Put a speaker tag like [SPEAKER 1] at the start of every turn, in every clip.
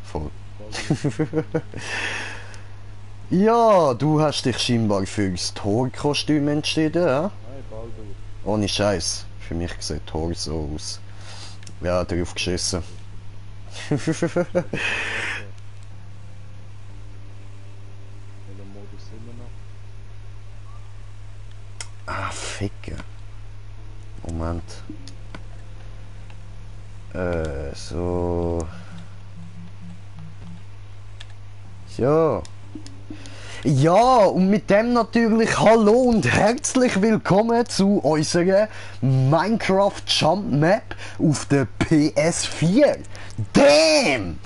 [SPEAKER 1] Voll. Ja, du hast dich scheinbar fürs Thor-Kostüm entschieden, ja?
[SPEAKER 2] Nein, Baldur.
[SPEAKER 1] Ohne Scheiß. Für mich sieht Thor so aus. Ja, drauf geschissen.
[SPEAKER 2] Welcher Modus sind wir noch?
[SPEAKER 1] Ah, Ficken. Moment. So. Ja. Ja, und mit dem natürlich hallo und herzlich willkommen zu unserer Minecraft Jump Map auf der PS4. Damn!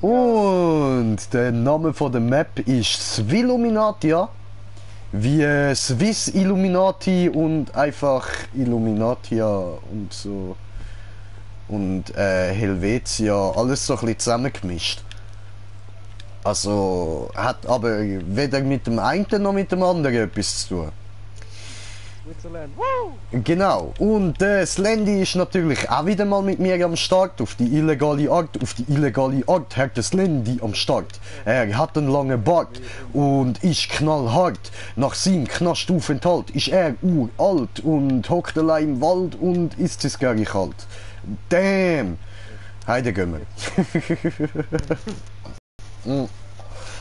[SPEAKER 1] Und der Name von der Map ist Svilluminatia. Wie Swiss Illuminati und einfach Illuminatia und so. Und Helvetia, alles so ein bisschen zusammengemischt. Also hat aber weder mit dem einen noch mit dem anderen etwas zu tun.
[SPEAKER 2] Switzerland, woo!
[SPEAKER 1] Genau, und Slendy ist natürlich auch wieder mal mit mir am Start, auf die illegale Art. Auf die illegale Art hat der Slendy am Start. Er hat einen langen Bart und ist knallhart. Nach seinem Knastaufenthalt ist er uralt und hockt allein im Wald und isst es gar nicht kalt. Damn! Heide gehen wir.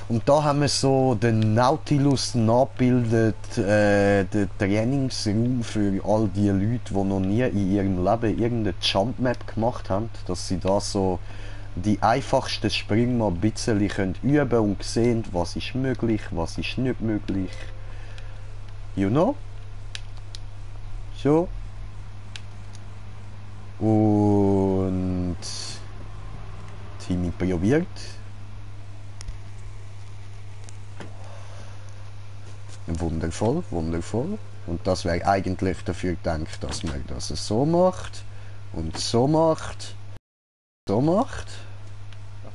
[SPEAKER 1] Und da haben wir so den Nautilus nachgebildet, den Trainingsraum für all die Leute, die noch nie in ihrem Leben irgendeine Jump Map gemacht haben, dass sie da so die einfachsten Sprünge mal ein bisschen üben können und sehen, was ist möglich, was ist nicht möglich. You know? So. Und Timmy probiert. Wundervoll, wundervoll. Und das wäre eigentlich dafür gedacht, dass man das so macht und so macht, so macht.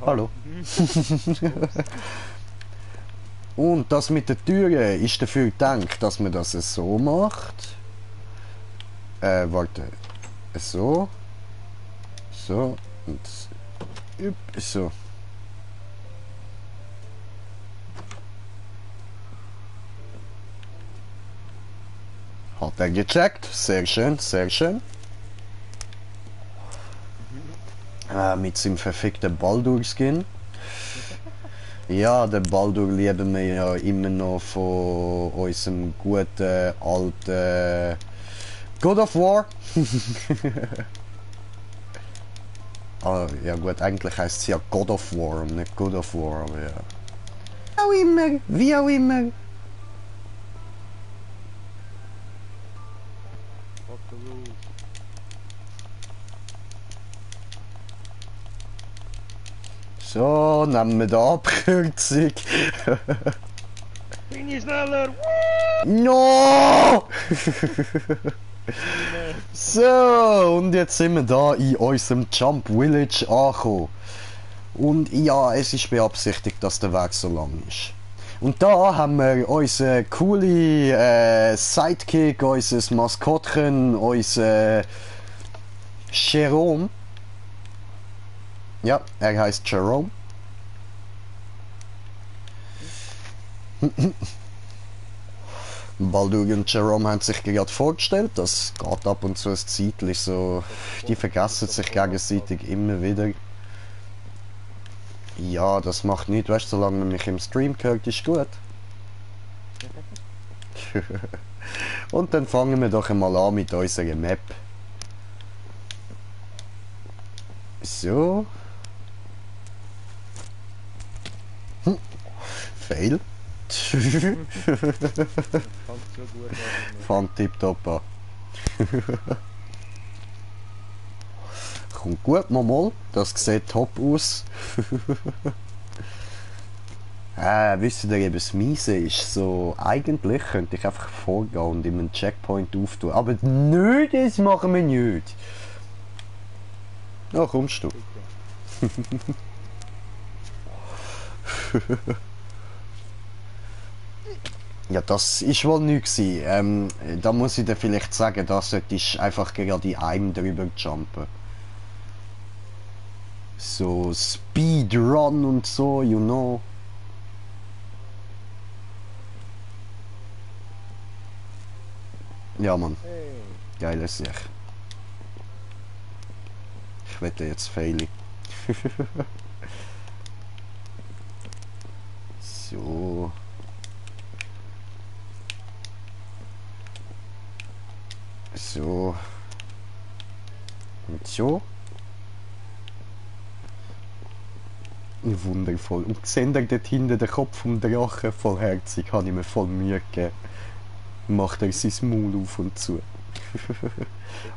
[SPEAKER 2] Aha.
[SPEAKER 1] Hallo. Und das mit der Türe ist dafür gedacht, dass man das so macht. Warte. So. So. Und so. Hat er gecheckt. Sehr schön, sehr schön. Mit seinem verfickten Baldur-Skin. Ja, den Baldur lieben wir ja immer noch von unserem guten alten God of War. Ja gut, eigentlich heisst es ja God of War und nicht God of War, aber ja. Wie auch immer, wie auch immer.
[SPEAKER 2] Fuck the rules.
[SPEAKER 1] So, nehmen wir die Abkürzung.
[SPEAKER 2] Bin ich schneller?
[SPEAKER 1] No! So, und jetzt sind wir da in unserem Jump Village angekommen. Und ja, es ist beabsichtigt, dass der Weg so lang ist. Und da haben wir unseren coole Sidekick, unser Maskottchen, unser Jerome. Ja, er heißt Jerome. Baldur und Jerome haben sich gerade vorgestellt, das geht ab und zu ein Zeitchen so, die vergessen sich gegenseitig immer wieder. Ja, das macht nichts, weißt du, solange man mich im Stream hört, ist gut. Und dann fangen wir doch einmal an mit unserer Map. So. Fail.
[SPEAKER 2] Fängt so gut an.
[SPEAKER 1] Fand tipptopp an. Kommt gut, mal. Das sieht top aus. Wisst ihr, eben das Miese ist so, eigentlich könnte ich einfach vorgehen und ihm einen Checkpoint auftun. Aber nicht, das machen wir nicht. Ja, kommst du. Ja, das ist wohl nichts gewesen. Da muss ich dir vielleicht sagen, da solltest du einfach gerade in einem drüber jumpen. So Speedrun und so, you know. Ja, Mann,
[SPEAKER 2] Hey.
[SPEAKER 1] geiles Sicht. Ich wette jetzt faili. So. So. Und so. Wundervoll. Und seht ihr dort hinten den Kopf vom Drachen? Vollherzig, habe ich mir voll Mühe gegeben. Macht er sein Maul auf und zu.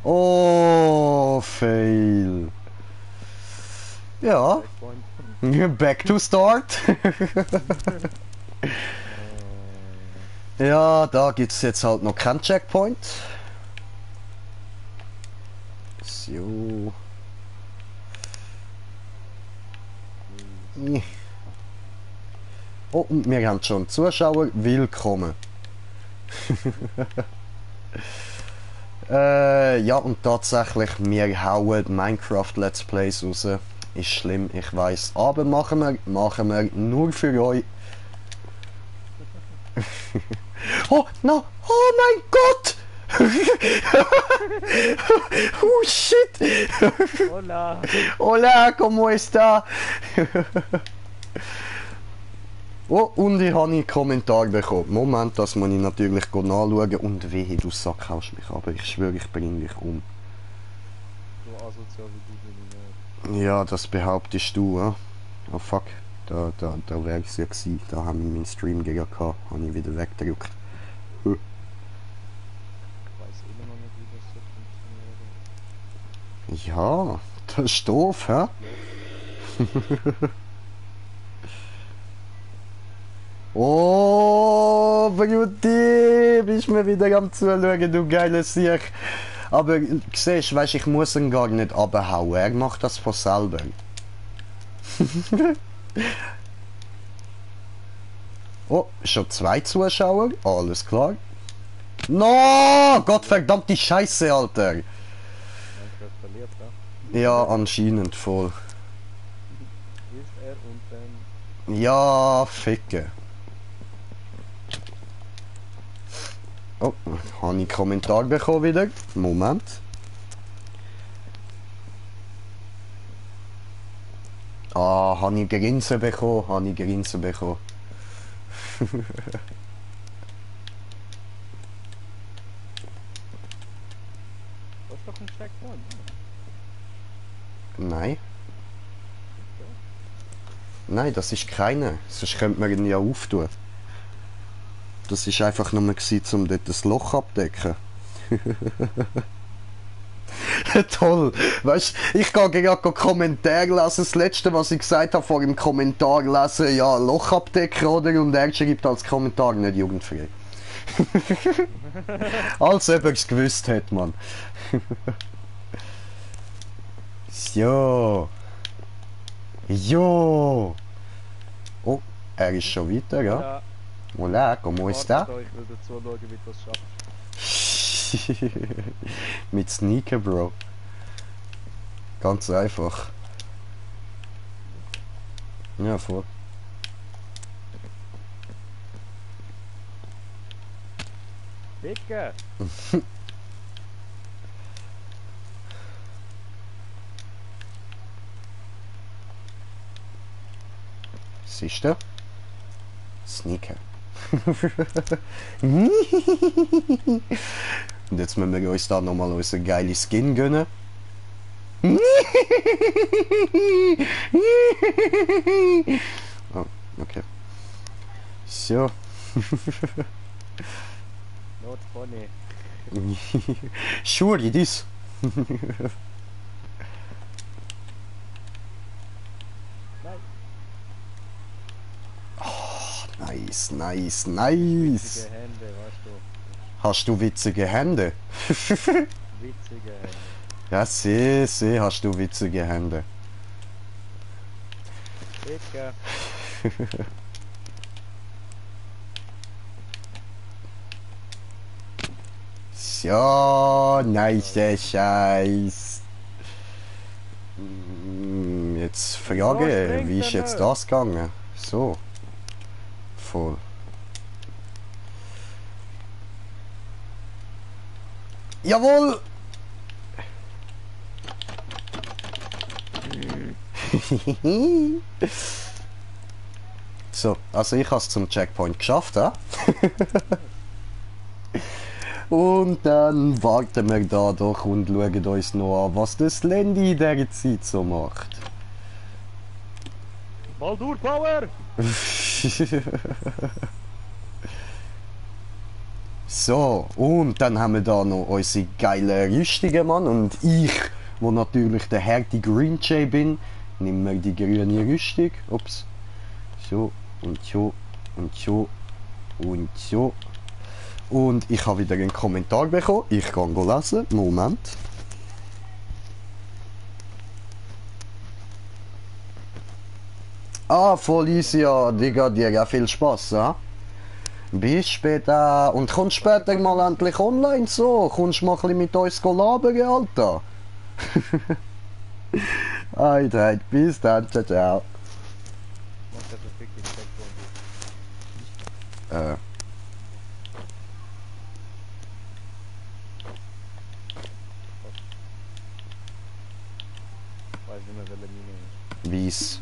[SPEAKER 1] Oh, fail. Ja,
[SPEAKER 2] Checkpoint.
[SPEAKER 1] back to start. Ja, da gibt es jetzt halt noch keinen Checkpoint. So. Oh, und wir haben schon Zuschauer. Willkommen. Ja, und tatsächlich, wir hauen Minecraft Let's Plays raus. Ist schlimm, ich weiß. Aber machen wir nur für euch. Oh, no! Oh mein Gott! Oh shit!
[SPEAKER 2] Hola!
[SPEAKER 1] Hola, ¿cómo está? Oh, und ich habe einen Kommentar bekommen. Moment, das muss ich natürlich nachschauen. Und wehe, du Sack haust mich, aber ich schwöre, ich bringe dich um.
[SPEAKER 2] So asozial wie du bin ich nicht.
[SPEAKER 1] Ja, das behauptest du, ja? Oh fuck, da wäre es ja gewesen. Da haben wir meinen Stream gegen gehabt. Habe ich wieder weggedrückt.
[SPEAKER 2] Ich weiß immer noch nicht, wie das so funktioniert.
[SPEAKER 1] Ja, das ist doof, hä? Oh, Brutti, bist mir wieder am Zuschauen, du geiles Sieg. Aber siehst du, ich muss ihn gar nicht abhauen. Er macht das von selber. Oh, schon 2 Zuschauer. Alles klar. No, Gottverdammte Scheiße, Alter.
[SPEAKER 2] Minecraft verliert, ja?
[SPEAKER 1] Ja, anscheinend voll.
[SPEAKER 2] Ist er und dann...
[SPEAKER 1] Ja, ficke. Oh, habe ich einen Kommentar bekommen wieder. Moment. Ah, habe ich Grinsen bekommen, habe ich Grinsen bekommen.
[SPEAKER 2] Das ist doch ein Checkpoint.
[SPEAKER 1] Nein. Nein, das ist keiner. Sonst könnte man ihn ja auftun. Das ist einfach nur gewesen, um dort das Loch abdecken. Toll. Weißt du, ich gehe gerade Kommentar lesen. Das letzte, was ich gesagt habe vor dem Kommentar lesen, ja, Loch abdecken, oder? Und er schreibt als Kommentar nicht jugendfrei. Als ob er es gewusst hat, man. So. Jo. Oh, er ist schon weiter, ja?
[SPEAKER 2] Ja,
[SPEAKER 1] Hola, ¿cómo está?
[SPEAKER 2] ich will dazu schauen, wie du das schaffst.
[SPEAKER 1] Mit Sneaker, Bro. Ganz einfach. Ja, voll.
[SPEAKER 2] Dicke!
[SPEAKER 1] Siehst du? Sneaker. Und jetzt müssen wir uns da nochmal unsere geile Skin gönnen. Oh, okay. So.
[SPEAKER 2] Not funny.
[SPEAKER 1] Sure, it is.
[SPEAKER 2] Nein,
[SPEAKER 1] Nice, nice,
[SPEAKER 2] witzige
[SPEAKER 1] nice.
[SPEAKER 2] Hände, weißt du.
[SPEAKER 1] Hast du witzige Hände?
[SPEAKER 2] Witzige Hände.
[SPEAKER 1] Ja, seh, hast du witzige Hände.
[SPEAKER 2] Dicke!
[SPEAKER 1] Ja, nice Scheiß. Jetzt Frage, wie ist jetzt das gegangen? So. Voll. Jawohl! So, also ich habe es zum Checkpoint geschafft, ja? Und dann warten wir da doch und schauen uns noch an, was das Landy in dieser Zeit so macht.
[SPEAKER 2] Baldur Power!
[SPEAKER 1] So, und dann haben wir da noch unsere geile Rüstungen, Mann. Und ich, wo natürlich der Härte Green Jay bin, nehme mir die grüne Rüstung. Ups. So, und so, und so, und so. Und ich habe wieder einen Kommentar bekommen. Ich kann lesen. Moment. Ah, voll easy, ja. Digga, dir auch viel Spaß, ja? Bis später. Und kommst später mal endlich online so. Kommst mal ein bisschen mit uns labern, Alter. Alter, bis dann. Ciao, ciao.
[SPEAKER 2] Mach das perfekt den Checkpoint. Weiß nicht mehr, welche Mine ist.
[SPEAKER 1] Weiss.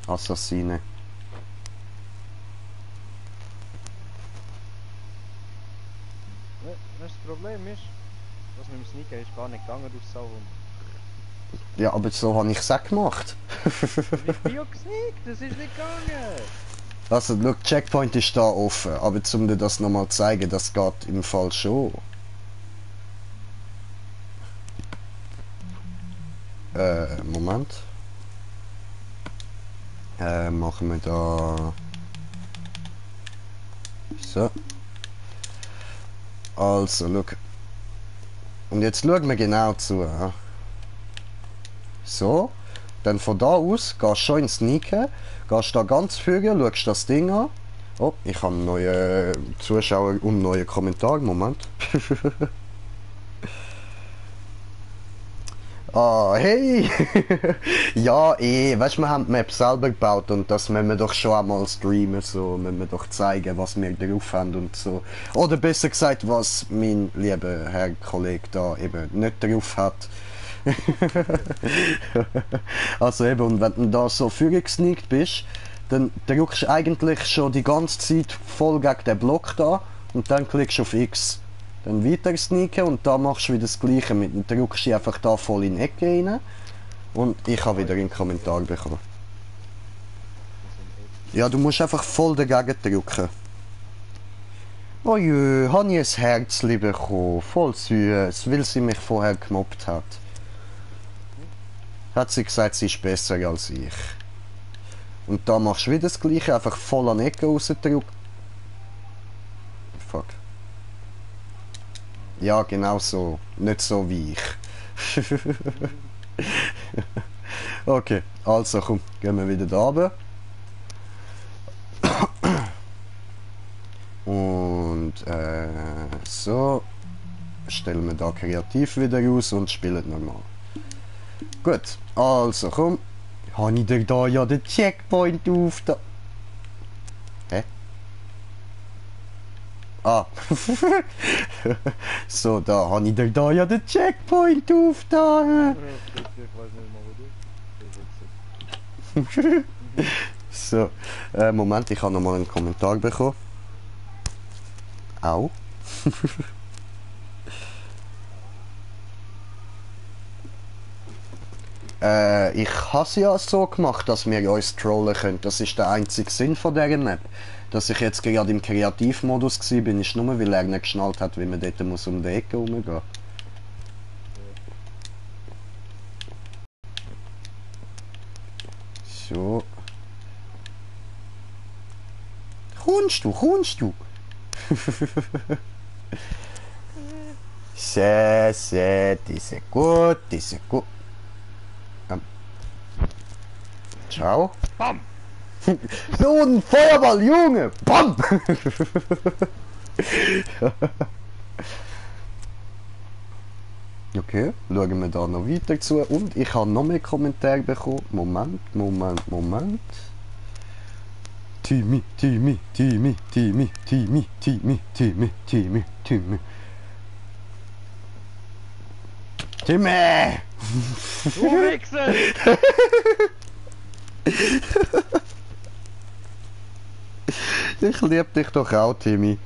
[SPEAKER 1] Assassine.
[SPEAKER 2] Das Problem ist, was mit dem Sneaker ist gar nicht gegangen durch Sau.
[SPEAKER 1] Ja, aber so habe ich es auch gemacht.
[SPEAKER 2] Ich bin ja gesneakt, das ist nicht gegangen.
[SPEAKER 1] Also, schau, Checkpoint ist da offen, aber um dir das nochmal zu zeigen, das geht im Fall schon. Moment. Machen wir da... So. Also, schau. Und jetzt schauen wir genau zu. Ja. So. Dann von da aus gehst du schon ins Sneaken, gehst da ganz fügen, schaust das Ding an. Oh, ich habe einen neuen Zuschauer und einen neuen Kommentar. Moment. Ah, hey! Ja, weißt du, wir haben die Map selber gebaut und das müssen wir doch schon einmal streamen, so, müssen wir doch zeigen, was wir drauf haben und so. Oder besser gesagt, was mein lieber Herr Kollege da eben nicht drauf hat. Also eben, und wenn du da so vorgesneakt bist, dann drückst du eigentlich schon die ganze Zeit voll gegen den Block da und dann klickst du auf X. Dann weiter sneaken und da machst du wieder das gleiche mit. Dann drückst du einfach da voll in die Ecke rein. Und ich habe wieder einen Kommentar bekommen. Ja, du musst einfach voll dagegen drücken. Oh jö, habe ich ein Herzchen bekommen. Voll süß, weil sie mich vorher gemobbt hat. Hat sie gesagt, sie ist besser als ich. Und da machst du wieder das gleiche, einfach voll an die Ecke rausdrücken. Fuck. Ja, genau so. Nicht so wie ich. Okay, also komm, gehen wir wieder da runter. Und so. Stellen wir da kreativ wieder raus und spielen normal. Gut, also komm. Habe ich dir da ja den Checkpoint auf da. Hä? Ah. So, da habe ich dir da ja den Checkpoint auf da.
[SPEAKER 2] Ich weiß nicht mehr, wo du.
[SPEAKER 1] So, Moment, ich habe noch mal einen Kommentar bekommen. Au. Ich habe es ja so gemacht, dass wir uns trollen können. Das ist der einzige Sinn von dieser Map. Dass ich jetzt gerade im Kreativmodus war, ist nur, weil er nicht geschnallt hat, wie man dort muss um die Ecke rumgehen. So. Kommst du, kommst du? Sehr, sehr, die ist gut, die ist gut. Ciao.
[SPEAKER 2] Bam!
[SPEAKER 1] So ein Feuerball, Junge! Bam! Okay, schauen wir da noch weiter zu. Und ich habe noch mehr Kommentare bekommen. Moment. Timmy. Timmy.
[SPEAKER 2] Du Wichser!
[SPEAKER 1] Ich liebe dich doch auch, Timmy.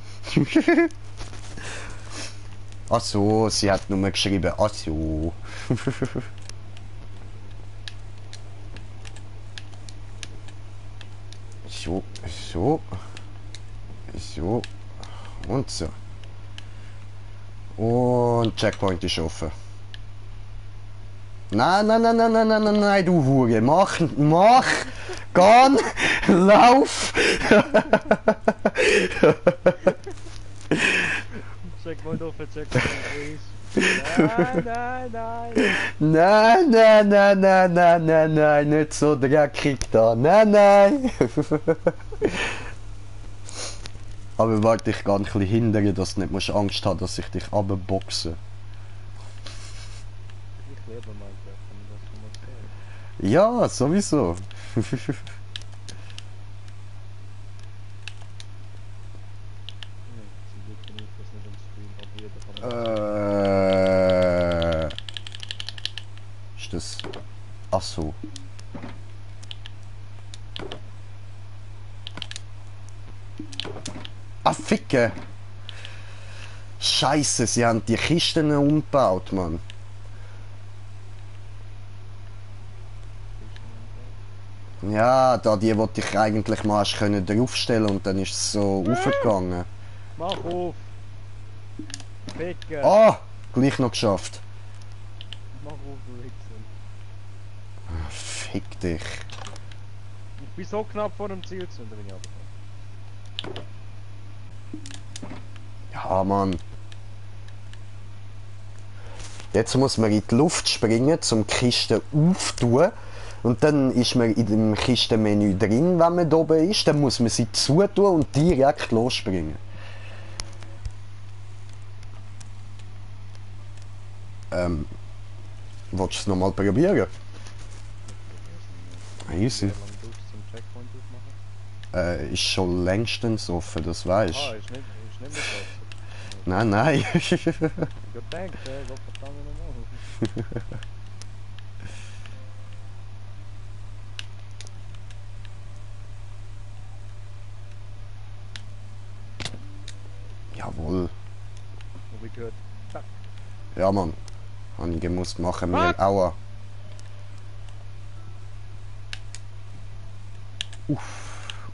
[SPEAKER 1] Ach so, sie hat nur geschrieben, ach so. So. Und so. Und Checkpoint ist offen. Nein, du Hure. Mach, geh, lauf.
[SPEAKER 2] Checkpoint offen, Checkpoint please.
[SPEAKER 1] Nein, nicht so dreckig da. Nein. Aber warte, ich gehe ein bisschen hindern, dass du nicht musst Angst haben, dass ich dich abboxe.
[SPEAKER 2] Ich lebe Minecraft, wenn du das schon mal sagst.
[SPEAKER 1] Ja, sowieso.
[SPEAKER 2] Zum Glück bin ich das nicht im Stream, aber jeder kann
[SPEAKER 1] Ist das... Ach so. Ah, Ficke! Scheiße, sie haben die Kisten umgebaut, Mann. Ja, da die wollte ich eigentlich mal erst können draufstellen und dann ist es so aufgegangen.
[SPEAKER 2] Mach auf! Ficken!
[SPEAKER 1] Ah! Gleich noch geschafft.
[SPEAKER 2] Mach auf, du Wichser!
[SPEAKER 1] Fick dich.
[SPEAKER 2] Ich bin so knapp vor dem Ziel zu, und dann bin ich runtergekommen.
[SPEAKER 1] Ja, Mann. Jetzt muss man in die Luft springen, zum die Kiste auftun. Und dann ist man in dem Kistenmenü drin, wenn man da oben ist. Dann muss man sie zutun und direkt losspringen. Willst du es nochmal probieren? Easy.
[SPEAKER 2] Wie lange brauchst du zum Checkpoint aufmachen?
[SPEAKER 1] Ist schon längstens offen, das weißt
[SPEAKER 2] Ah,
[SPEAKER 1] du.
[SPEAKER 2] ist nicht mit Wasser.
[SPEAKER 1] Nein.
[SPEAKER 2] Ich hab gedacht, Gott verdammt nochmal.
[SPEAKER 1] Jawohl.
[SPEAKER 2] Hab ich gehört. Zack.
[SPEAKER 1] Ja, Mann. Habe ich gemusst machen.
[SPEAKER 2] Was?
[SPEAKER 1] Wir Aua. Uff.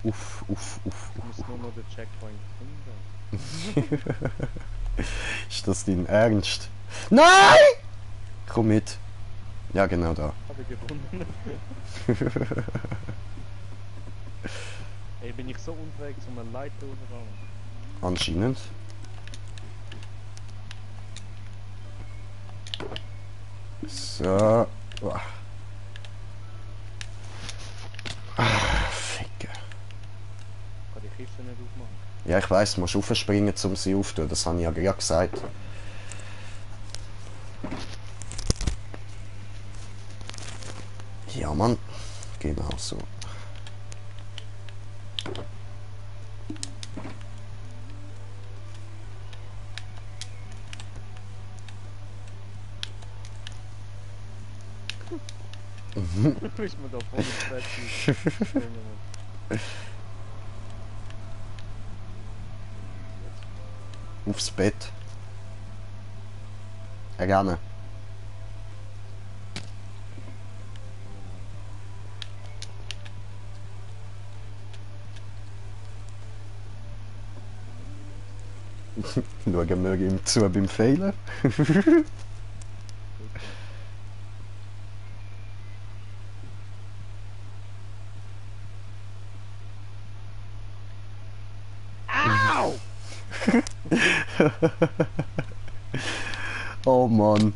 [SPEAKER 2] Ich muss nur noch den Checkpoint finden.
[SPEAKER 1] Ist das dein Ernst? Nein! Komm mit. Ja, genau da.
[SPEAKER 2] Hab ich gefunden. Ey, bin ich so unfähig, um eine Leiter hochzufahren.
[SPEAKER 1] Anscheinend. So. Uah. Ficke.
[SPEAKER 2] Kann die Kiste nicht aufmachen.
[SPEAKER 1] Ja, ich weiss, du musst raufspringen, um sie aufzutun. Das habe ich ja gerade gesagt. Ja, Mann. Genau so.
[SPEAKER 2] Ist mir da voll ins Bett geschrieben.
[SPEAKER 1] Aufs Bett. Ja, gerne. Schauen wir ihm zu beim Fehlen.
[SPEAKER 2] Au!
[SPEAKER 1] Oh Mann.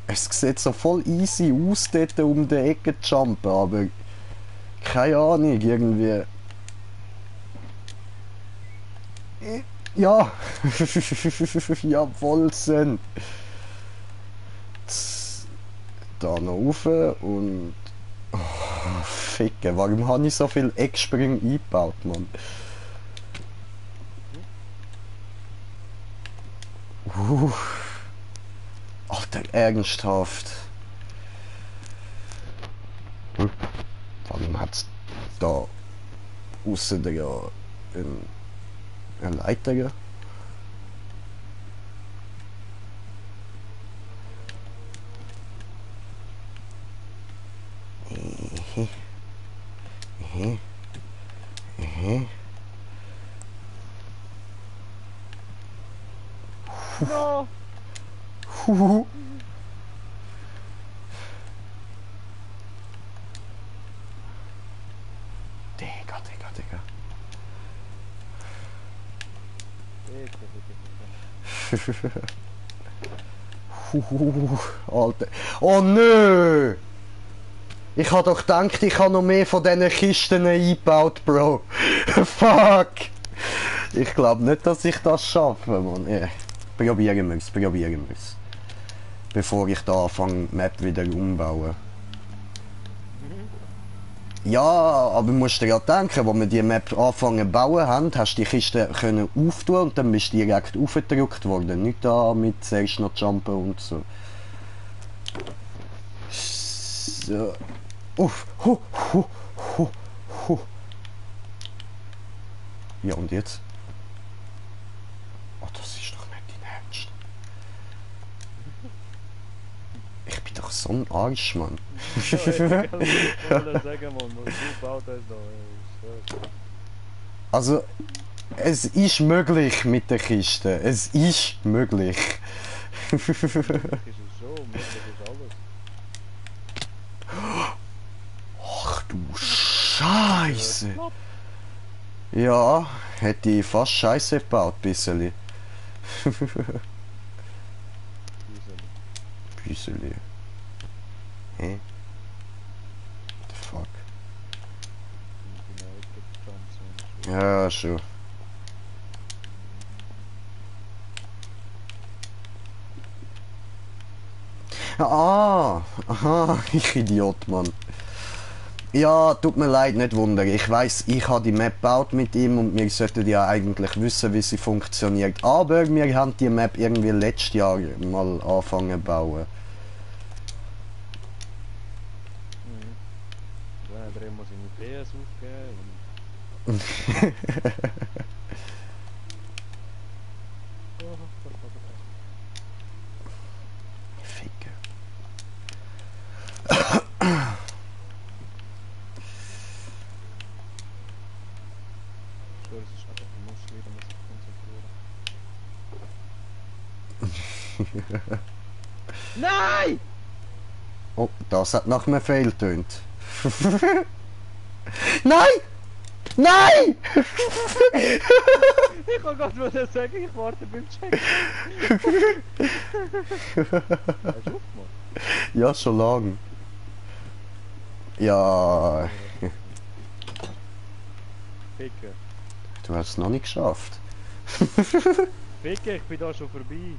[SPEAKER 1] Es sieht so voll easy aus, dort um die Ecke zu jumpen, aber keine Ahnung, irgendwie. Ja. Jawohl, Sen. Da noch rauf und... Oh, Ficken, warum habe ich so viel Ecksprünge eingebaut, Mann? Alter, ernsthaft. Warum hat es da aussen ja eine Leiter?
[SPEAKER 2] No!
[SPEAKER 1] Digga.
[SPEAKER 2] Bitte, bitte, bitte.
[SPEAKER 1] Alter. Oh nö! Ich hab doch gedacht, ich habe noch mehr von diesen Kisten eingebaut, Bro. Fuck! Ich glaube nicht, dass ich das schaffe, Mann. Ja. Probieren wir's. Bevor ich da anfange, die Map wieder umbauen. Ja, aber du musst dir ja denken, als wir die Map anfangen zu bauen haben, hast du die Kiste können auftun und dann bist du direkt aufgedrückt worden. Nicht da mit zuerst noch jumpen und so. So. Uff. Ja, und jetzt? Oh, das ist doch nicht dein Ernst. Ich bin doch so ein Arsch, Mann.
[SPEAKER 2] Ja, ich kann nicht sagen, Mann. Du baut das da.
[SPEAKER 1] Also, es ist möglich mit der Kiste. Es ist möglich.
[SPEAKER 2] Möglich ist es schon, möglich ist alles.
[SPEAKER 1] Ach du Scheiße. Ja, hätte ich fast Scheiße gebaut, bisseli. Bisseli. Hä? What the fuck? Ja, schon. Ah, aha, ich Idiot, Mann. Ja, tut mir leid, nicht wundern. Ich weiß, ich habe die Map gebaut mit ihm und wir sollten ja eigentlich wissen, wie sie funktioniert. Aber wir haben die Map irgendwie letztes Jahr mal angefangen zu bauen.
[SPEAKER 2] Dann hat er immer seine PS aufgegeben und...
[SPEAKER 1] Ficke.
[SPEAKER 2] Das ist einfach, du musst wieder konzentrieren. Nein!
[SPEAKER 1] Oh, das hat nach einem Fail tönt. Nein! Nein!
[SPEAKER 2] Ich kann gerade sagen, ich warte beim Check. Hast du aufgemacht?
[SPEAKER 1] Ja, schon lang. Ja,
[SPEAKER 2] Ficker.
[SPEAKER 1] du hast es noch nicht geschafft.
[SPEAKER 2] Ficker, ich bin da schon vorbei.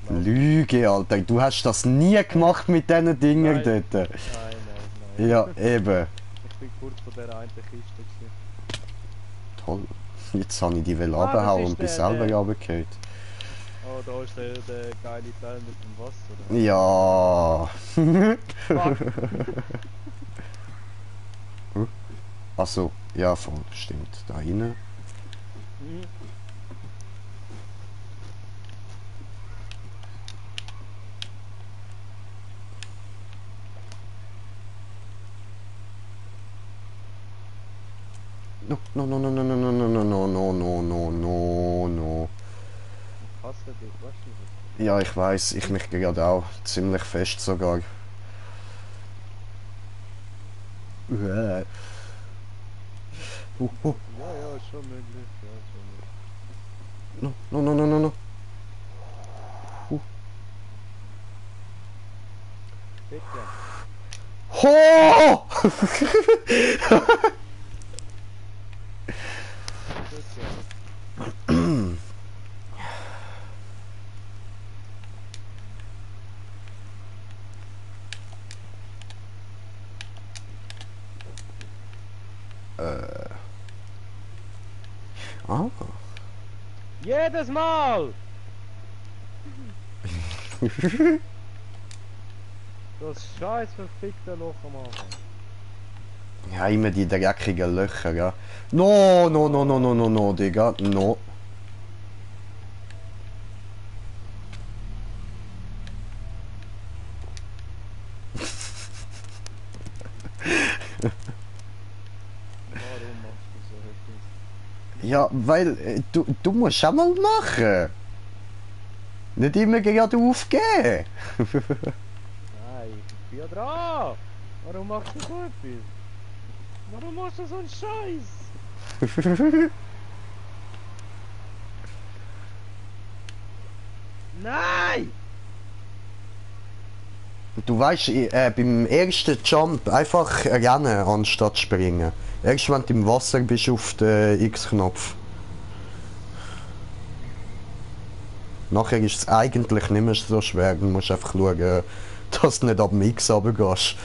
[SPEAKER 1] Lüge, Alter. Du hast das nie gemacht mit diesen Dingen
[SPEAKER 2] Nein.
[SPEAKER 1] dort.
[SPEAKER 2] Nein.
[SPEAKER 1] Ja, eben.
[SPEAKER 2] Ich bin kurz vor dieser einen Kiste gewesen.
[SPEAKER 1] Toll. Jetzt habe ich die will
[SPEAKER 2] Ah, das
[SPEAKER 1] runterhauen
[SPEAKER 2] ist
[SPEAKER 1] und bin
[SPEAKER 2] der-
[SPEAKER 1] selber
[SPEAKER 2] der-
[SPEAKER 1] runtergefallen.
[SPEAKER 2] Oh, da ist der geile Teil mit dem Wasser. Oder?
[SPEAKER 1] Ja.
[SPEAKER 2] Fuck.
[SPEAKER 1] Achso, ja, voll, stimmt. Da rein.
[SPEAKER 2] Mhm.
[SPEAKER 1] No.
[SPEAKER 2] Ich hasse dich, weißt du das?
[SPEAKER 1] Ja, ich weiß, ich mich gerade auch. Ziemlich fest sogar.
[SPEAKER 2] Ja, ist schon möglich. Ja, ist schon möglich.
[SPEAKER 1] No.
[SPEAKER 2] Ficker.
[SPEAKER 1] Ho! Ah.
[SPEAKER 2] Jedes Mal! Das scheiß verfickte Loch am Anfang.
[SPEAKER 1] Ja, immer die dreckigen Löcher, ja. No, no, no, no, no, no, no, Digga, no.
[SPEAKER 2] Warum machst du so etwas?
[SPEAKER 1] Ja, weil du musst auch mal machen. Nicht immer gerade aufgeben.
[SPEAKER 2] Nein, ich bin ja dran! Warum machst du so etwas? Warum machst du so einen Scheiß? Nein!
[SPEAKER 1] Du weißt, beim ersten Jump einfach rennen anstatt springen. Erst wenn du im Wasser bist auf den X-Knopf. Nachher ist es eigentlich nicht mehr so schwer. Du musst einfach schauen, dass du nicht ab dem X runtergehst.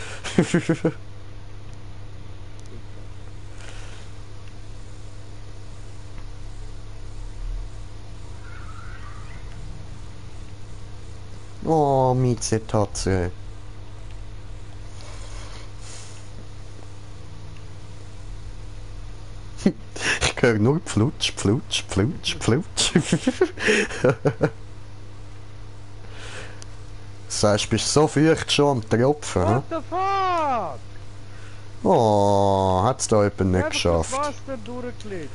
[SPEAKER 1] Oh, Mieze-Tatze. Ich höre nur Pflutsch, Pflutsch, Pflutsch, Pflutsch. Das heißt, du bist so feucht schon am Tropfen.
[SPEAKER 2] What the fuck?
[SPEAKER 1] Oh, hat's da jemand nicht
[SPEAKER 2] Einfach
[SPEAKER 1] geschafft.
[SPEAKER 2] das Wasser durchglitscht.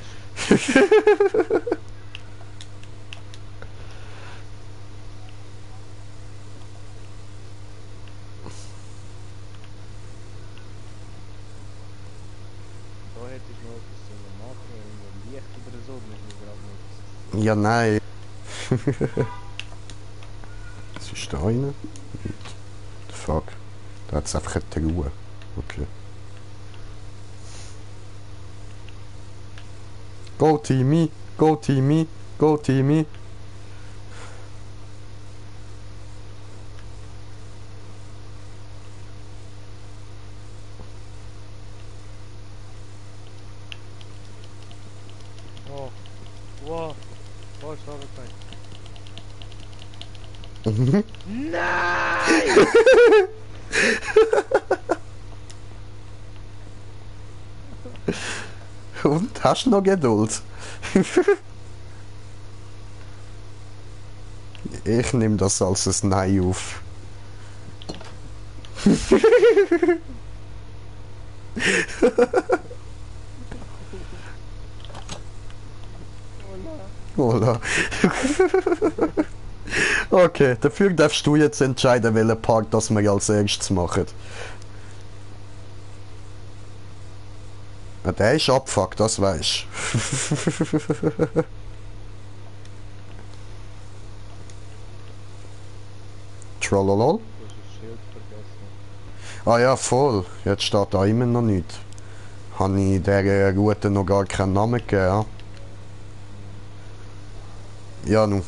[SPEAKER 2] Da hätte ich noch etwas sollen machen, irgendwo Licht oder so, das ist mir gerade nicht.
[SPEAKER 1] Ja, nein. Was ist da einer? The fuck. Da hat's einfach eine Truhe. Okay. Go Teamy! Go Teamy! Go Teamy!
[SPEAKER 2] Oh, wow, oh, ich habe keinen. Nein!
[SPEAKER 1] Und? Hast du noch Geduld? Ich nehme das als ein Nein auf. Voilà. Okay, dafür darfst du jetzt entscheiden, welchen Part das wir als erstes machen. Ja, der ist Abfuck, das weisst. Trollolol.
[SPEAKER 2] Du hast das Schild vergessen.
[SPEAKER 1] Ah ja, voll. Jetzt steht da immer noch nichts. Habe ich dieser Route noch gar keinen Namen gegeben? Ja, nun.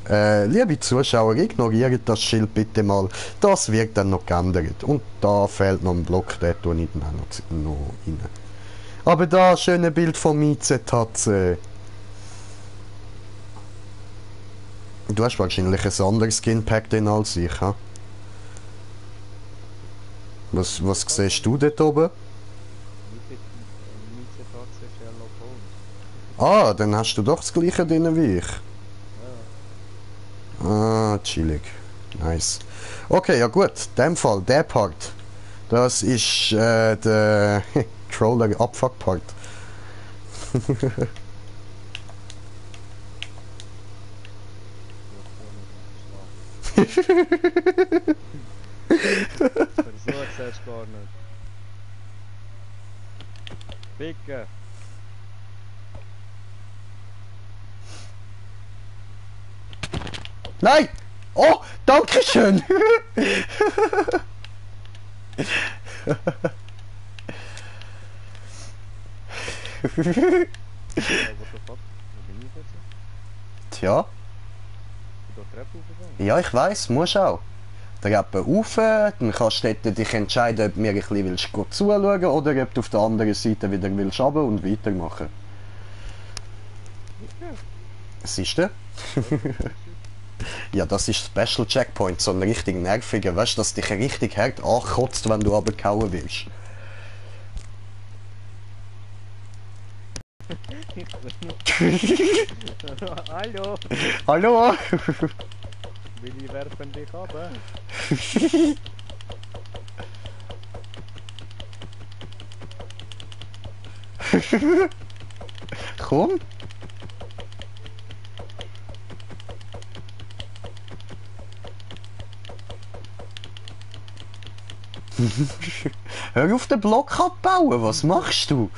[SPEAKER 1] Liebe Zuschauer, ignoriert das Schild bitte mal. Das wird dann noch geändert. Und da fehlt noch ein Block, den tue ich dann auch noch rein. Aber da, schöne Bild von Mieze-Tatze. Du hast wahrscheinlich ein anderes Skinpack drin als ich, ha? Was siehst du dort oben?
[SPEAKER 2] Mieze-Tatze Sherlock Holmes.
[SPEAKER 1] Ah, dann hast du doch das gleiche drin wie ich. Ah, chillig. Nice. Okay, ja gut. In dem Fall, der Part. Das ist der Troller Abfuck Part.
[SPEAKER 2] Versuch's erst gar nicht. Ficken!
[SPEAKER 1] Nein! Oh, danke schön!
[SPEAKER 2] What the fuck?
[SPEAKER 1] ja.
[SPEAKER 2] Du die Treppe hochgegangen?
[SPEAKER 1] Ja, ich weiss, musst auch. Treppe rauf, dann kannst du dort dich entscheiden, ob du mir ein bisschen willst zuschauen oder ob du auf der anderen Seite wieder willst runter und weitermachen.
[SPEAKER 2] Okay.
[SPEAKER 1] Siehst du? Ja, das ist Special Checkpoint, so ein richtig nerviger, weißt du, dass dich richtig hart ankotzt, wenn du runtergehauen wirst.
[SPEAKER 2] Hallo!
[SPEAKER 1] Hallo?
[SPEAKER 2] Willi werfen dich ab.
[SPEAKER 1] Komm. Hör auf den Block abbauen, was machst du?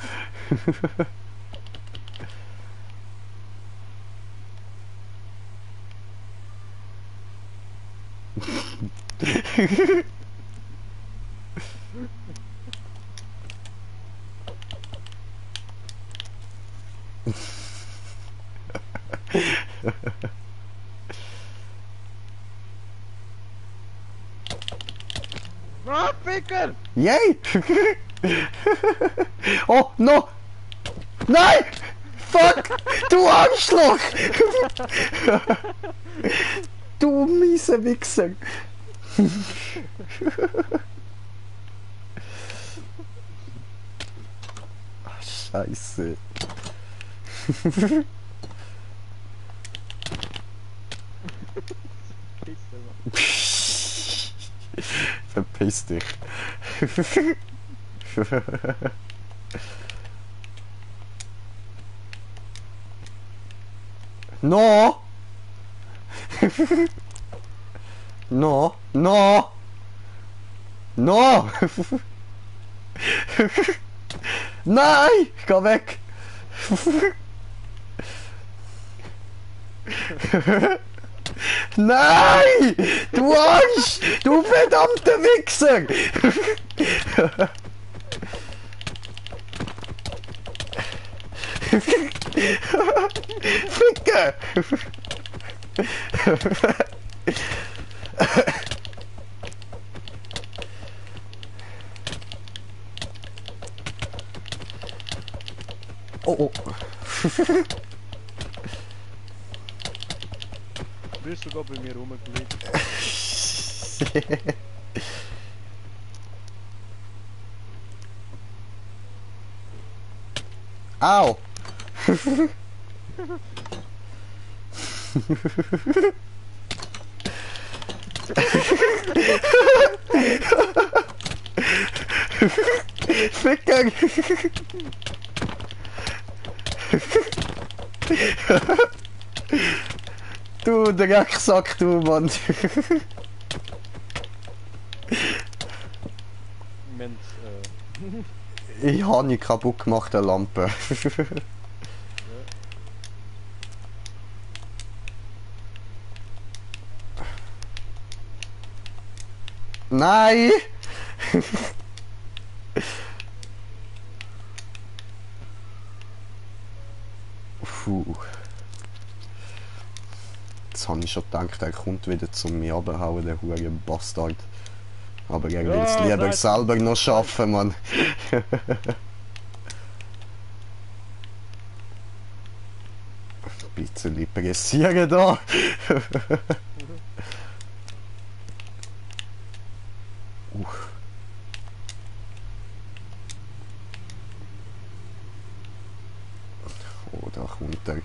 [SPEAKER 2] Ah, Ficker!
[SPEAKER 1] Yay! Oh, no! Nein! Fuck! Du Arschloch! Du miese Wichser! Scheiße.
[SPEAKER 2] Pisse, Mann.
[SPEAKER 1] Verpiss dich. No! No! No! No! Nein! Geh weg! Nein! Du Arsch! Du verdammter Wichser! Ficke! Oh, oh.
[SPEAKER 2] Bist sogar bei mir rumgelegt.
[SPEAKER 1] Au! Ficker! Du Drecksack, du Mann!
[SPEAKER 2] Moment,
[SPEAKER 1] Ich habe nicht kaputt gemacht, eine Lampe. Nein! Puh. Jetzt habe ich schon gedacht, er kommt wieder zu mir runterhauen, der hure Bastard. Aber er will es
[SPEAKER 2] Ja,
[SPEAKER 1] lieber
[SPEAKER 2] nein.
[SPEAKER 1] selber noch schaffen, Mann. Ein bisschen pressieren da. Oh, da kommt er.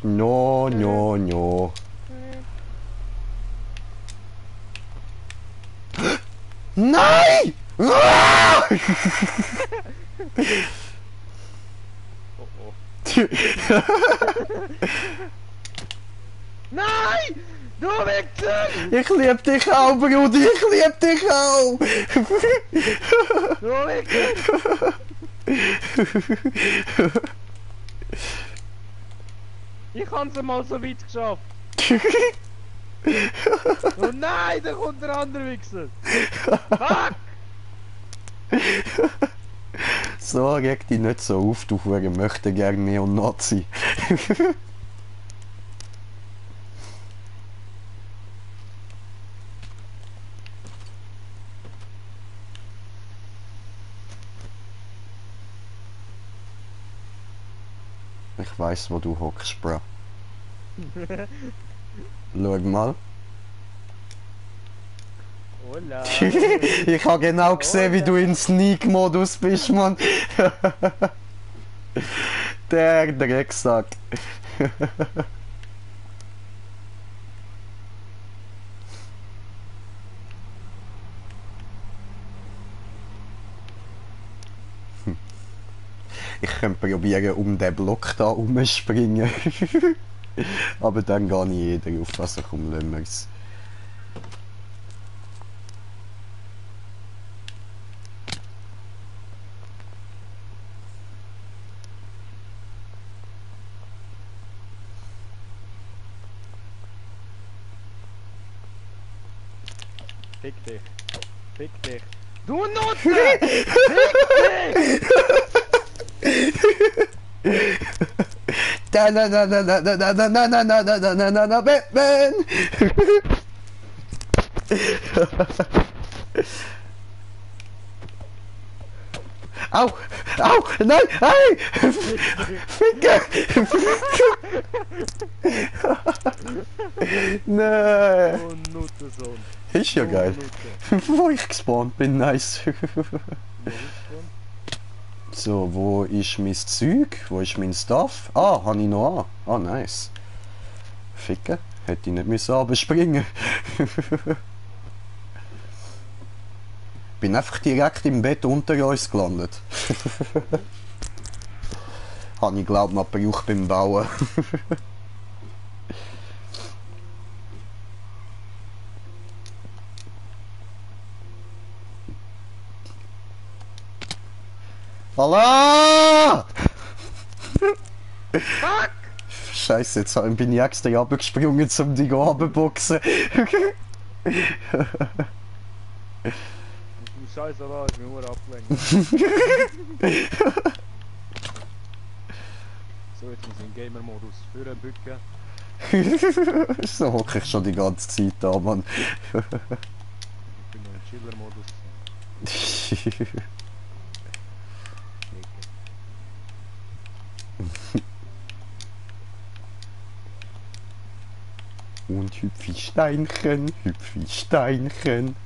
[SPEAKER 1] No, no, no. Nein! Ah!
[SPEAKER 2] Oh oh. Nein! Du Wichser!
[SPEAKER 1] Ich lieb dich auch, Bruder, ich lieb dich auch!
[SPEAKER 2] Du Wichser! Ich hab's mal so weit geschafft. Oh nein, da kommt der andere Wichser! Fuck!
[SPEAKER 1] So, reg dich nicht so auf, du Hure, möchte gern Neonazi. Ich weiss, wo du hockst, Bro. Schau mal.
[SPEAKER 2] Hola!
[SPEAKER 1] Ich habe genau gesehen, wie du in Sneak-Modus bist, Mann. Der Drecksack. Ich könnte probieren, um den Block da rumspringen. Aber dann gehe ich jeder auf, also komm, lassen wir's.
[SPEAKER 2] Fick dich! Fick dich! Du Nutze! Fick dich!
[SPEAKER 1] Da na na na na na na na na na na na na na na Batman! Au! Au! Nein! Ei! Ficke! Nein!
[SPEAKER 2] Oh Nuttensohn!
[SPEAKER 1] Ist ja geil. Wo ich gespawnt bin, nice. So, wo ist mein Zeug? Wo ist mein Stuff? Ah, habe ich noch an. Ah, nice. Ficken. Hätte ich nicht müssen runterspringen. Bin einfach direkt im Bett unter uns gelandet. Habe ich glaub mal gebraucht beim Bauen. Allah!
[SPEAKER 2] Fuck!
[SPEAKER 1] Scheiße, jetzt bin ich extra runtergesprungen, um die runterzuboxen.
[SPEAKER 2] Du Scheiße, da ist mir nur abgelenkt. So, jetzt muss ich in Gamer-Modus für einen Bücken.
[SPEAKER 1] So hocke ich schon die ganze Zeit da, Mann.
[SPEAKER 2] Ich bin noch im Chiller-Modus.
[SPEAKER 1] Und hüpfi Steinchen, hüpfi Steinchen.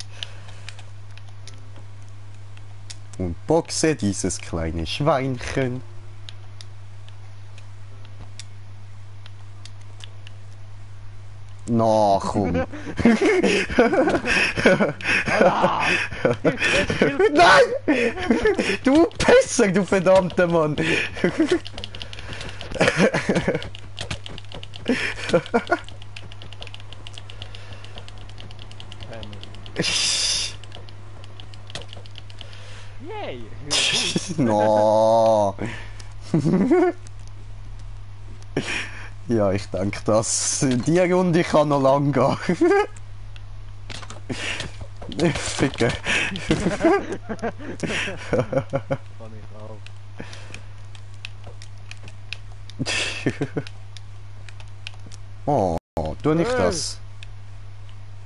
[SPEAKER 1] Und boxe dieses kleine Schweinchen. Na komm. Nein! Du Pisser, du verdammter Mann!
[SPEAKER 2] Yay!
[SPEAKER 1] No. Ja, ich denke, dass die Runde kann noch lang gehen. Ficken.
[SPEAKER 2] Kann ich auch.
[SPEAKER 1] Oh, tu nicht das.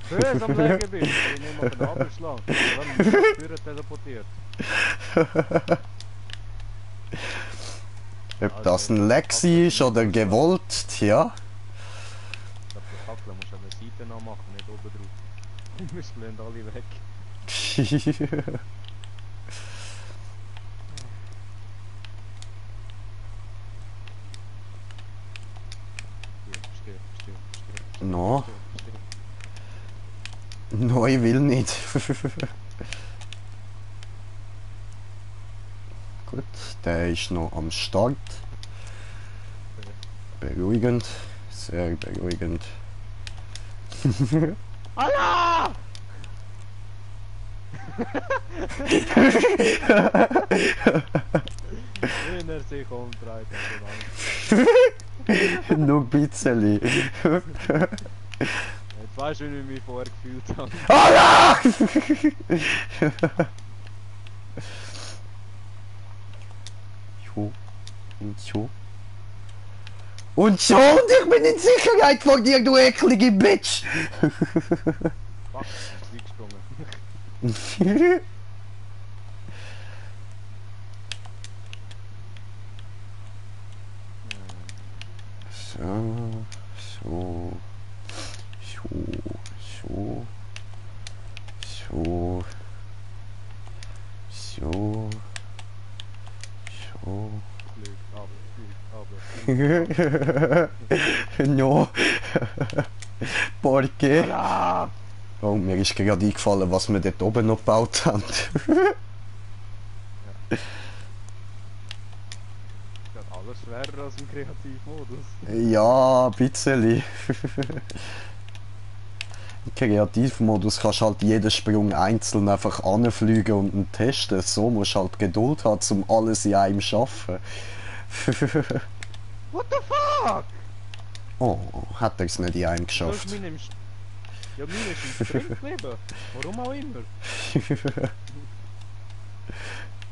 [SPEAKER 2] Böse am Legen bist, ich nehme mal den Abschlag. Dann ist die Tür teleportiert.
[SPEAKER 1] Ob das ein Lexi ist oder gewollt, ja.
[SPEAKER 2] Ich glaube, die Fackel musst du an der Seite noch machen, nicht oben drauf. Wir blenden alle weg. Stirb.
[SPEAKER 1] No. No, ich will nicht. Gut, der ist noch am Start. Beruhigend, sehr beruhigend.
[SPEAKER 2] Allah! Wenn er sich umdreht, dann
[SPEAKER 1] Nur ein bisschen.
[SPEAKER 2] Jetzt Weißt du, wie ich mich vorher gefühlt habe?
[SPEAKER 1] Oh ja! Jo. Und jo. Und schon, und ich bin in Sicherheit vor dir, du eklige Bitch!
[SPEAKER 2] Fuck, ich bin gesprungen.
[SPEAKER 1] So, so, so, so, so, so,
[SPEAKER 2] Flieg aber.
[SPEAKER 1] no. Porque?
[SPEAKER 2] Ah!
[SPEAKER 1] Oh, mir ist gerade eingefallen, was wir dort oben noch gebaut haben.
[SPEAKER 2] Ist alles schwerer als im Kreativmodus.
[SPEAKER 1] Ja, ein bisschen. Im Kreativmodus kannst du halt jeden Sprung einzeln einfach anfliegen und ihn testen. So musst du halt Geduld haben, um alles in einem zu schaffen.
[SPEAKER 2] What the fuck?
[SPEAKER 1] Oh, hat er es nicht in einem
[SPEAKER 2] Du hast
[SPEAKER 1] geschafft.
[SPEAKER 2] meine ja, meine ist im Sprint geblieben. Warum auch immer.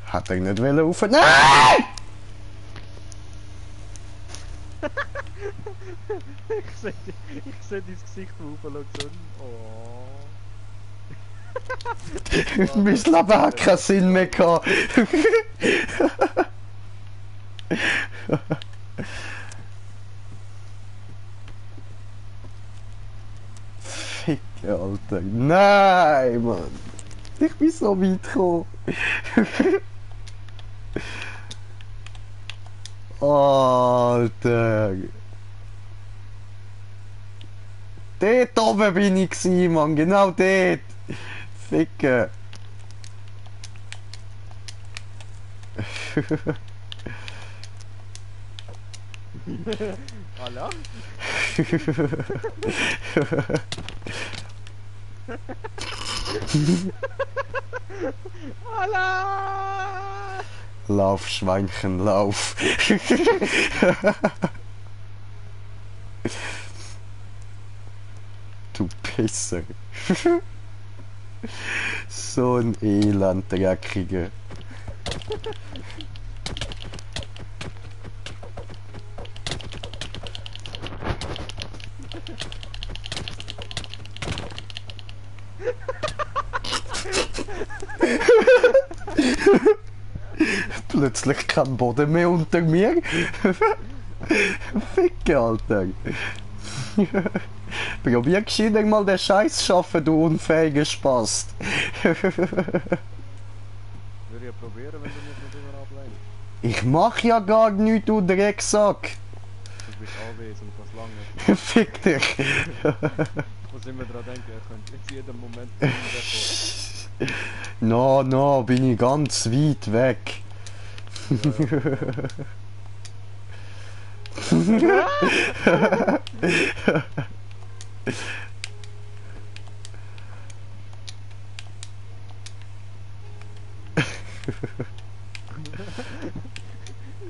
[SPEAKER 1] Hat er nicht wollen rauf... Nein!
[SPEAKER 2] Ich seh dein Gesicht raufschauen. Oh.
[SPEAKER 1] Mein Leben hat keinen Sinn mehr gehabt. Ficke, Alter. Nein, Mann. Ich bin so weit gekommen. Alter. Dort oben bin ich gewesen, Mann. Genau dort. Ficke.
[SPEAKER 2] Alla? Alla!
[SPEAKER 1] Lauf, Schweinchen, lauf. Du Pisser. So ein Elend-Dreckiger. Plötzlich kein Boden mehr unter mir. Ficke, Alter. Probier gescheiter mal den Scheiß schaffen, du unfähiger Spast.
[SPEAKER 2] Würde ich ja probieren, wenn du mich nicht immer ablehnst.
[SPEAKER 1] Ich mach ja gar nichts, du Drecksack.
[SPEAKER 2] Du bist anwesend, was lange.
[SPEAKER 1] Fick dich.
[SPEAKER 2] Was immer dran denken, er könnte jetzt jeden Moment davor.
[SPEAKER 1] No, bin ich ganz weit weg.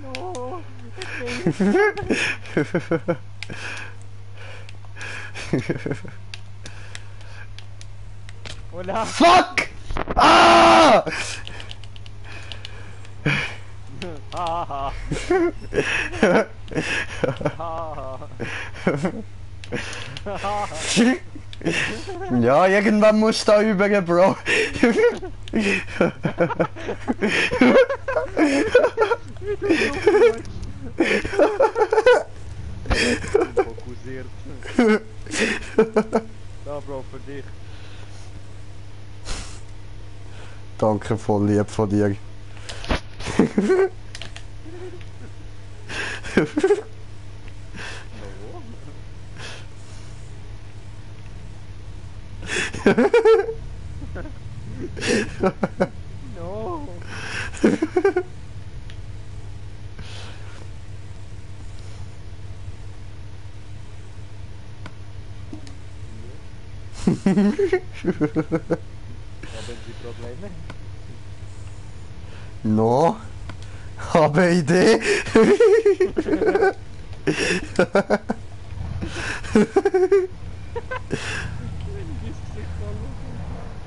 [SPEAKER 2] No! Hola!
[SPEAKER 1] Fuck! Ah!
[SPEAKER 2] Haha! Haha!
[SPEAKER 1] Ja, irgendwann musst du da über, Bro.
[SPEAKER 2] Fokussiert. Da, Bro, für dich.
[SPEAKER 1] Danke, voll lieb von dir.
[SPEAKER 2] No! Haben Sie Probleme?
[SPEAKER 1] No. Habe Idee.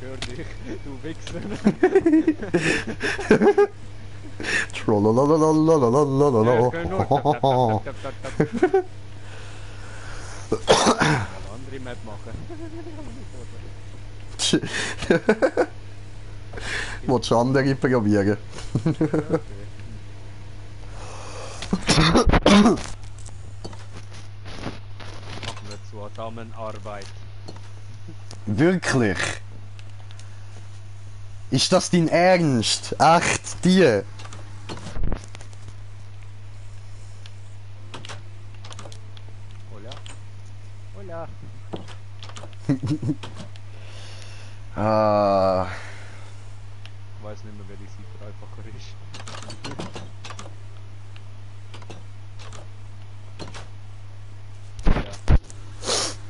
[SPEAKER 2] Hör dich, du Wichser.
[SPEAKER 1] Trollalalalalalalala.
[SPEAKER 2] Ja, nur. Eine andere Map machen.
[SPEAKER 1] Willst du andere probieren?
[SPEAKER 2] Okay. Machen wir Zusammenarbeit.
[SPEAKER 1] Wirklich? Ist das dein Ernst? Echt? Die?
[SPEAKER 2] Hola. Hola.
[SPEAKER 1] Ah,
[SPEAKER 2] Ich weiß nicht mehr, wer die Cipher einfacher ist.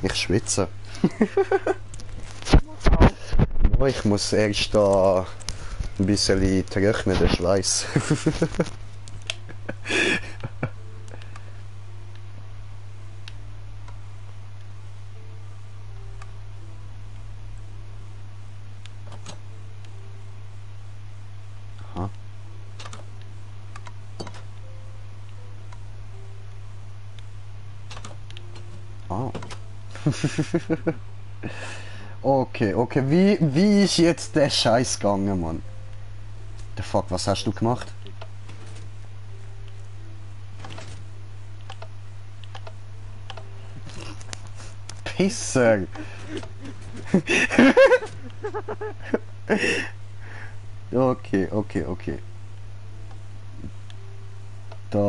[SPEAKER 1] ich schwitze.
[SPEAKER 2] Auch.
[SPEAKER 1] Oh, ich muss erst da ein bisschen trocknen, den Schweiß. Aha. Ah. Okay, okay. Wie ist jetzt der Scheiß gegangen, Mann? The fuck, was hast du gemacht? Pisser! Okay, okay, okay. Da.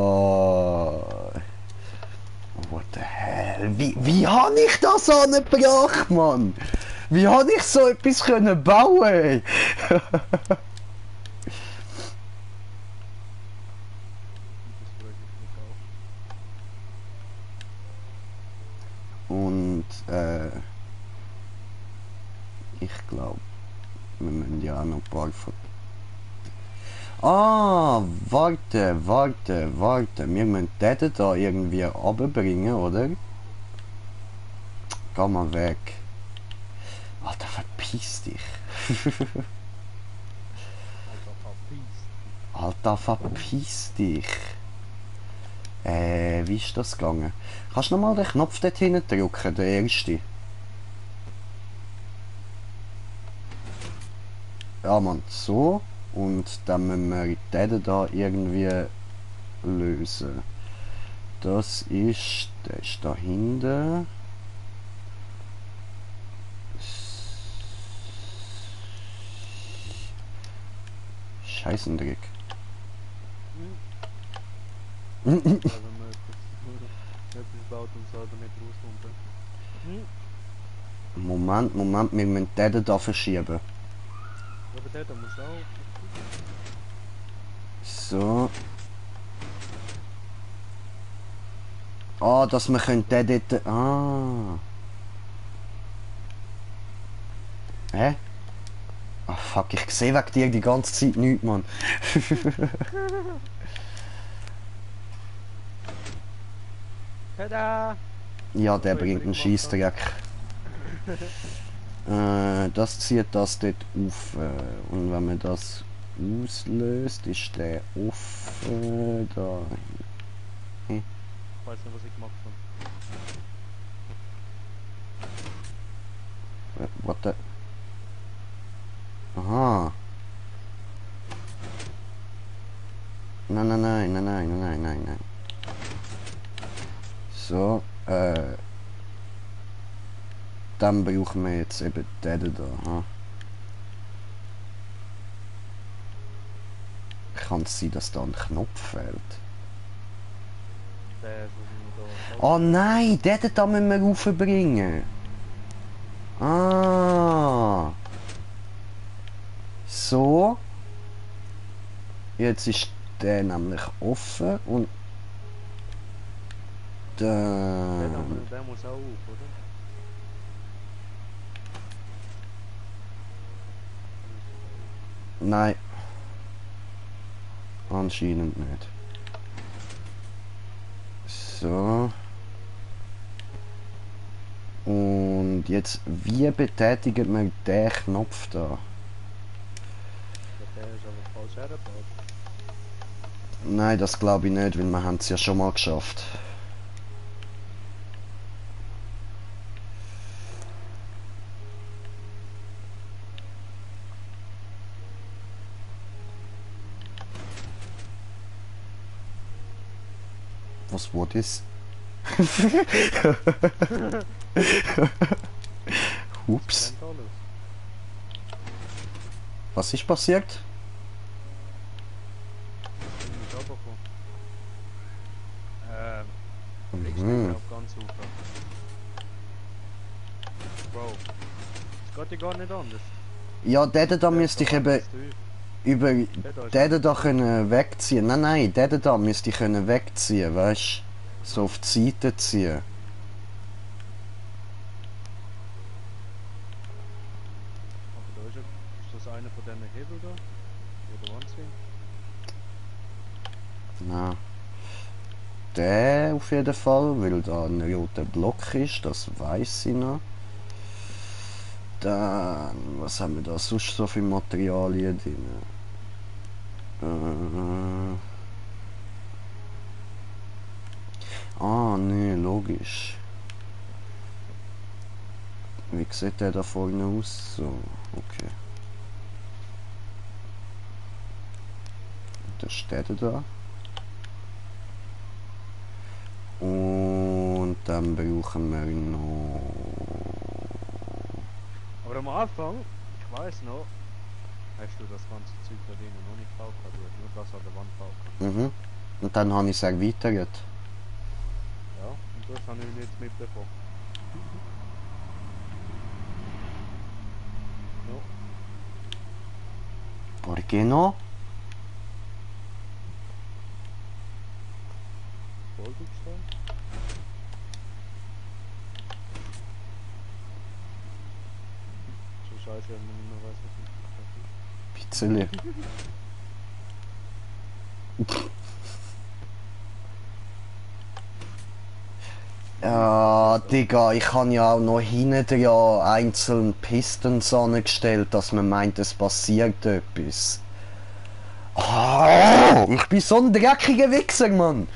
[SPEAKER 1] What the hell? Wie habe ich das angebracht, Mann? Wie habe ich so etwas können bauen? Ey?
[SPEAKER 2] Das frage ich mich auch.
[SPEAKER 1] Und ich glaube, wir müssen ja auch noch ein paar von. Ah, warte. Wir müssen den da irgendwie runterbringen, oder? Geh mal weg. Alter, verpiss dich.
[SPEAKER 2] Alter, verpisst.
[SPEAKER 1] Alter, verpiss dich. Wie ist das gegangen? Kannst du nochmal den Knopf dort hinten drücken, der erste? Ja, Mann, so. Und dann müssen wir den da irgendwie lösen. Das ist... Der ist da hinten. Scheißendreck.
[SPEAKER 2] Also wenn man etwas baut und selber nicht rauskommt.
[SPEAKER 1] Moment, wir müssen den da verschieben.
[SPEAKER 2] Aber der muss auch.
[SPEAKER 1] So. Ah, dass wir können den dort... Ah. Hä? Ah, fuck, ich sehe wegen dir die ganze Zeit nichts, Mann.
[SPEAKER 2] Tada!
[SPEAKER 1] Ja, der bringt einen Scheissdreck. Das zieht das dort auf. Und wenn man das auslöst, ist der offen. Da.
[SPEAKER 2] Ich weiß nicht, was ich gemacht habe.
[SPEAKER 1] What the... Aha. Nein. So, dann brauchen wir jetzt eben den da. Ha? Kann es sein, dass da ein Knopf fehlt?
[SPEAKER 2] Der, wo wir da.
[SPEAKER 1] Oh nein, den da müssen wir raufbringen. Ah. So. Jetzt ist der nämlich offen und
[SPEAKER 2] Der muss auch auf, oder?
[SPEAKER 1] Nein. Anscheinend nicht. So. Und jetzt, wie betätigen wir den Knopf da?
[SPEAKER 2] Der ist aber falsch hergebaut.
[SPEAKER 1] Nein, das glaube ich nicht, weil wir haben es ja schon mal geschafft. Was war das? Ups.
[SPEAKER 2] Brennt alles.
[SPEAKER 1] Was ist passiert?
[SPEAKER 2] Ich muss runterkommen. Ich
[SPEAKER 1] Mhm.
[SPEAKER 2] auf ganz hoch. Bro. Das geht ja gar nicht anders.
[SPEAKER 1] Ja, den da müsste ich eben über den da können wegziehen. Nein, den da müsste ich können wegziehen, weißt? So auf die Seite ziehen.
[SPEAKER 2] Aber da ist das einer von diesen Hebel da? Oder Wahnsinn?
[SPEAKER 1] Na. Der auf jeden Fall, weil da ein roter Block ist, das weiß ich noch. Dann, was haben wir da sonst so für Materialien drin? Ne, logisch. Wie sieht der da vorne aus? So, okay. Da steht er da. Und dann brauchen wir noch...
[SPEAKER 2] Aber am Anfang, ich weiß noch, hast du das ganze Zeug da drinnen noch nicht gebaut, nur das an der Wand gebaut.
[SPEAKER 1] Mhm. Und dann habe ich es erweitert.
[SPEAKER 2] Ja, und das habe ich nicht mitbekommen. Ja.
[SPEAKER 1] Origino?
[SPEAKER 2] Vollbildstein? So scheiße, wenn man nicht mehr weiß, was das ist.
[SPEAKER 1] Pizzeli. Ja, Digga, ich habe ja auch noch hinten ja einzelne Pistons angestellt, dass man meint, es passiert etwas. Ich bin so ein dreckiger Wichser, Mann.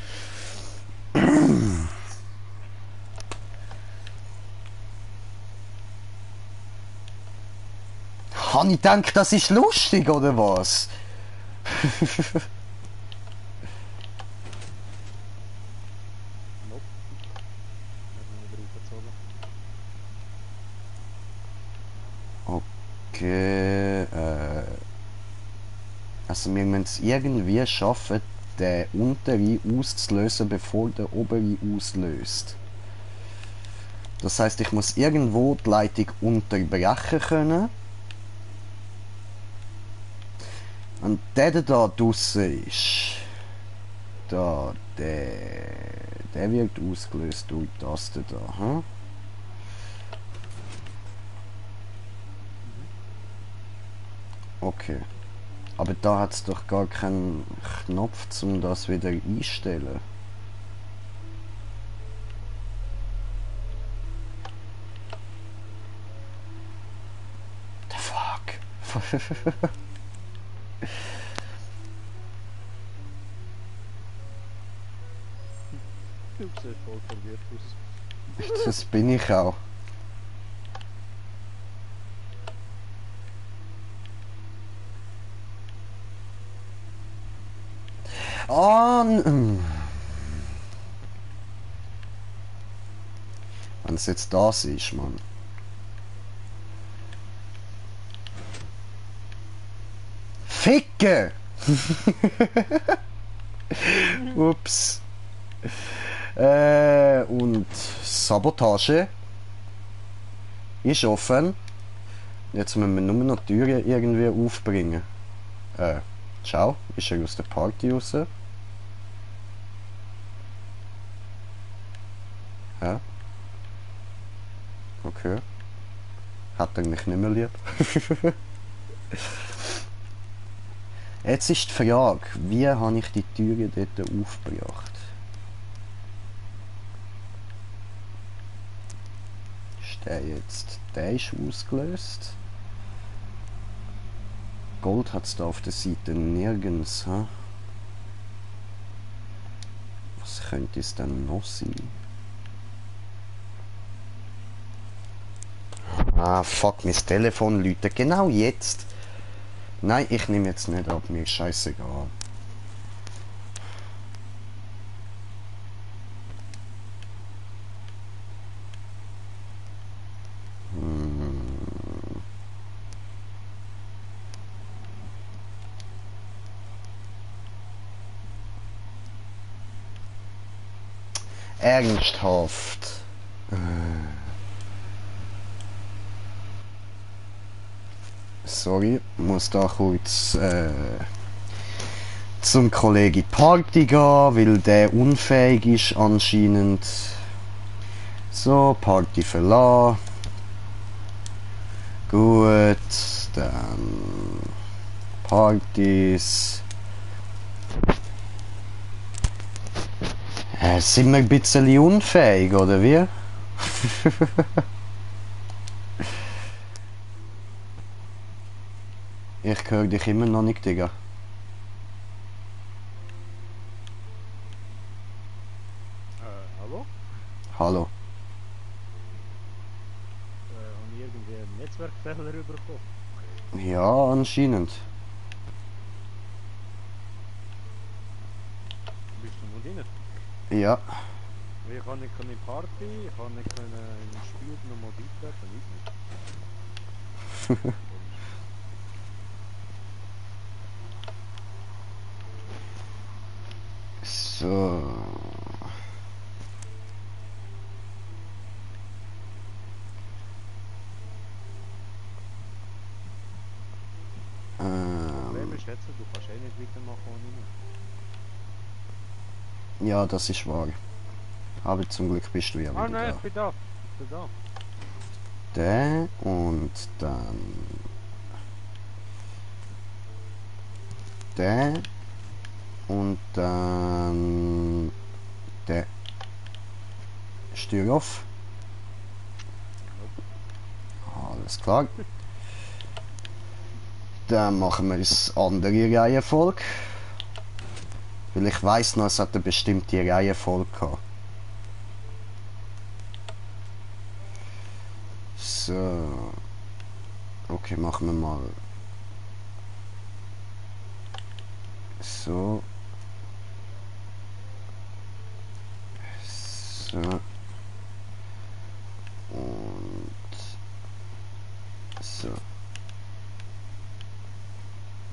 [SPEAKER 1] Habe ich gedacht, das ist lustig, oder was?
[SPEAKER 2] Nope. Hat mich nicht draufgezogen.
[SPEAKER 1] Okay, also wir müssen es irgendwie schaffen, den untere auszulösen, bevor der obere auslöst. Das heißt, ich muss irgendwo die Leitung unterbrechen können. Und der da draussen ist, da, der wird ausgelöst durch die Taste da. Hm? Okay. Aber da hat es doch gar keinen Knopf, um das wieder einstellen. The fuck?
[SPEAKER 2] Du siehst voll verwirrt aus.
[SPEAKER 1] Das bin ich auch. Wenn es jetzt das ist, Mann. Ficke! Ups. Und Sabotage ist offen. Jetzt müssen wir nur noch die Türen irgendwie aufbringen. Ciao, ist er aus der Party raus? Ja. Okay. Hat er mich nicht mehr lieb? Jetzt ist die Frage, wie habe ich die Türen dort aufgebracht? Ist der jetzt? Der ist ausgelöst. Gold hat es da auf der Seite nirgends. Hm? Was könnte es denn noch sein? Ah, fuck, mein Telefon läutet genau jetzt. Nein, ich nehme jetzt nicht ab, mir ist scheißegal. Ernsthaft. Sorry, muss da kurz zum Kollegen Party gehen, weil der unfähig ist anscheinend. So, Party verlassen. Gut, dann Partys. Sind wir ein bisschen unfähig, oder wie? Ich höre dich immer noch nicht, Digga.
[SPEAKER 2] Hallo?
[SPEAKER 1] Hallo.
[SPEAKER 2] Haben irgendwie einen Netzwerkfehler bekommen?
[SPEAKER 1] Ja, anscheinend.
[SPEAKER 2] Bist du noch drin?
[SPEAKER 1] Ja.
[SPEAKER 2] Ich kann nicht in die Party, ich kann nicht in ein Spiel nochmal beitreten, nicht.
[SPEAKER 1] So.
[SPEAKER 2] Problem ist jetzt, du kannst eh nicht weitermachen ohne mich.
[SPEAKER 1] Ja, das ist wahr. Aber zum Glück bist du ja
[SPEAKER 2] Ah
[SPEAKER 1] wieder
[SPEAKER 2] nein,
[SPEAKER 1] da.
[SPEAKER 2] ich bin da. Ich bin da.
[SPEAKER 1] Der und dann der und dann der. Steuer auf. Alles klar. Dann machen wir das andere Reihenfolge. Weil ich weiss noch, es hat eine bestimmte Reihenfolge gehabt. So. Okay, machen wir mal so. So. Und so.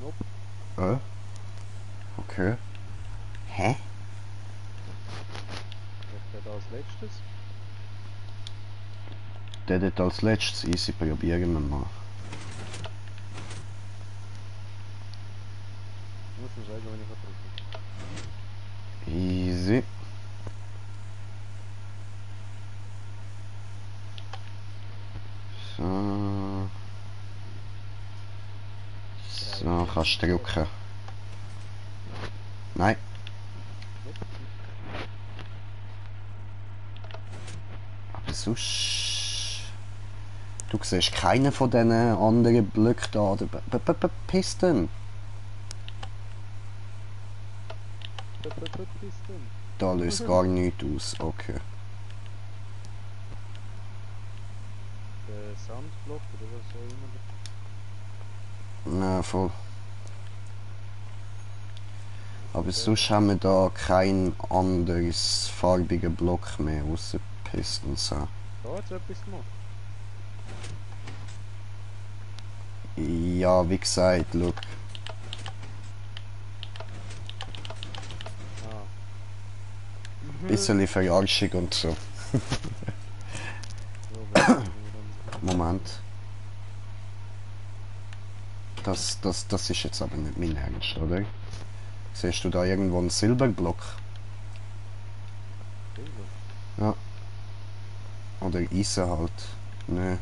[SPEAKER 2] Nope.
[SPEAKER 1] Okay. Hä?
[SPEAKER 2] Macht der da als letztes?
[SPEAKER 1] Der dort als letztes. Easy, probieren wir mal.
[SPEAKER 2] Ich muss mir sagen, wenn ich drücke.
[SPEAKER 1] Easy. So. So, kannst du drücken. Nein. Aber sonst... Du siehst keinen von diesen anderen Blöcken da. Pisten. Da löst gar nichts aus. Okay.
[SPEAKER 2] Der Sandblock oder was auch immer.
[SPEAKER 1] Na, voll. Aber sonst haben wir da kein anderes farbigen Block mehr, außer Pistons.
[SPEAKER 2] Da hat es etwas gemacht.
[SPEAKER 1] Ja, wie gesagt, look.
[SPEAKER 2] Ah.
[SPEAKER 1] Bisschen Verarschung und so. Moment. Das ist jetzt aber nicht mein Ernst, oder? Siehst du da irgendwo einen Silberblock? Ja. Oder Eisen halt. Nö.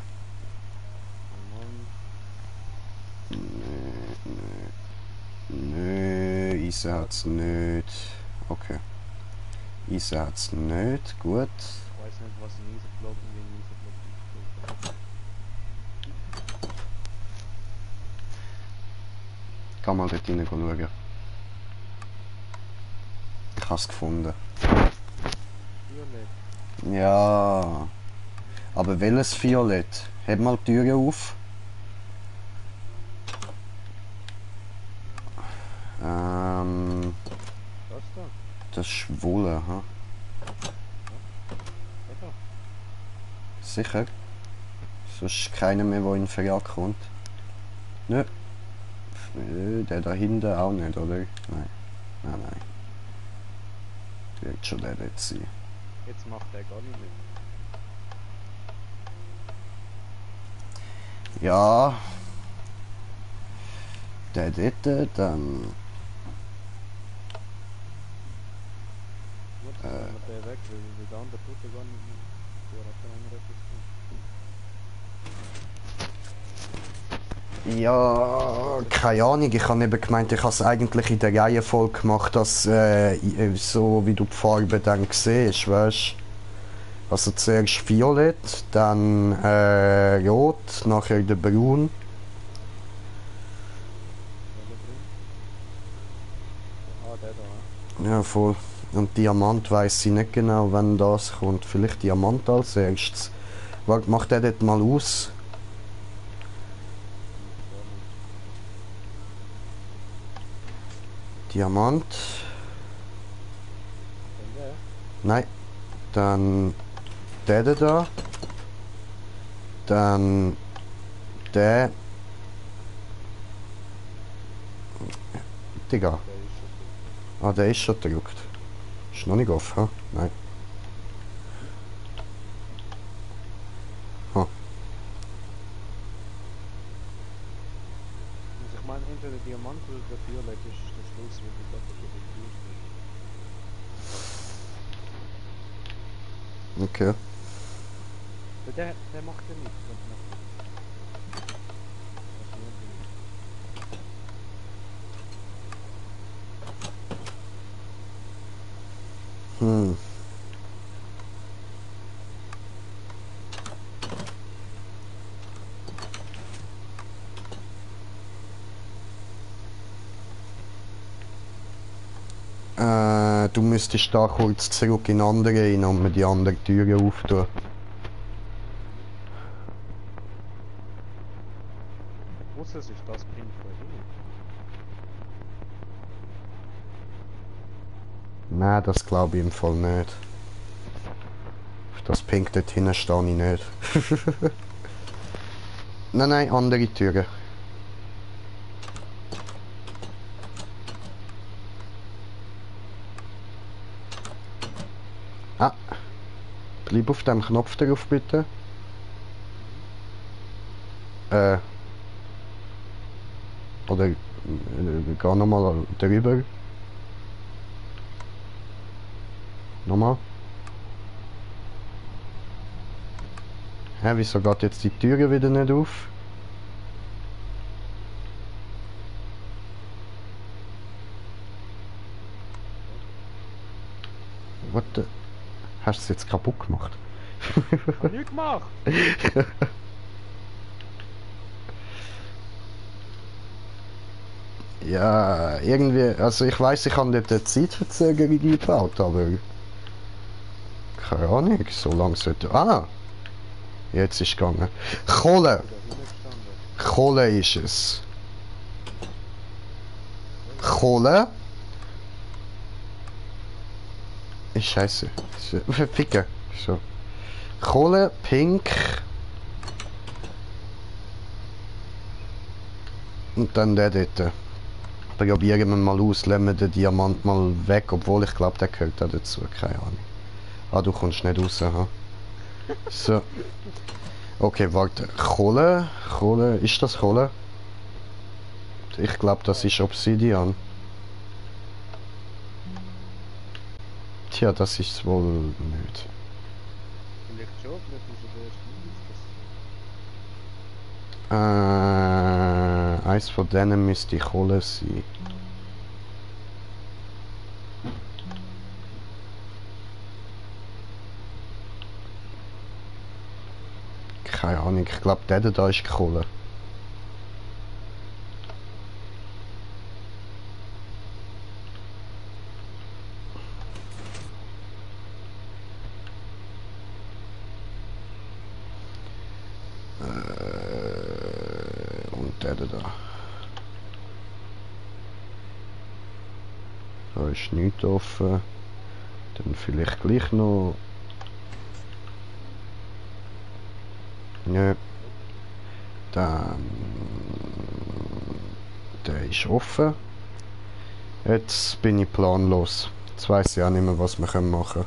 [SPEAKER 1] Nö, Eisen hat's nicht. Okay. Eisen hat's nicht, gut.
[SPEAKER 2] Ich weiß nicht, was ein Eisenblock und wie ein Eisenblock ist.
[SPEAKER 1] Geh mal dort rein schauen. Ich hab's gefunden.
[SPEAKER 2] Violett.
[SPEAKER 1] Ja. Aber welches Violett? Heb mal die Türe auf.
[SPEAKER 2] Was da?
[SPEAKER 1] Das ist Wolle, ha?
[SPEAKER 2] Da.
[SPEAKER 1] Sicher? Sonst keiner mehr, der in den Verjagd kommt. Nö. Der da hinten auch nicht, oder? Nein. Nein. Wird schon der dort sein.
[SPEAKER 2] Jetzt macht er gar nicht mehr.
[SPEAKER 1] Ja. Der dort, dann...
[SPEAKER 2] Gut, dann nehmen wir den weg, weil der andere tut er gar nicht mehr. Der hat dann auch noch etwas tun.
[SPEAKER 1] Ja, keine Ahnung. Ich habe eben gemeint, ich habe es eigentlich in der Reihenfolge gemacht, dass so wie du die Farbe dann siehst, weißt du? Also zuerst Violett, dann Rot, nachher der Braun.
[SPEAKER 2] Ah, der da,
[SPEAKER 1] Ja, voll. Und Diamant weiss ich nicht genau, wann das kommt. Vielleicht Diamant als erstes. Warte, mach den dort mal aus. Diamant.
[SPEAKER 2] Dann der.
[SPEAKER 1] Nein. Dann der da. Dann der. Digga.
[SPEAKER 2] Der ist schon
[SPEAKER 1] Ah, der ist schon
[SPEAKER 2] gut.
[SPEAKER 1] gedruckt. Ist noch nicht offen, ha? Nein. Ha.
[SPEAKER 2] Also ich meine, entweder Diamant oder der Violett ist der Schluss, weil die doppelt über die
[SPEAKER 1] Okay.
[SPEAKER 2] Der macht ja nichts.
[SPEAKER 1] Hm. Du müsstest da kurz zurück in andere rein und mir die andere Türe auftun.
[SPEAKER 2] es ist das Pink von hinten.
[SPEAKER 1] Nein, das glaube ich im Fall nicht. Auf das Pink dort hinten stehe ich nicht. Nein, nein, andere Türen. Ah. Bleib auf dem Knopf drauf, bitte. Oder geh nochmal drüber. Nochmal. Hä, wieso geht jetzt die Türe wieder nicht auf? What the... Hast du es jetzt kaputt gemacht?
[SPEAKER 2] Hab nichts gemacht!
[SPEAKER 1] Ja, irgendwie... Also ich weiß, ich habe dort eine Zeitverzögerung eingebaut, aber... Keine Ahnung, so lang sollte... Ah! Jetzt ist es gegangen. Kohle!
[SPEAKER 2] Da hinten gestanden.
[SPEAKER 1] Kohle ist es. Kohle? Ich scheiße. Ficken. So. Kohle, pink. Und dann der dort. Probieren wir mal aus, lassen wir den Diamant mal weg, obwohl ich glaube, der gehört auch dazu. Keine Ahnung. Ah, du kommst nicht raus, ha? So. Okay, warte. Kohle? Kohle? Ist das Kohle? Ich glaube, das ist Obsidian. Tja, das ist es wohl nicht.
[SPEAKER 2] Vielleicht schon, vielleicht ist er erst
[SPEAKER 1] Eins von denen müsste Kohle sein. Keine Ahnung, ich glaube, der da ist Kohle. Und der da. Da ist nichts offen. Dann vielleicht gleich noch. Nö. Dann. Der ist offen. Jetzt bin ich planlos. Jetzt weiss ich auch nicht mehr, was wir machen können.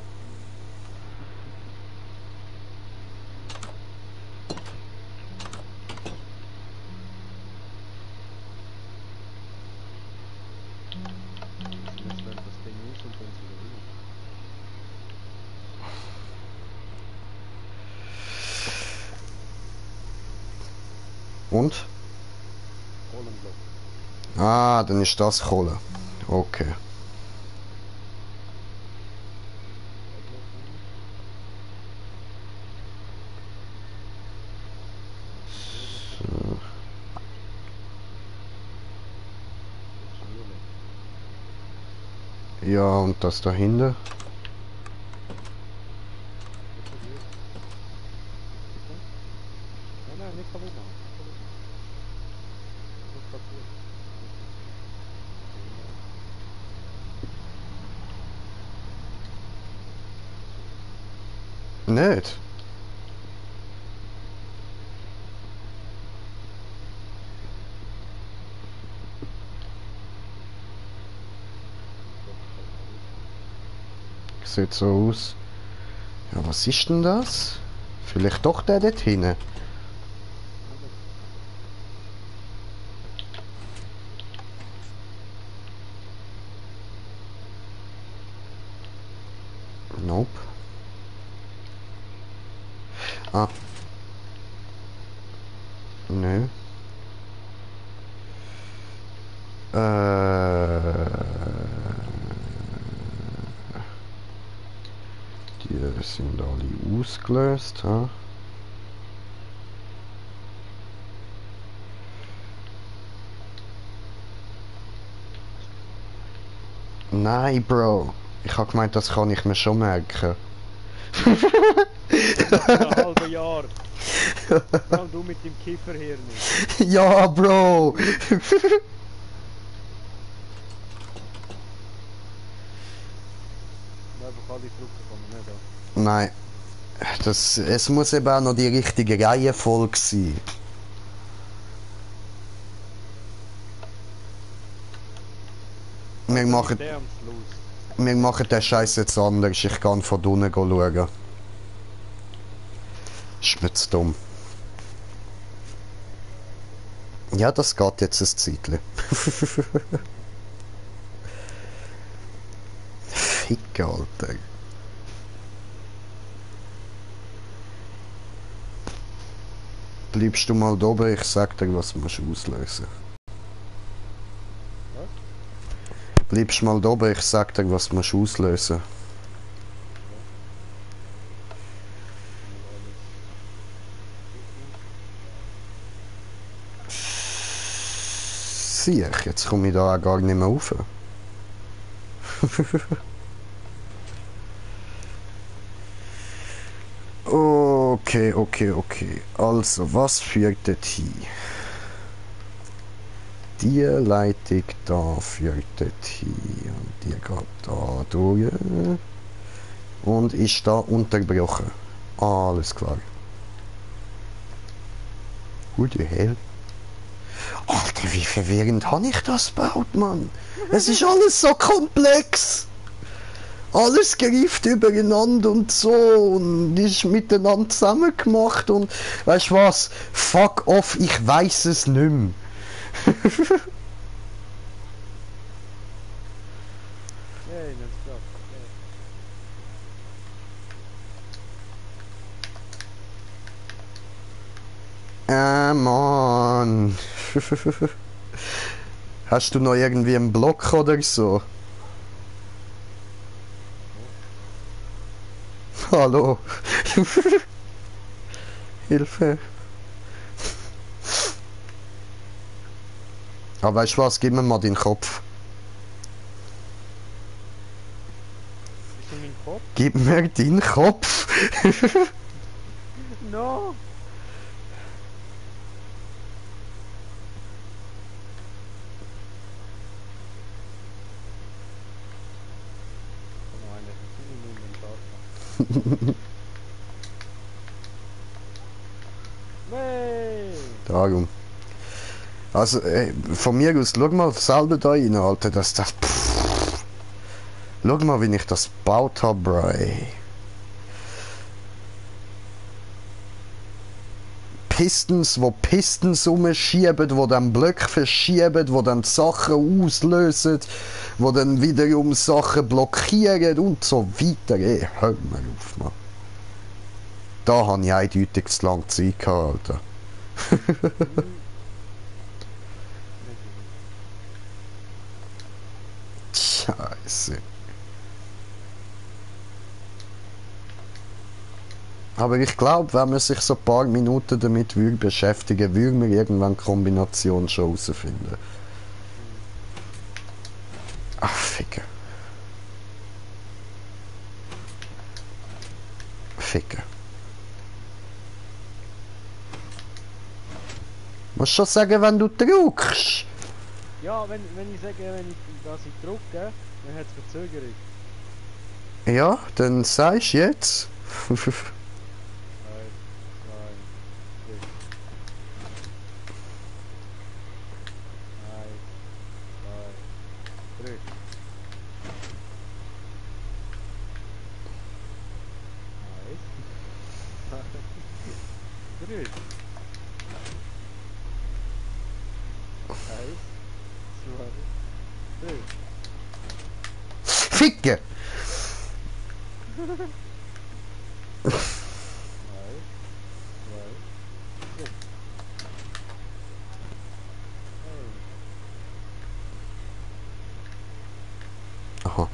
[SPEAKER 2] Vielleicht lernt das Ding aus und dann wieder rein.
[SPEAKER 1] Und?
[SPEAKER 2] Kohlenblock.
[SPEAKER 1] Ah, dann ist das Kohle. Okay. So. Ja, und das dahinter.
[SPEAKER 2] Nein, nein, nicht kaputt machen. Nicht kaputt.
[SPEAKER 1] Nicht? Sieht so aus. Ja, was ist denn das? Vielleicht doch der dort hinten. Nope. Ah. Nö. Die sind alle ausgelöst. Ha? Nein, Bro. Ich habe gemeint, das kann ich mir schon merken.
[SPEAKER 2] Eine halbe Jahren. Vor allem du mit dem Kieferhirn.
[SPEAKER 1] Ja, Bro!
[SPEAKER 2] Einfach alle Drucken kommen nicht an.
[SPEAKER 1] Nein. Es muss eben auch noch die richtige Reihenfolge sein. Wir machen,
[SPEAKER 2] Der am Schluss.
[SPEAKER 1] wir machen den Scheiß jetzt anders. Ich kann von unten schauen. Ist mir zu dumm. Ja, das geht jetzt ein Zeitchen. Fick, Alter. Bleibst du mal da oben, ich sag dir, was du musst auslösen.
[SPEAKER 2] Was?
[SPEAKER 1] Bleibst mal da oben, ich sag dir, was du musst auslösen. Sieh ich, jetzt komme ich da auch gar nicht mehr rauf. Okay. Also, was führt dorthin? Die Leitung da führt dorthin. Und die geht da durch. Und ist da unterbrochen. Alles klar. Who the hell? Alter, wie verwirrend habe ich das gebaut, Mann? Es ist alles so komplex. Alles greift übereinander und so und ist miteinander zusammen gemacht und weißt du was? Fuck off, ich weiß es nicht mehr.
[SPEAKER 2] Hey, nimm's klar.
[SPEAKER 1] Mann. Hast du noch irgendwie einen Block oder so? Hallo. Hilfe. Aber weißt du was, gib mir mal den Kopf.
[SPEAKER 2] Bist du mein Kopf?
[SPEAKER 1] Gib mir den Kopf.
[SPEAKER 2] No! Nein, das ist nicht in Inventar. Nee!
[SPEAKER 1] Darum. Also, von mir aus, schau mal selber da rein, Alter, Schau mal, wie ich das gebaut habe, Bro. Pistons, wo Pistons rumschieben, wo dann Blöcke verschieben, wo dann Sachen auslösen, wo dann wiederum Sachen blockieren und so weiter. Ey, hör mal auf, Mann. Da habe ich eindeutig zu lange Zeit gehabt, Alter. Scheiße. Aber ich glaube, wenn man sich so ein paar Minuten damit beschäftigen würde man irgendwann die Kombination schon herausfinden. Ach, Ficker. Ficker. Musst schon sagen, wenn du drückst.
[SPEAKER 2] Ja, wenn ich sage, dass ich drücke, dann hat es Verzögerung.
[SPEAKER 1] Ja, dann sagst du jetzt.
[SPEAKER 2] 1, 2, 3. Grüß. 1, 2, 3.
[SPEAKER 1] Ficken!
[SPEAKER 2] 1, 2, 3.
[SPEAKER 1] Aha.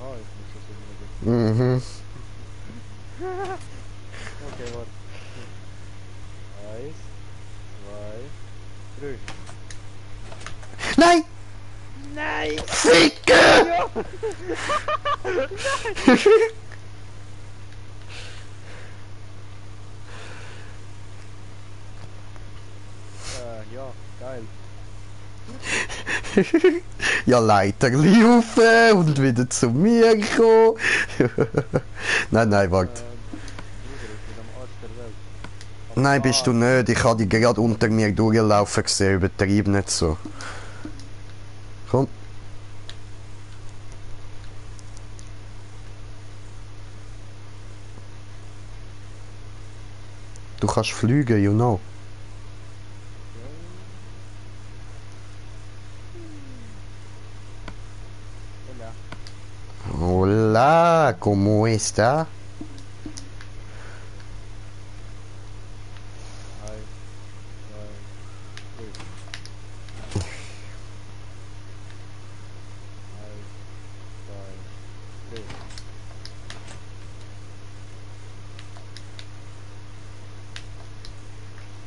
[SPEAKER 2] Aha, jetzt muss das irgendwie gehen.
[SPEAKER 1] Mhm.
[SPEAKER 2] Okay, warte. 1, 3.
[SPEAKER 1] Nein!
[SPEAKER 2] Nein!
[SPEAKER 1] Ficke!
[SPEAKER 2] Ja! Ja, geil.
[SPEAKER 1] Ja, Leiter laufen und wieder zu mir kommen. Nein, warte.
[SPEAKER 2] Bruder, ich bin am Arsch der Welt.
[SPEAKER 1] Nein, bist du nicht. Ich habe dich gerade unter mir durchlaufen gesehen. Übertreib nicht so. Komm. Du kannst fliegen, you know.
[SPEAKER 2] Hola.
[SPEAKER 1] Hola, ¿cómo está?
[SPEAKER 2] Hi. Hi. Hey. Hi. Hi. Hey.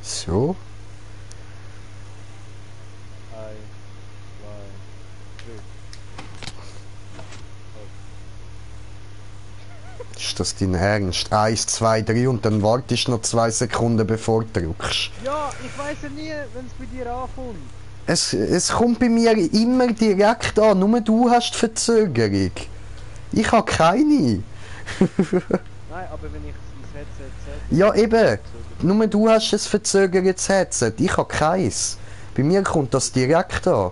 [SPEAKER 1] So?
[SPEAKER 2] Hi. Hi. Hey.
[SPEAKER 1] Ist das dein Ernst? 1, 2, 3 und dann wartest du noch 2 Sekunden bevor du drückst.
[SPEAKER 2] Ja, ich weiß ja nie, wenn es bei dir ankommt.
[SPEAKER 1] Es kommt bei mir immer direkt an, nur du hast die Verzögerung. Ich habe keine.
[SPEAKER 2] Nein, aber wenn ich ins Headset setze...
[SPEAKER 1] Ja, eben.
[SPEAKER 2] verzögert.
[SPEAKER 1] Nur du hast ein verzögertes Headset. Ich habe keins. Bei mir kommt das direkt an.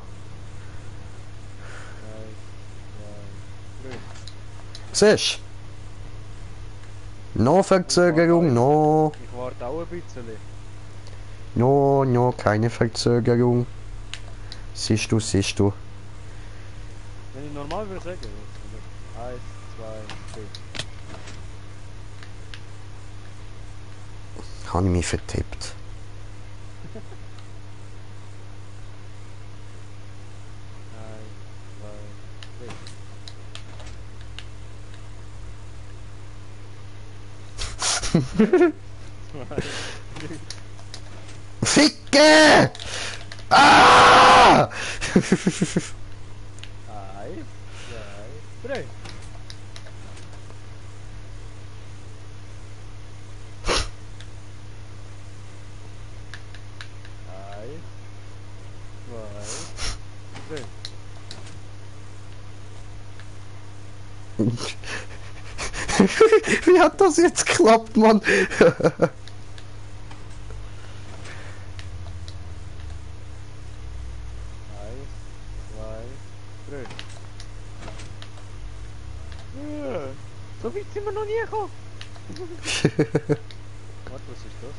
[SPEAKER 2] Nein.
[SPEAKER 1] Siehst du? No Verzögerung, no.
[SPEAKER 2] Ich warte auch ein bisschen.
[SPEAKER 1] No, keine Verzögerung. Siehst du.
[SPEAKER 2] Wenn ich normal würde sagen, 1, 2, 3.
[SPEAKER 1] Habe ich mich vertippt. Ficke! Ah!
[SPEAKER 2] 1, 2, 3.
[SPEAKER 1] Wie hat das jetzt geklappt, Mann?
[SPEAKER 2] 3. So weit sind wir noch nie gekommen. Warte, was ist das?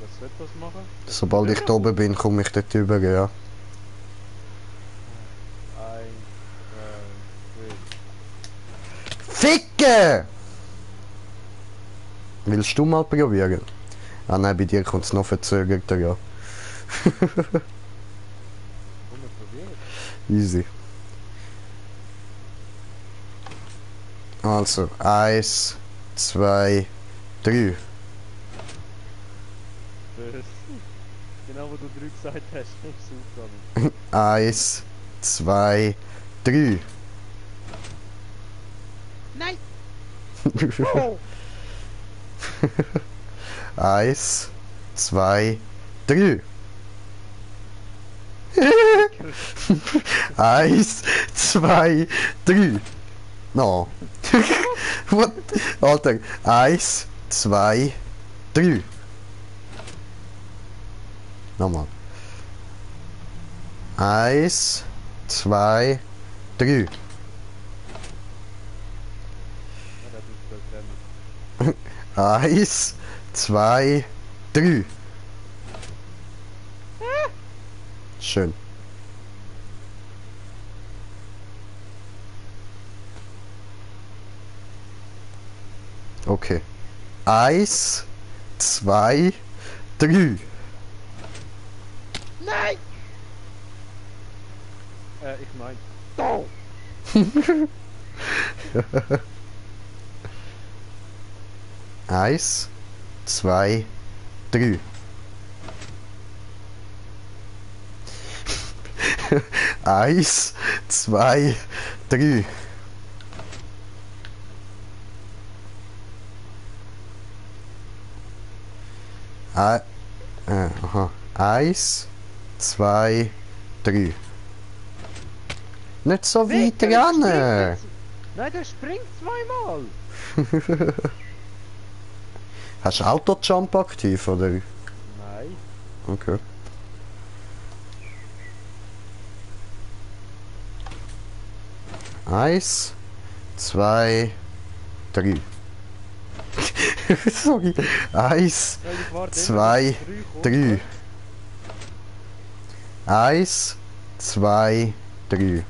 [SPEAKER 2] Was soll das machen?
[SPEAKER 1] Sobald ich da oben bin, komme ich dort rüber, ja.
[SPEAKER 2] 1, 2, 3.
[SPEAKER 1] Ficke! Willst du mal probieren? Ah nein, bei dir kommt es noch verzögerter, ja.
[SPEAKER 2] Komm, wir probieren.
[SPEAKER 1] Easy. Also, 1, 2, 3.
[SPEAKER 2] Genau, wo du 3 gesagt hast, ist super.
[SPEAKER 1] 1, 2, 3.
[SPEAKER 2] Nein! Oh!
[SPEAKER 1] 1, 2, 3. 1, 2, 3. No. What? Alter. 1, 2, 3. Nochmal. 1, 2, 3.
[SPEAKER 2] Ja, das ist das
[SPEAKER 1] 1, 2, 3. Schön. Okay. 1, 2, 3.
[SPEAKER 2] Nein! Ich mein. Oh!
[SPEAKER 1] 1, 2, 3. Eins, zwei, drei. Aha. Eins, zwei, drei. Nicht so weit
[SPEAKER 2] Ficker, der springt
[SPEAKER 1] rennen!
[SPEAKER 2] jetzt. Nein, der springt zweimal.
[SPEAKER 1] Hast du Auto-Jump aktiv, oder?
[SPEAKER 2] Nein.
[SPEAKER 1] Okay. Eins, zwei, drei. Sorry. Eins,
[SPEAKER 2] Soll ich warten,
[SPEAKER 1] zwei,
[SPEAKER 2] bis
[SPEAKER 1] drei. Eins, zwei, drei.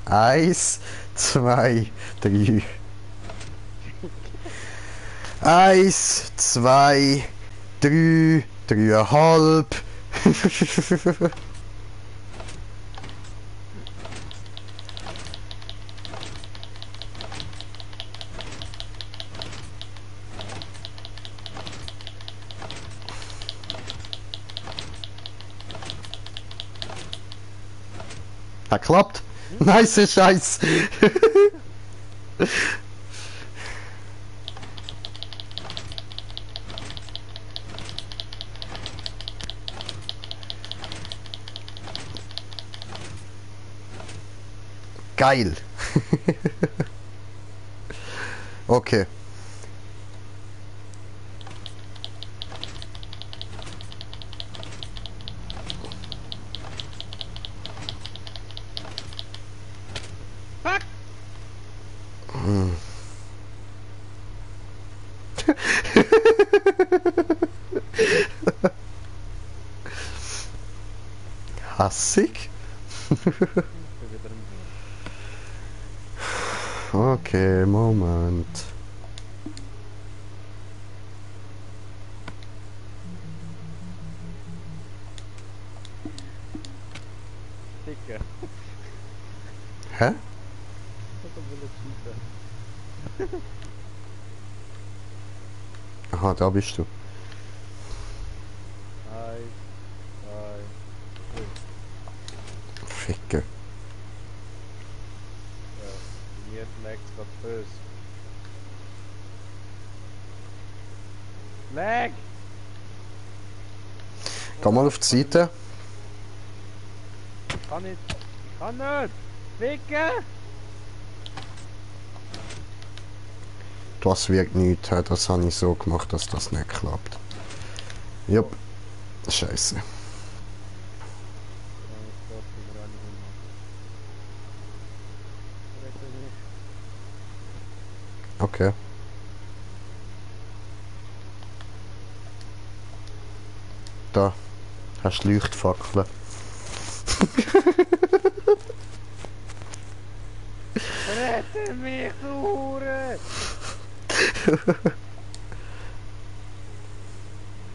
[SPEAKER 1] Eins, zwei, drei. Eins, zwei, drei, dreieinhalb. Hat klappt. Nice Scheiß. Geil. Okay.
[SPEAKER 2] Fuck!
[SPEAKER 1] Hassig?
[SPEAKER 2] Ich bin wieder im
[SPEAKER 1] Okay, Moment.
[SPEAKER 2] Dicker.
[SPEAKER 1] Hä?
[SPEAKER 2] Ich will cheaten.
[SPEAKER 1] Aha, da bist du.
[SPEAKER 2] Eins, zwei,
[SPEAKER 1] Ficke.
[SPEAKER 2] mir lag's grad böse. Lag!
[SPEAKER 1] Geh mal auf die Seite.
[SPEAKER 2] Ich kann nicht. Ich kann nicht! Ficken!
[SPEAKER 1] Das wird nicht. Das habe ich so gemacht, dass das nicht klappt. Jupp. Scheiße. Okay. Da. Hast du Leuchtfackeln.
[SPEAKER 2] Rette mich, du Hure!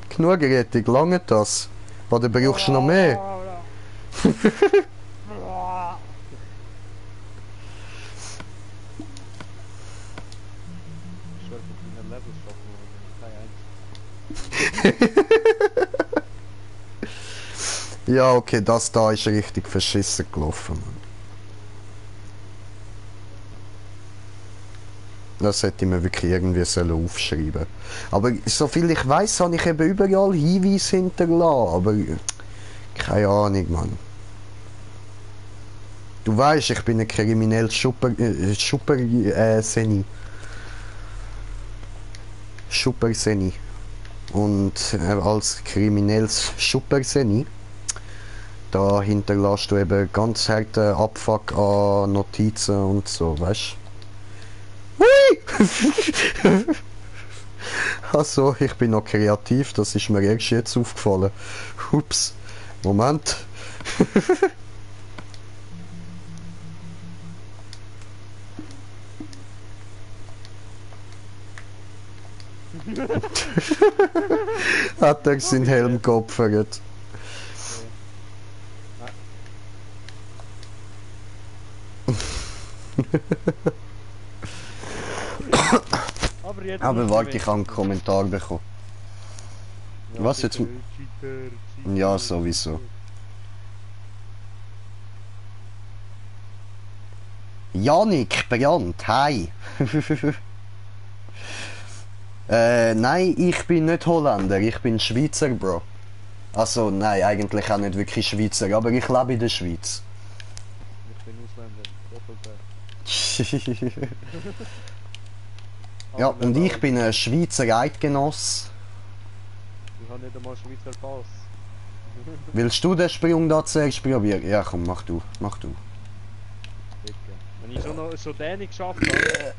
[SPEAKER 1] Genug Rettung, lange das? Oder brauchst du noch mehr?
[SPEAKER 2] Ich werde mit deinen Levels schaffen, kein eins.
[SPEAKER 1] Ja, okay, das da ist richtig verschissen gelaufen. Mann. Das hätte ich mir wirklich irgendwie sollen aufschreiben. Aber soviel ich weiß, habe ich eben überall Hinweise hinterlassen. Aber keine Ahnung, Mann. Du weißt, ich bin ein kriminelles Seni. Super-Seni. Und als kriminelles Super-Seni, da hinterlässt du eben ganz harten Abfuck an Notizen und so, weißt du? Also, ich bin noch kreativ, das ist mir erst jetzt aufgefallen. Ups, Moment. Hat er seinen Helm geopfert.
[SPEAKER 2] Aber jetzt.
[SPEAKER 1] Aber warte, ich habe einen Kommentar bekommen.
[SPEAKER 2] Ja,
[SPEAKER 1] Was jetzt?
[SPEAKER 2] bitte, Cheater, Cheater.
[SPEAKER 1] Ja, sowieso. Janik Brandt, hi. Nein, ich bin nicht Holländer, ich bin Schweizer, Bro. Also, nein, eigentlich auch nicht wirklich Schweizer, aber ich lebe in der Schweiz.
[SPEAKER 2] Ich bin Ausländer. Doppelter.
[SPEAKER 1] Ja,
[SPEAKER 2] Aber
[SPEAKER 1] und
[SPEAKER 2] lebe
[SPEAKER 1] ich
[SPEAKER 2] auch-
[SPEAKER 1] bin ein Schweizer Eidgenoss.
[SPEAKER 2] Ich habe nicht einmal Schweizer Pass.
[SPEAKER 1] Willst du den Sprung da zuerst probieren? Ja, komm, mach du, mach du.
[SPEAKER 2] Dicke. Wenn ich schon den nicht geschafft habe.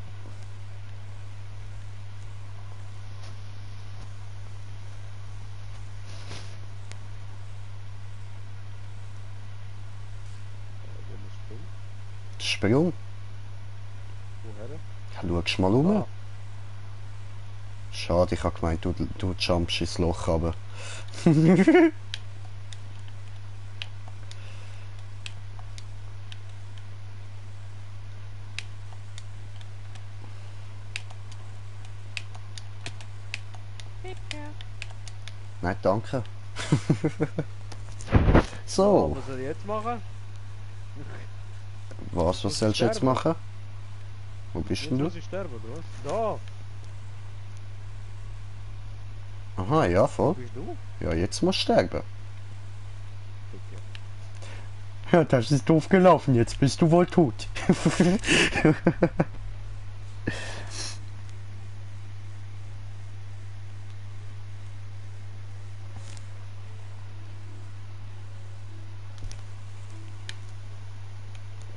[SPEAKER 1] Sprung?
[SPEAKER 2] Woher?
[SPEAKER 1] Ja, schau mal um.
[SPEAKER 2] Ah,
[SPEAKER 1] Schade, ich hab gemeint, du jumpst ins Loch runter. Nein, danke. So,
[SPEAKER 2] was soll ich jetzt machen?
[SPEAKER 1] was
[SPEAKER 2] Muss ich
[SPEAKER 1] sollst du jetzt
[SPEAKER 2] sterben?
[SPEAKER 1] machen? Wo bist
[SPEAKER 2] Jetzt
[SPEAKER 1] denn du?
[SPEAKER 2] muss ich sterben, oder was? Da!
[SPEAKER 1] Aha, ja,
[SPEAKER 2] Wo
[SPEAKER 1] voll.
[SPEAKER 2] bist du?
[SPEAKER 1] Ja, jetzt musst du sterben.
[SPEAKER 2] Dicke.
[SPEAKER 1] Ja, das ist doof gelaufen, jetzt bist du wohl tot.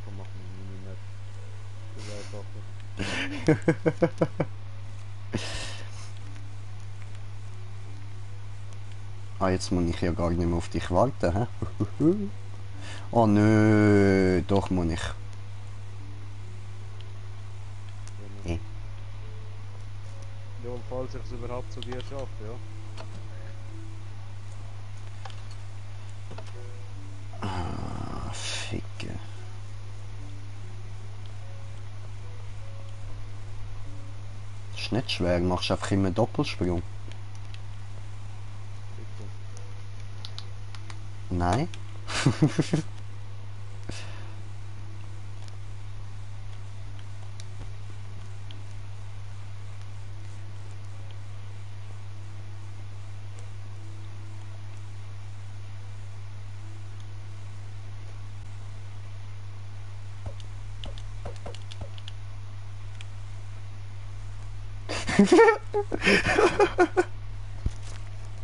[SPEAKER 2] Komm, mach mich nicht mehr. Das ist einfacher.
[SPEAKER 1] Ah, jetzt muss ich ja gar nicht mehr auf dich warten, hä? Oh nö, doch muss ich. Eh.
[SPEAKER 2] Ja, und falls ich es überhaupt zu dir schaffe, ja.
[SPEAKER 1] Ah, Ficke. Ist nicht schwer, du machst einfach immer Doppelsprung.
[SPEAKER 2] Dicke.
[SPEAKER 1] Nein?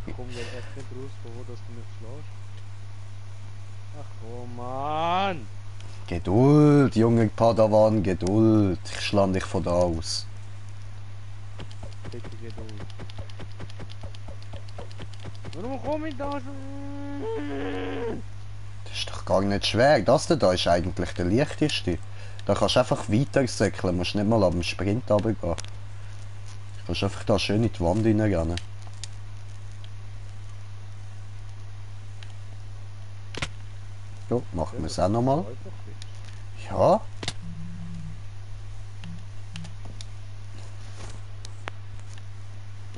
[SPEAKER 2] Ich komme da echt nicht raus, von wo dass du mich schlägst. Ach komm, Mann!
[SPEAKER 1] Geduld, junger Padawan, Geduld. Ich schlag dich von da aus.
[SPEAKER 2] Dicke Geduld. Warum komme ich da schon?
[SPEAKER 1] Das ist doch gar nicht schwer. Das da ist eigentlich der leichteste. Da kannst du einfach weiter säckeln, musst nicht mal am Sprint runtergehen. Du kannst einfach da schön in die Wand reinrennen. So, machen wir es auch nochmal. Ja.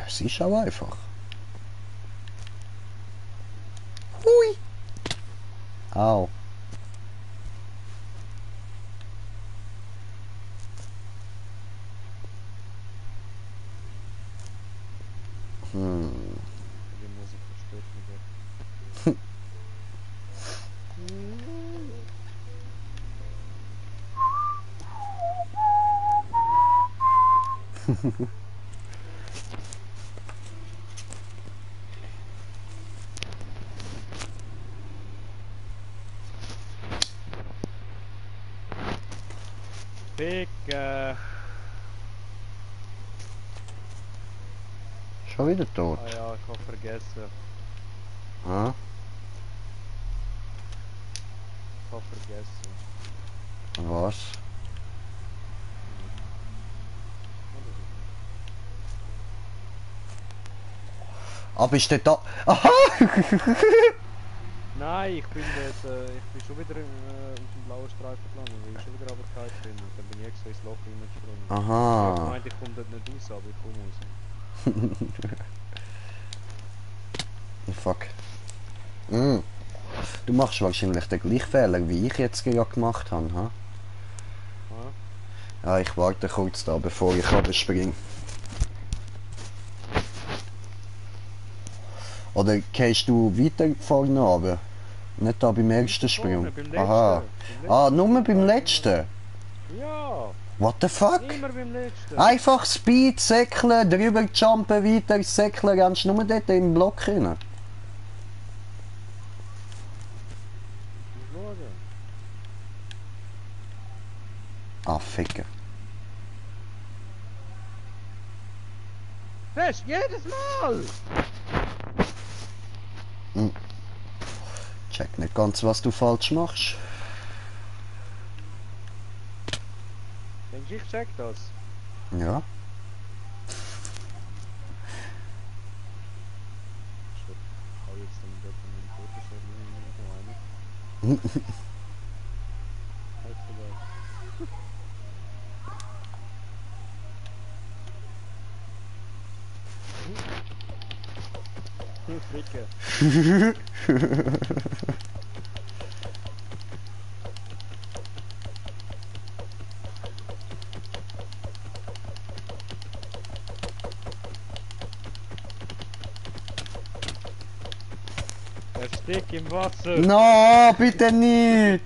[SPEAKER 1] Es ist auch einfach. Hui. Au.
[SPEAKER 2] Die Musik verstört mich. Dicke!
[SPEAKER 1] Schon wieder tot.
[SPEAKER 2] Ah ja, ich habe vergessen.
[SPEAKER 1] Ah,
[SPEAKER 2] Ich habe vergessen.
[SPEAKER 1] was? Aber ist der da? Aha!
[SPEAKER 2] Nein, ich bin dort, ich bin schon wieder auf dem blauen Streifen gelandet, weil ich schon wieder runtergefallen bin. Und dann bin ich extra ins Loch reingesprungen. Ich
[SPEAKER 1] Aha.
[SPEAKER 2] hab gemeint, ich komme dort nicht raus, aber ich komme raus.
[SPEAKER 1] Fuck. Mm. Du machst wahrscheinlich den gleichen Fehler, wie ich jetzt gerade gemacht habe, ha?
[SPEAKER 2] Ah,
[SPEAKER 1] Ja, ich warte kurz da, bevor ich runterspringe. Oder gehst du weiter vorne runter? Nicht da beim ersten Sprung?
[SPEAKER 2] Vorne, beim
[SPEAKER 1] Aha.
[SPEAKER 2] letzten. Beim
[SPEAKER 1] Ah,
[SPEAKER 2] letzten
[SPEAKER 1] nur
[SPEAKER 2] Sprung
[SPEAKER 1] beim
[SPEAKER 2] gehe ich
[SPEAKER 1] letzten?
[SPEAKER 2] immer. Ja,
[SPEAKER 1] What the fuck?
[SPEAKER 2] immer beim letzten.
[SPEAKER 1] Einfach Speed, säckeln, drüber jumpen, weiter säckeln, rennst nur dort im Block rein.
[SPEAKER 2] Muss schauen.
[SPEAKER 1] Ah, ficken.
[SPEAKER 2] Fest, jedes Mal!
[SPEAKER 1] Check nicht ganz, was du falsch machst.
[SPEAKER 2] Denkst du, ich check das?
[SPEAKER 1] Ja.
[SPEAKER 2] Shit. Hau jetzt dann dort in den Photoshop noch eine. Halt vorbei. Fricke. Erstick im Wasser.
[SPEAKER 1] No, bitte nicht!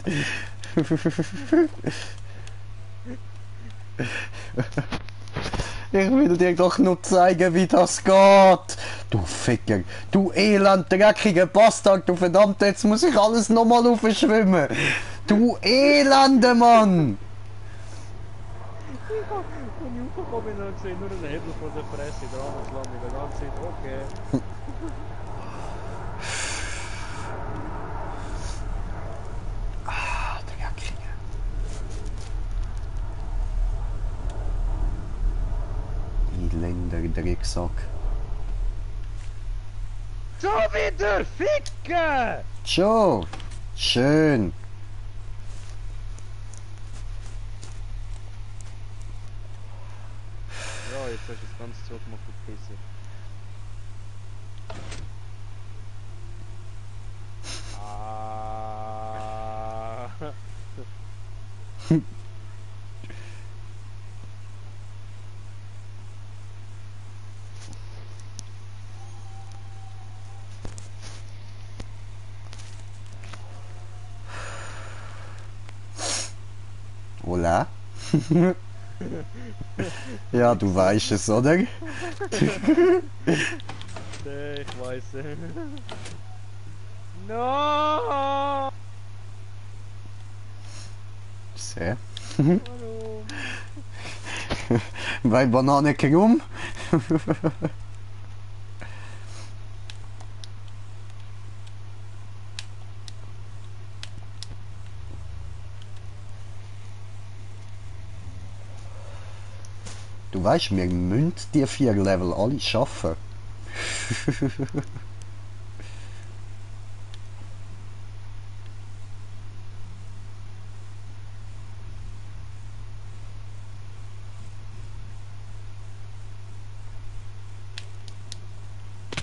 [SPEAKER 1] Ich will dir doch nur zeigen, wie das geht. Du Ficker, du elend dreckiger Bastard, du verdammt, jetzt muss ich alles nochmal aufschwimmen. Du elende Mann!
[SPEAKER 2] Als ich hochgekommen bin, habe ich gesehen, nur ein Hebel vor der Fresse dran und lasse mich die ganze Zeit, okay.
[SPEAKER 1] Ah, Dreckiger. Elender Drecksack.
[SPEAKER 2] So wieder! Ficke!
[SPEAKER 1] Joe, schön.
[SPEAKER 2] Ja, jetzt hast du das ganze Zeug gemacht, du Pisser. Ah.
[SPEAKER 1] Hola. Ja, du weißt es, oder?
[SPEAKER 2] Ich weiß. No!
[SPEAKER 1] Sehr.
[SPEAKER 2] Warum?
[SPEAKER 1] Bei Banane krumm. Du weißt, wir müssen die 4 Level alle schaffen.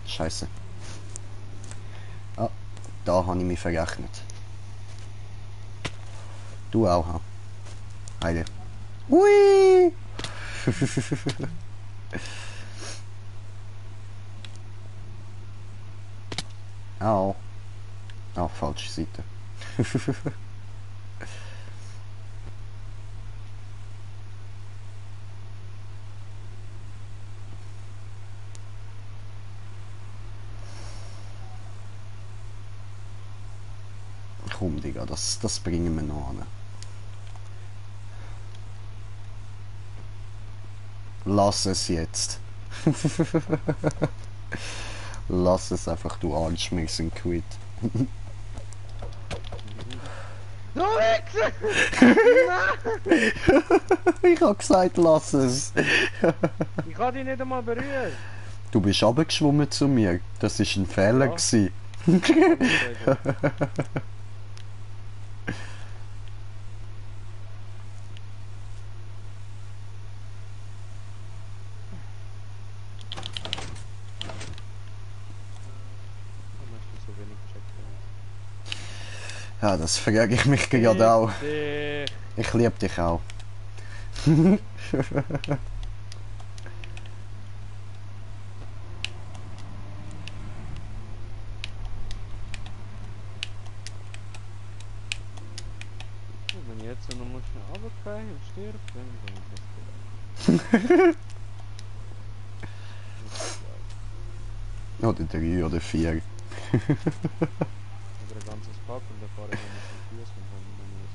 [SPEAKER 1] Scheiße. Ah, da habe ich mich verrechnet. Du auch, ha? Heide. Hui! Au. Ah, falsche Seite. Komm, Digga, das bringen wir noch an. Lass es jetzt. Lass es einfach, du Arschmix und quit.
[SPEAKER 2] Du Wichser! Nein!
[SPEAKER 1] Ich hab gesagt, lass es.
[SPEAKER 2] Ich kann dich nicht einmal berühren.
[SPEAKER 1] Du bist runtergeschwommen zu mir. Das ist ein Fehler
[SPEAKER 2] Ja.
[SPEAKER 1] gewesen.
[SPEAKER 2] Warum hast du so wenig Checkpoints?
[SPEAKER 1] Ja, das frage ich mich gerade auch.
[SPEAKER 2] Dich.
[SPEAKER 1] Ich liebe dich auch.
[SPEAKER 2] Wenn ich jetzt noch mal schnell runterfallen und stirb, dann bin ich das gut.
[SPEAKER 1] Oder 3 oder 4.
[SPEAKER 2] Oder ein ganzes Pack und dann fahre ich noch mit dem Fuß und dann noch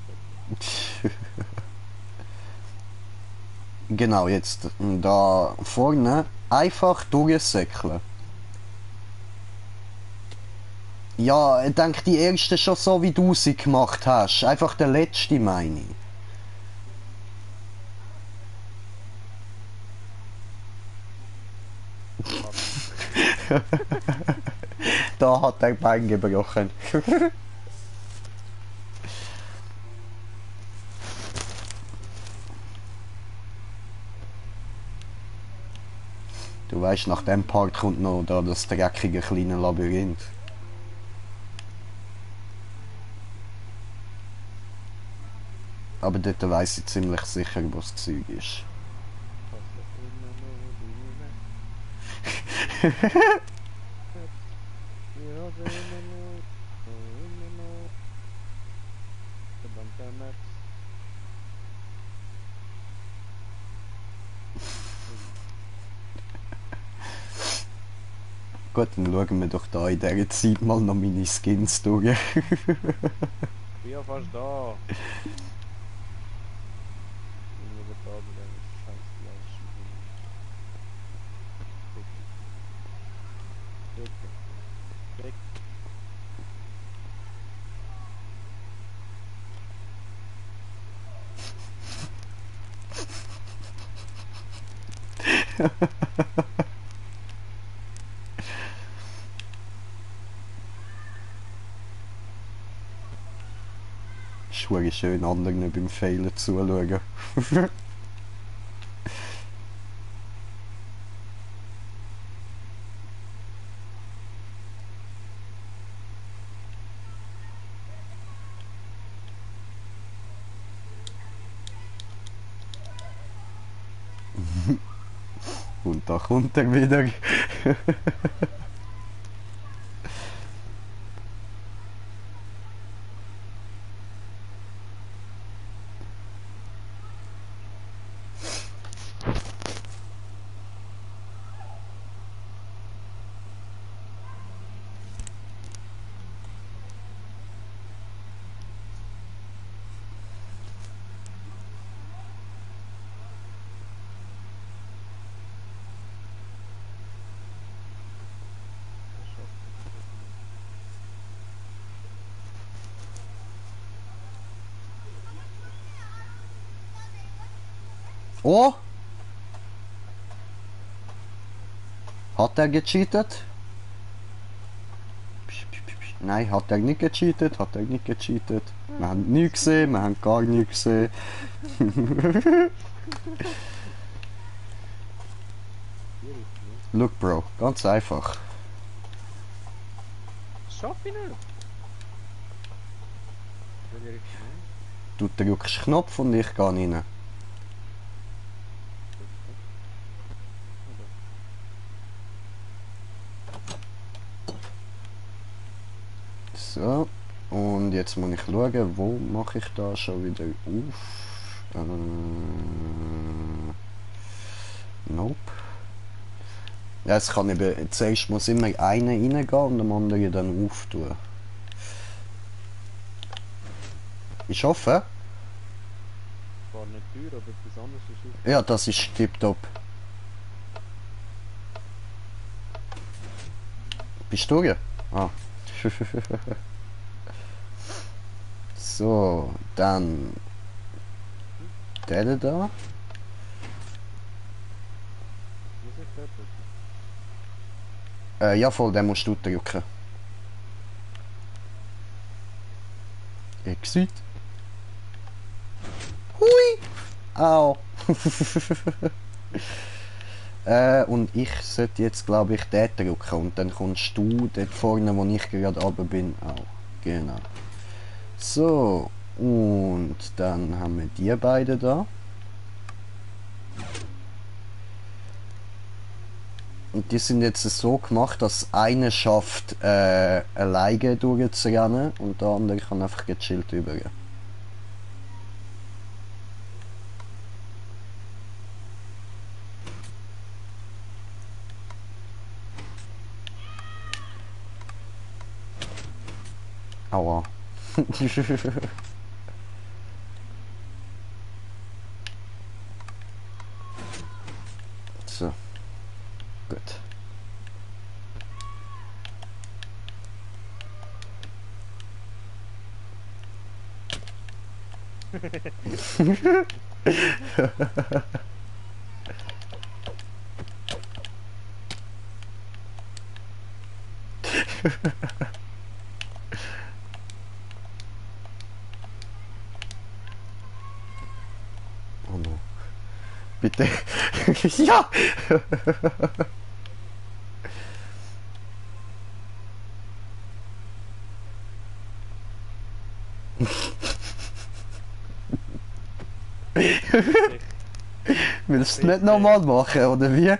[SPEAKER 2] das Bett.
[SPEAKER 1] Genau, jetzt da vorne einfach durchsäckeln. Ja, ich denke die erste schon so, wie du sie gemacht hast. Einfach der letzte, meine ich. Da hat er Bein gebrochen. Du weißt, nach dem Part kommt noch da das dreckige kleine Labyrinth. Aber dort weiss ich ziemlich sicher, wo das Zeug ist. Gut, dann schauen wir doch da in dieser Zeit mal noch meine Skins durch.
[SPEAKER 2] Ich bin ja fast da. Ich bin lieber da, weil das scheiß Fleisch. Bitte. Bitte.
[SPEAKER 1] Ist verdammt schön, anderen beim Failen zuschauen. Und da kommt er wieder. Oh! Hat er gecheatet? Nein, hat er nicht gecheatet, hat er nicht gecheatet. Wir haben nichts gesehen, wir haben gar nichts gesehen. Look, Bro, ganz einfach.
[SPEAKER 2] Schaff ich nicht. Will ich richtig nehmen?
[SPEAKER 1] Du drückst Knopf und ich gehe rein. So, und jetzt muss ich schauen, wo mache ich da schon wieder auf. Nope. Ja, es kann eben, zuerst muss immer einer reingehen und der andere dann auftun. Ist offen?
[SPEAKER 2] War nicht teuer, aber etwas anderes ist auf.
[SPEAKER 1] Ja, das ist tipptopp. Bist du durch? Ah. So, dann der da.
[SPEAKER 2] Muss ich fertig?
[SPEAKER 1] Ja voll, den musst du drücken. Exit. Hui! Au! Und ich sollte jetzt, glaube ich, den drücken und dann kommst du dort vorne, wo ich gerade runter bin, auch. Genau. So, und dann haben wir die beiden da. Und die sind jetzt so gemacht, dass einer schafft, alleine durchzurennen und der andere kann einfach gechillt übergehen. Aua. So. Gut. Oh no. Bitte. Ja! Willst du es nicht nochmal machen, oder wie?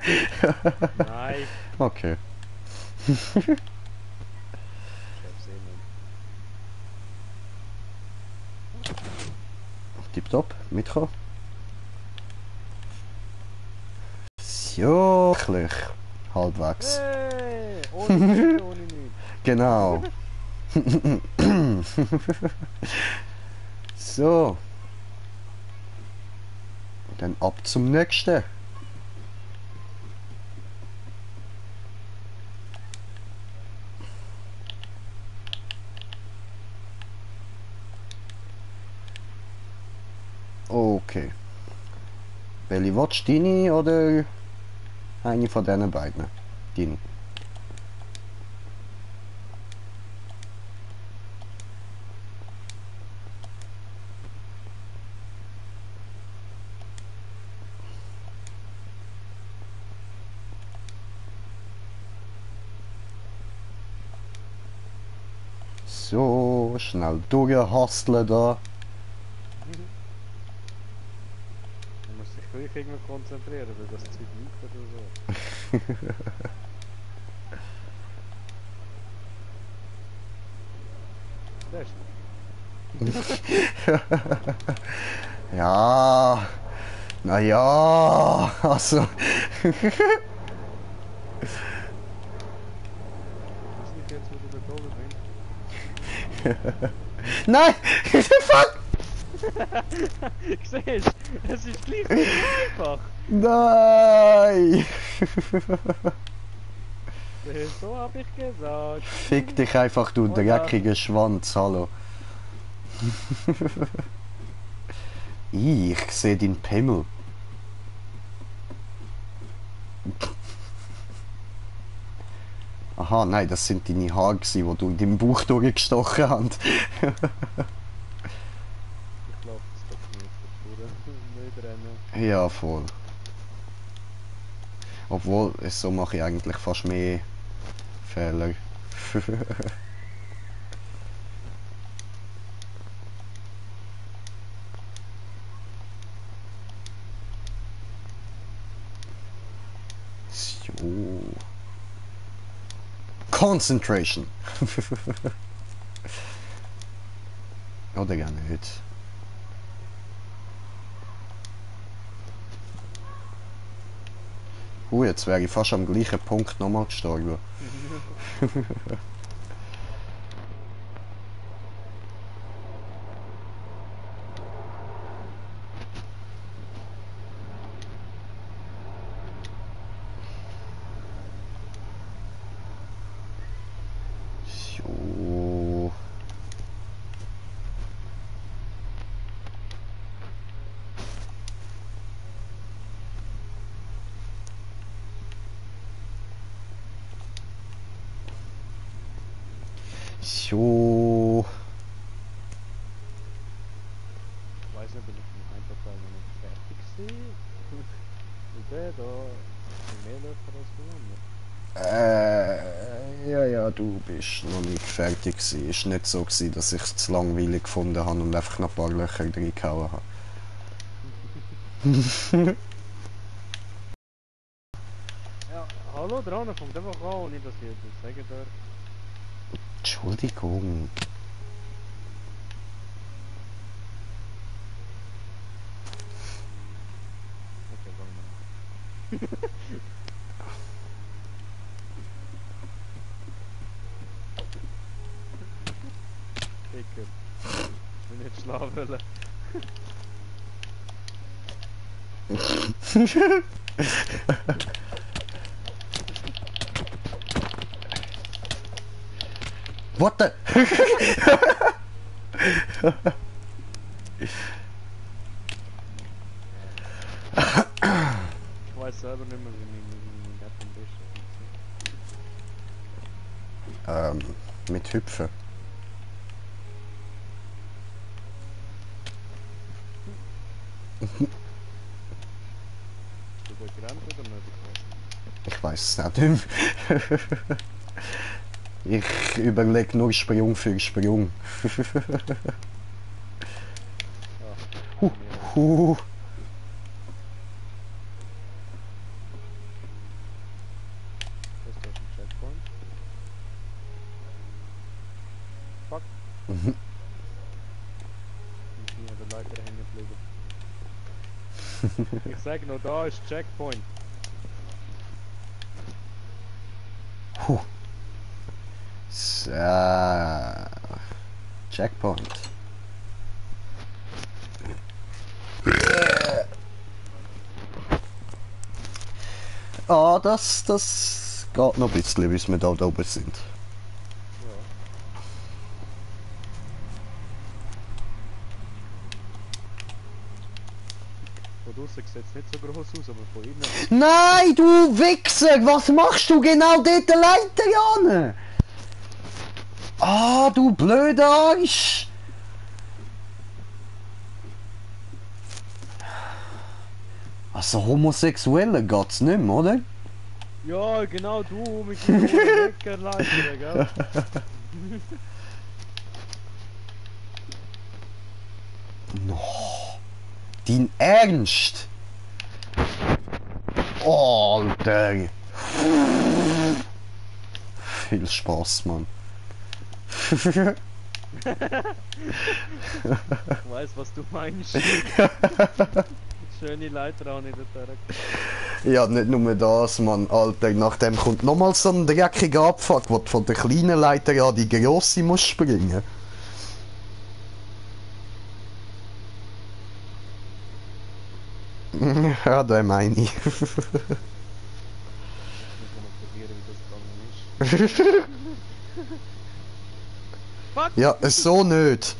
[SPEAKER 2] Nein,
[SPEAKER 1] Okay.
[SPEAKER 2] ich hab's eh nicht.
[SPEAKER 1] Tipptopp, mitkommen. So, wirklich. Halbwegs.
[SPEAKER 2] Hey, ohne nichts, ohne nichts.
[SPEAKER 1] Genau. So. Dann ab zum nächsten. Okay. Welche willst du? Deine oder eine von diesen beiden? Deine. So, schnell durchhasteln da.
[SPEAKER 2] Man muss sich gleich irgendwie konzentrieren, weil das Zeug liegt oder so. Das ist
[SPEAKER 1] Ja, naja, also.
[SPEAKER 2] das nicht jetzt, wo du da oben bist.
[SPEAKER 1] Nein! Fuck!
[SPEAKER 2] Siehst du, es ist gleich nicht einfach.
[SPEAKER 1] Nein!
[SPEAKER 2] So hab ich gesagt.
[SPEAKER 1] Fick dich einfach, du dreckiger Schwanz, hallo. Ich sehe den Pimmel. Aha, nein, das sind deine Haare, die du in deinem Bauch durchgestochen hast.
[SPEAKER 2] Ich glaube, das doch nicht nicht rennen.
[SPEAKER 1] Ja, voll. Obwohl, so mache ich eigentlich fast mehr Fehler. So. Concentration. Oder gar nicht. Jetzt wäre ich fast am gleichen Punkt nochmal gestorben. So. So.
[SPEAKER 2] Ich weiß nicht, bin ich im Heimportal noch nicht fertig gewesen? Und der da sind mehr Löcher als wir.
[SPEAKER 1] Ja, du bist noch nicht fertig gewesen. Ist nicht so gewesen, dass ich es zu langweilig gefunden habe und einfach noch ein paar Löcher reingehauen habe.
[SPEAKER 2] Ja, Hallo, der andere kommt einfach an, ohne dass ich das sagen darf.
[SPEAKER 1] Entschuldigung.
[SPEAKER 2] Okay, wollen wir. Dicker. Ich will nicht schlafen wollen.
[SPEAKER 1] What the?
[SPEAKER 2] Ich weiß selber nicht mehr, wie mein Weapon ist.
[SPEAKER 1] Mit Hüpfen.
[SPEAKER 2] Du bist gerannt oder nicht?
[SPEAKER 1] Ich weiß es nicht mehr. Ich überlege nur Sprung für Sprung.
[SPEAKER 2] Ja.
[SPEAKER 1] Huh.
[SPEAKER 2] Das ist ein Checkpoint. Fuck.
[SPEAKER 1] Mhm.
[SPEAKER 2] Ich bin hier an der Leiter hängen geblieben. Ich sag noch, da ist Checkpoint.
[SPEAKER 1] Huh. So. Checkpoint. Ah, das geht noch ein bisschen, bis wir da oben sind.
[SPEAKER 2] Ja. Von draussen sieht es nicht so groß aus, aber von innen.
[SPEAKER 1] Nein, du Wichser! Was machst du genau dort der Leiter, Jan? Ah, du blöder Arsch! Also Homosexuelle geht's nicht mehr, oder?
[SPEAKER 2] Ja, genau du mit dem Leckerleiter, gell?
[SPEAKER 1] No. Dein Ernst? Oh, Alter. Viel Spaß, Mann.
[SPEAKER 2] Ich weiß, was du meinst. Schöne Leiter auch nicht da.
[SPEAKER 1] Ja, nicht nur das, Mann. Alter, nachdem kommt nochmal so ein dreckiger Abfuck, wo du von der kleinen Leiter an die grosse musst springen. Ja, da meine ich.
[SPEAKER 2] Ich muss mal probieren, wie das gegangen ist. Fuck!
[SPEAKER 1] Ja, so nicht.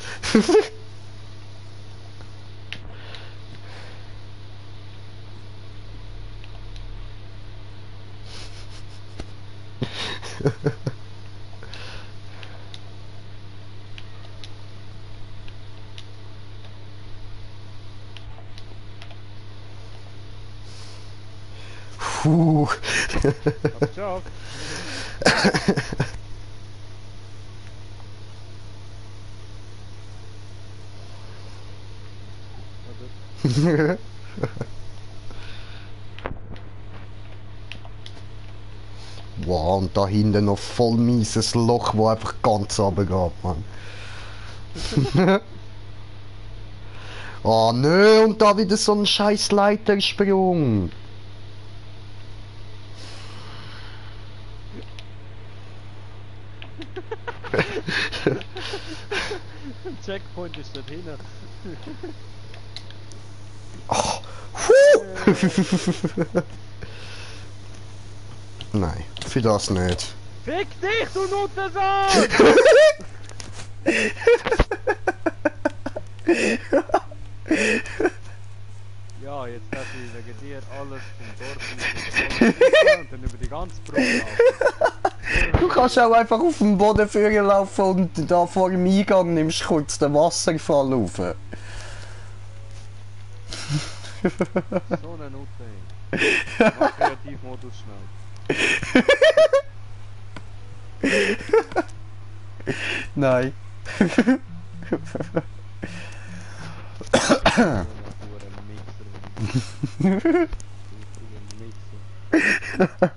[SPEAKER 1] Puh.
[SPEAKER 2] Hab's geschafft.
[SPEAKER 1] Wow, und da hinten noch voll mieses Loch, wo einfach ganz runter geht, Mann. Oh nö, und da wieder so ein scheiß Leitersprung.
[SPEAKER 2] Checkpoint ist dort hinten.
[SPEAKER 1] Oh. Nein, für das nicht.
[SPEAKER 2] Fick dich, du Nuttensohn! Ja, jetzt darf ich wegen dir alles vom Dorf und dann über die ganze Brücke laufen.
[SPEAKER 1] Du kannst auch einfach auf dem Boden führen laufen und da vor dem Eingang nimmst du kurz den Wasserfall rauf.
[SPEAKER 2] So eine Nutte, ey. Mach Kreativmodus schnell.
[SPEAKER 1] Nein.
[SPEAKER 2] Mixer.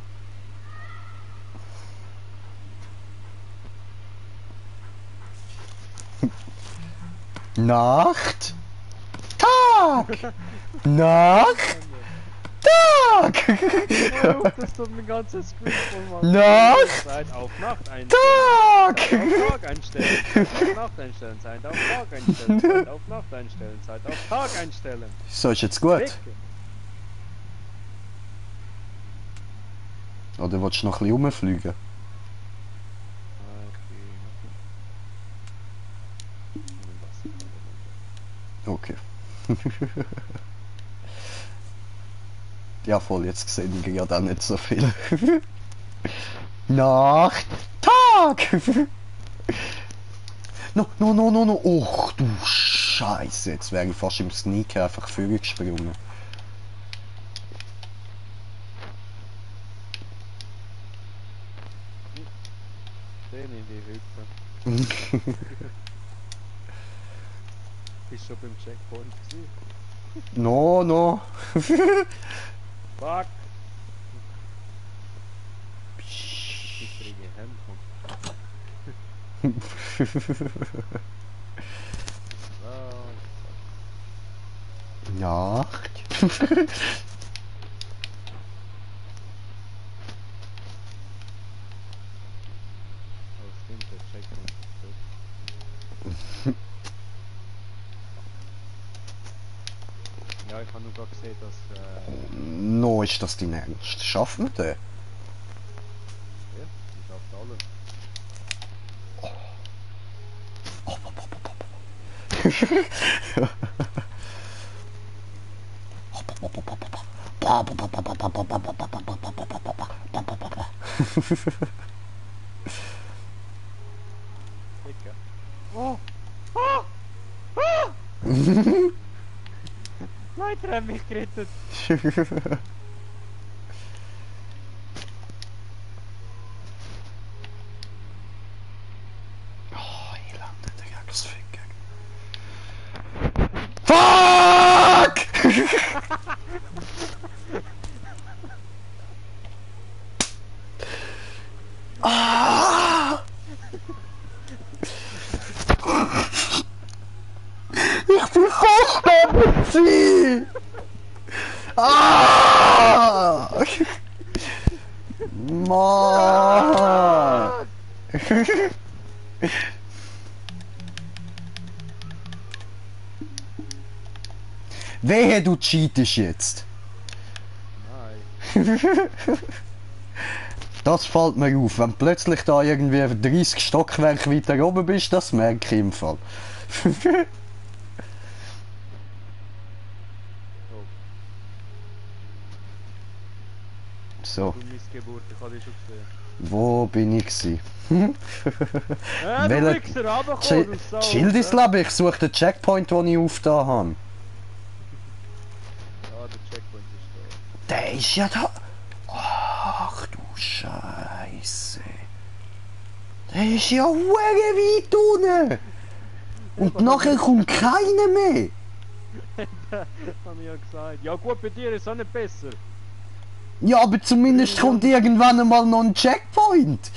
[SPEAKER 1] Nacht. Tag. Nacht. Tag.
[SPEAKER 2] Oh, das tut mein ganzes Screen voll machen.
[SPEAKER 1] Nacht.
[SPEAKER 2] Zeit auf Nacht einstellen.
[SPEAKER 1] Tag.
[SPEAKER 2] Zeit auf Tag einstellen. Zeit auf Nacht einstellen. Zeit auf Tag einstellen. Zeit auf Nacht einstellen. Zeit auf Tag einstellen.
[SPEAKER 1] So, ist jetzt gut?
[SPEAKER 2] Weg.
[SPEAKER 1] Oder willst du noch ein bisschen rumfliegen? Okay. Ja voll, jetzt sehen wir ja dann nicht so viel. Nacht, Tag! No. Och du Scheiße, jetzt wäre ich fast im Sneaker einfach vorgesprungen.
[SPEAKER 2] Den in die Hütte. Bist schon beim Checkpoint gewesen?
[SPEAKER 1] No.
[SPEAKER 2] Fuck! Ich kriege Hemd.
[SPEAKER 1] Nacht.
[SPEAKER 2] Ja, ich habe nur gerade gesehen, dass...
[SPEAKER 1] No, ist das dein Ernst? Schaffen wir den?
[SPEAKER 2] Ja, die schafft alles. Dicke. Oh! Ah! Ah! Leute haben mich gerettet!
[SPEAKER 1] Oh, elende Drecksficker. Fuck! Ah! Ich bin fast da! Ah! Mann! Wehe, du cheatest jetzt.
[SPEAKER 2] Nein.
[SPEAKER 1] Das fällt mir auf. Wenn plötzlich da irgendwie 30 Stockwerke weiter oben bist, das merke ich im Fall. So,
[SPEAKER 2] Du Missgeburt, ich habe dich schon gesehen.
[SPEAKER 1] wo bin ich gsi?
[SPEAKER 2] Du
[SPEAKER 1] Welcher-
[SPEAKER 2] Wichser, runterkomm, du Sau!
[SPEAKER 1] Chill dein Leben, ich suche den Checkpoint, den ich aufgetan habe.
[SPEAKER 2] Ja, der Checkpoint ist
[SPEAKER 1] Der ist ja da. Ach du Scheiße. Der ist ja hure weit unten. Und nachher kommt keiner mehr.
[SPEAKER 2] da. Hab ich ja gesagt. Ja gut, bei dir ist es auch nicht besser.
[SPEAKER 1] Ja, aber zumindest kommt irgendwann einmal noch ein Checkpoint.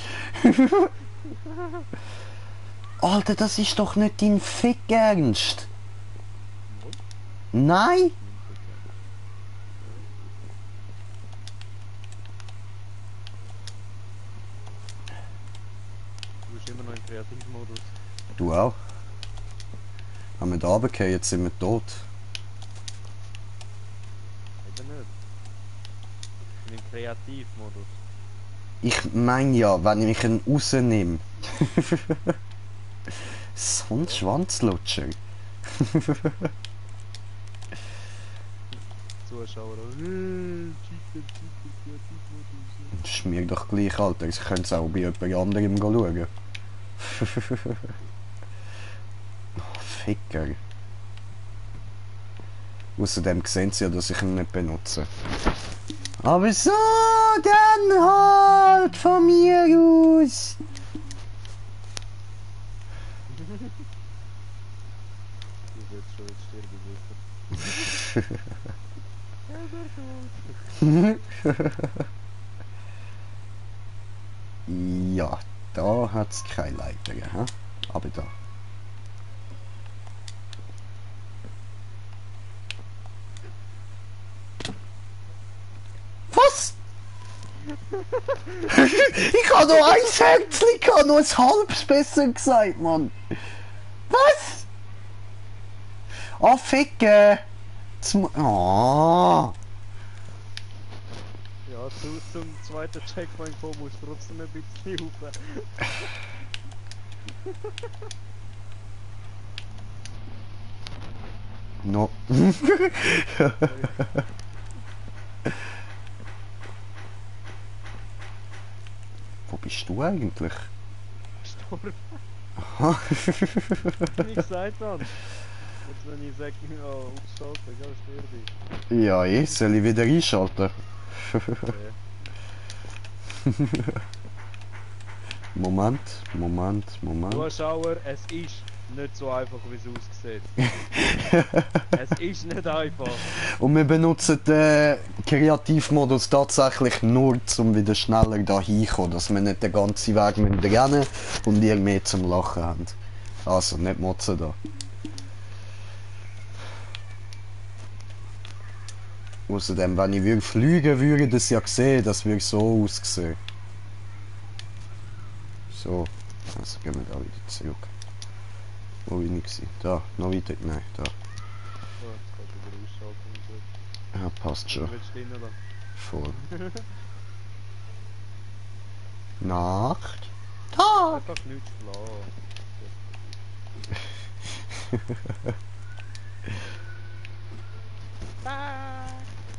[SPEAKER 1] Alter, das ist doch nicht dein Fick Ernst. Nein?
[SPEAKER 2] Du bist immer noch im Kreativmodus.
[SPEAKER 1] Du auch? Haben wir da runtergefallen, jetzt sind wir tot.
[SPEAKER 2] Eben nicht. Ich bin im Kreativmodus.
[SPEAKER 1] Ich meine ja, wenn ich ihn rausnehme. So ein Schwanzlutscher.
[SPEAKER 2] Zuschauer. Cheater, Kreativmodus.
[SPEAKER 1] Das ist mir doch gleich, Alter. Ich könnte es auch bei jemand anderem schauen. Oh, Ficker. Außerdem sehen sie ja, dass ich ihn nicht benutze. Aber so, dann halt von mir aus.
[SPEAKER 2] Die jetzt schon, jetzt sterbe ich sicher. Selber tot.
[SPEAKER 1] Ja, da hat es keine Leiter, hä? Aber da. Was? Ich habe noch ein Herzchen, ich habe noch ein halbes besser gesagt, Mann. Was? Oh, Ficke. Oh.
[SPEAKER 2] Ja, zum zweiten Checkpoint kommen musst du trotzdem ein bisschen rauf.
[SPEAKER 1] No. Wo bist du eigentlich?
[SPEAKER 2] Gestorben.
[SPEAKER 1] Aha.
[SPEAKER 2] Wie gesagt, Mann. Jetzt wenn ich sage, ja, ausschalten, ja, sterbe ich.
[SPEAKER 1] Ja, soll ich wieder einschalten? Moment.
[SPEAKER 2] Zuschauer, es ist nicht so einfach, wie es aussieht. Es ist nicht einfach.
[SPEAKER 1] Und wir benutzen den Kreativmodus tatsächlich nur, um wieder schneller da hinkommen, dass wir nicht den ganzen Weg rennen müssen und ihr mehr zum Lachen habt. Also, nicht motzen da. Außerdem, wenn ich fliegen würde, das ja sehen, das würde so aussehen. So, also gehen wir da wieder zurück. Wo bin ich? Da, noch weiter? Nein, da.
[SPEAKER 2] Oh, jetzt kannst du wieder ausschalten und so.
[SPEAKER 1] Ja, passt schon.
[SPEAKER 2] Willst du drinnen lassen?
[SPEAKER 1] Voll. Nacht. Tag.
[SPEAKER 2] Einfach nichts lassen.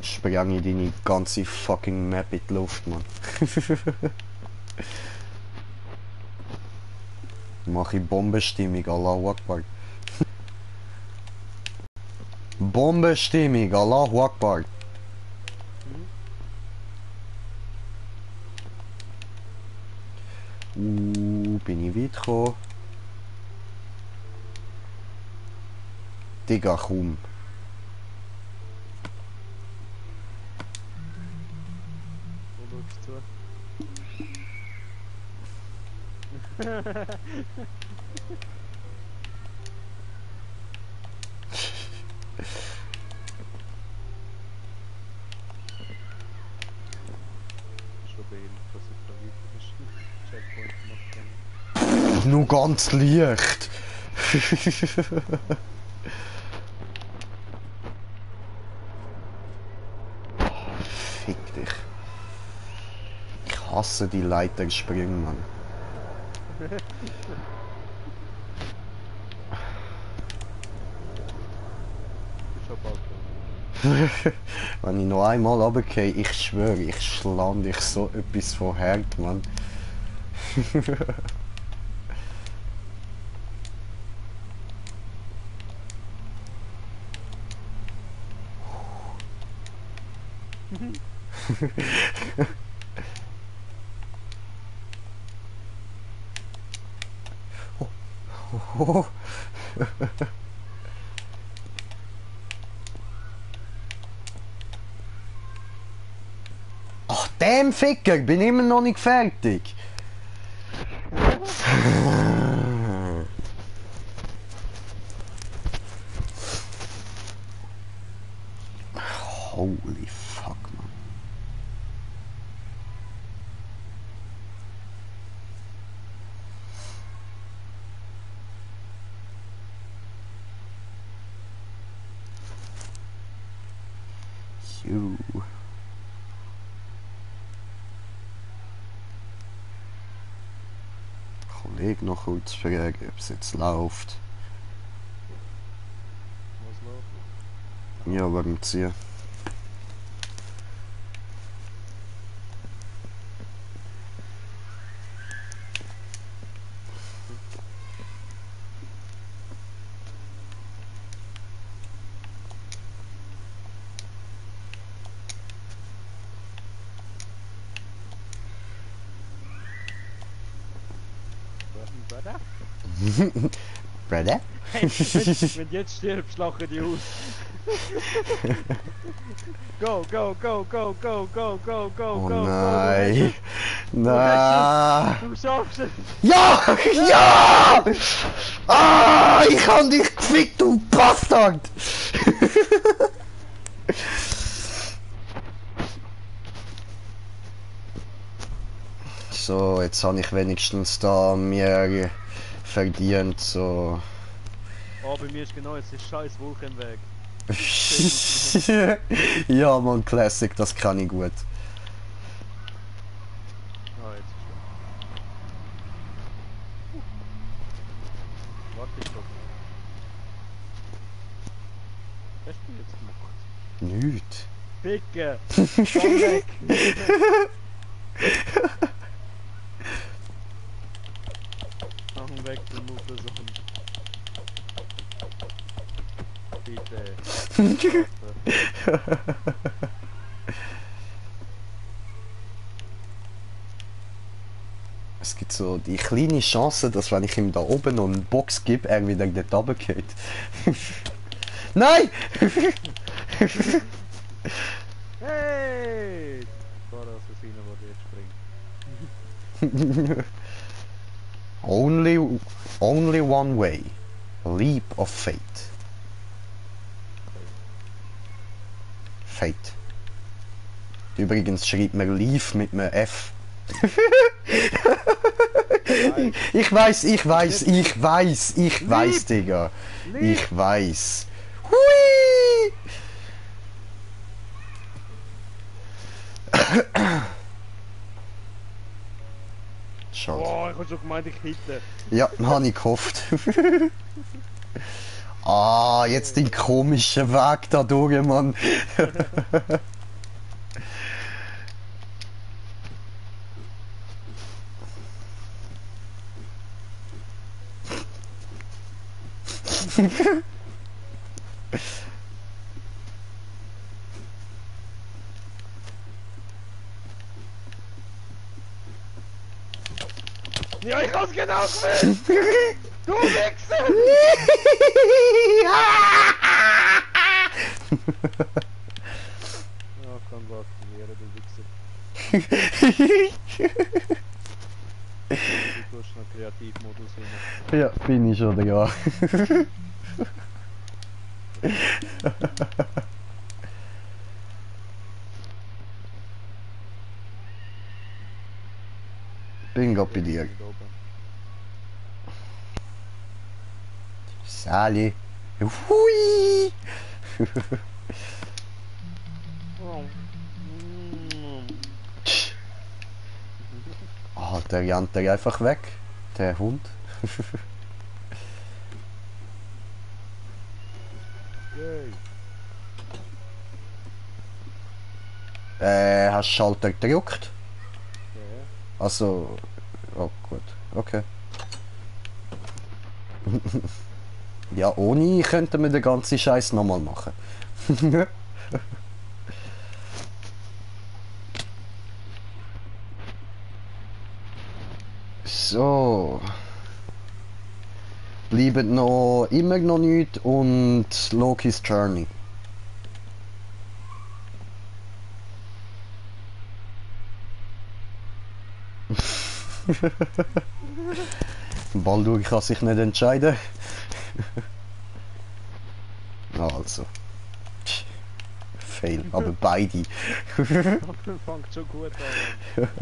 [SPEAKER 1] Spreng ich deine ganze fucking Map in die Luft, Mann. Mach ich Bombenstimmung, Allahu Akbar. Bombenstimmung, Allahu Akbar. Bin ich weit gekommen? Digga, komm.
[SPEAKER 2] Wo schaust du zu? Schon behindert, dass ich da weiter Checkpoint gemacht habe.
[SPEAKER 1] Nur ganz leicht. Fick dich. Ich hasse die Leitersprünge, Mann.
[SPEAKER 2] Ist schon bald dran.
[SPEAKER 1] Wenn ich noch einmal runtergehe, ich schwöre, ich schlag dich so etwas von hart, Mann. Ach, dem Ficker, ich bin immer noch nicht fertig. Holy fuck, man. You. Kollege noch kurz fragen, ob es jetzt läuft.
[SPEAKER 2] Was läuft?
[SPEAKER 1] Ja, wegen Ziehen. Brother?
[SPEAKER 2] Hey, wenn du jetzt stirbst, lachen die aus. Go, go, go, go, go, go, go, go,
[SPEAKER 1] Oh
[SPEAKER 2] go,
[SPEAKER 1] nein.
[SPEAKER 2] go,
[SPEAKER 1] Nein.
[SPEAKER 2] du schaffst es!
[SPEAKER 1] Ja! Ja! Ah, ich hab dich gefickt, du Bastard! So, jetzt habe ich wenigstens da mir verdient, so.
[SPEAKER 2] Oh, bei mir ist genau, es ist scheiß Vulkanweg.
[SPEAKER 1] Ja, man, Classic, das kann ich gut.
[SPEAKER 2] Ah, jetzt ist er. Warte, ich stopp. Was hast du jetzt gemacht?
[SPEAKER 1] Nüt.
[SPEAKER 2] Ficken! Komm weg! Komm weg, du Muttersohn. Bitte.
[SPEAKER 1] Es gibt so die kleine Chance, dass wenn ich ihm da oben noch eine Box gebe, er wieder dort runtergeht. Nein!
[SPEAKER 2] Hey! Fahrassassine, der jetzt springt.
[SPEAKER 1] Only one way. Leap of fate. Fate. Übrigens schreibt man Leaf mit einem F. Ich weiß, Digga. Ich weiß. Hui! Schade.
[SPEAKER 2] Boah, ich hab schon gemeint, ich hitte.
[SPEAKER 1] Ja, habe ich gehofft. Ah, jetzt den komischen Weg da durch, Mann.
[SPEAKER 2] Ja, ich hab's genau gewusst! Du Wichser! Ja, kann aktivieren, du Wichser. Du tust noch Kreativmodus rein.
[SPEAKER 1] Ja, bin ich schon, ja. Bin grad bei dir. Sali. Hui! Ah, der rennt der einfach weg. Der Hund. Hast du Schalter gedrückt?
[SPEAKER 2] Ja.
[SPEAKER 1] Also. Oh gut. Okay. Ja, ohne könnten wir den ganzen Scheiß nochmal machen. So. Bleiben noch immer noch nichts und Loki's Journey. Baldur kann sich nicht entscheiden. Also. Fail, aber beide.
[SPEAKER 2] Fängt schon gut an. Das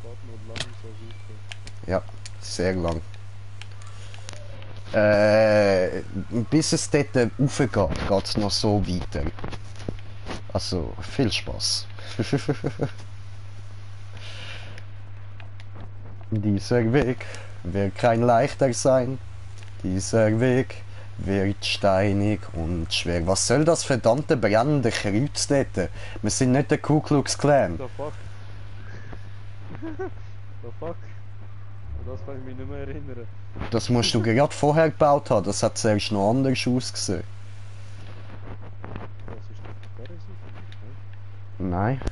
[SPEAKER 2] geht noch lang so weiter.
[SPEAKER 1] Ja, sehr lang. Bis es dort raufgeht, geht es noch so weiter. Also, viel Spaß. Dieser Weg wird kein leichter sein. Dieser Weg wird steinig und schwer. Was soll das verdammte brennende Kreuz dort? Wir sind nicht der Ku Klux Klan.
[SPEAKER 2] The fuck? The fuck? An das kann ich mich nicht mehr erinnern.
[SPEAKER 1] Das musst du gerade vorher gebaut haben. Das hat zuerst noch anders ausgesehen.
[SPEAKER 2] Was ist das?
[SPEAKER 1] Nein.
[SPEAKER 2] Auf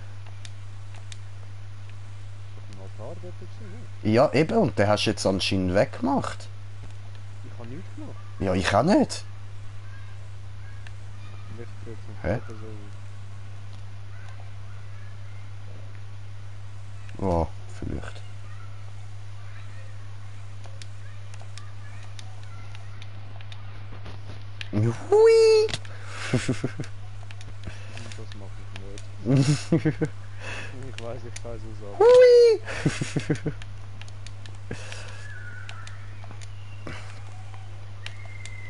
[SPEAKER 2] dem Altar dort gesehen,
[SPEAKER 1] Ja, eben, und den hast du jetzt anscheinend weggemacht.
[SPEAKER 2] ich habe nichts gemacht.
[SPEAKER 1] Ja, ich auch nicht.
[SPEAKER 2] Vielleicht jetzt noch
[SPEAKER 1] Hä?
[SPEAKER 2] so.
[SPEAKER 1] Oh, vielleicht. Hui!
[SPEAKER 2] Das mache ich nicht. Ich weiß, ich kann so sagen.
[SPEAKER 1] Hui!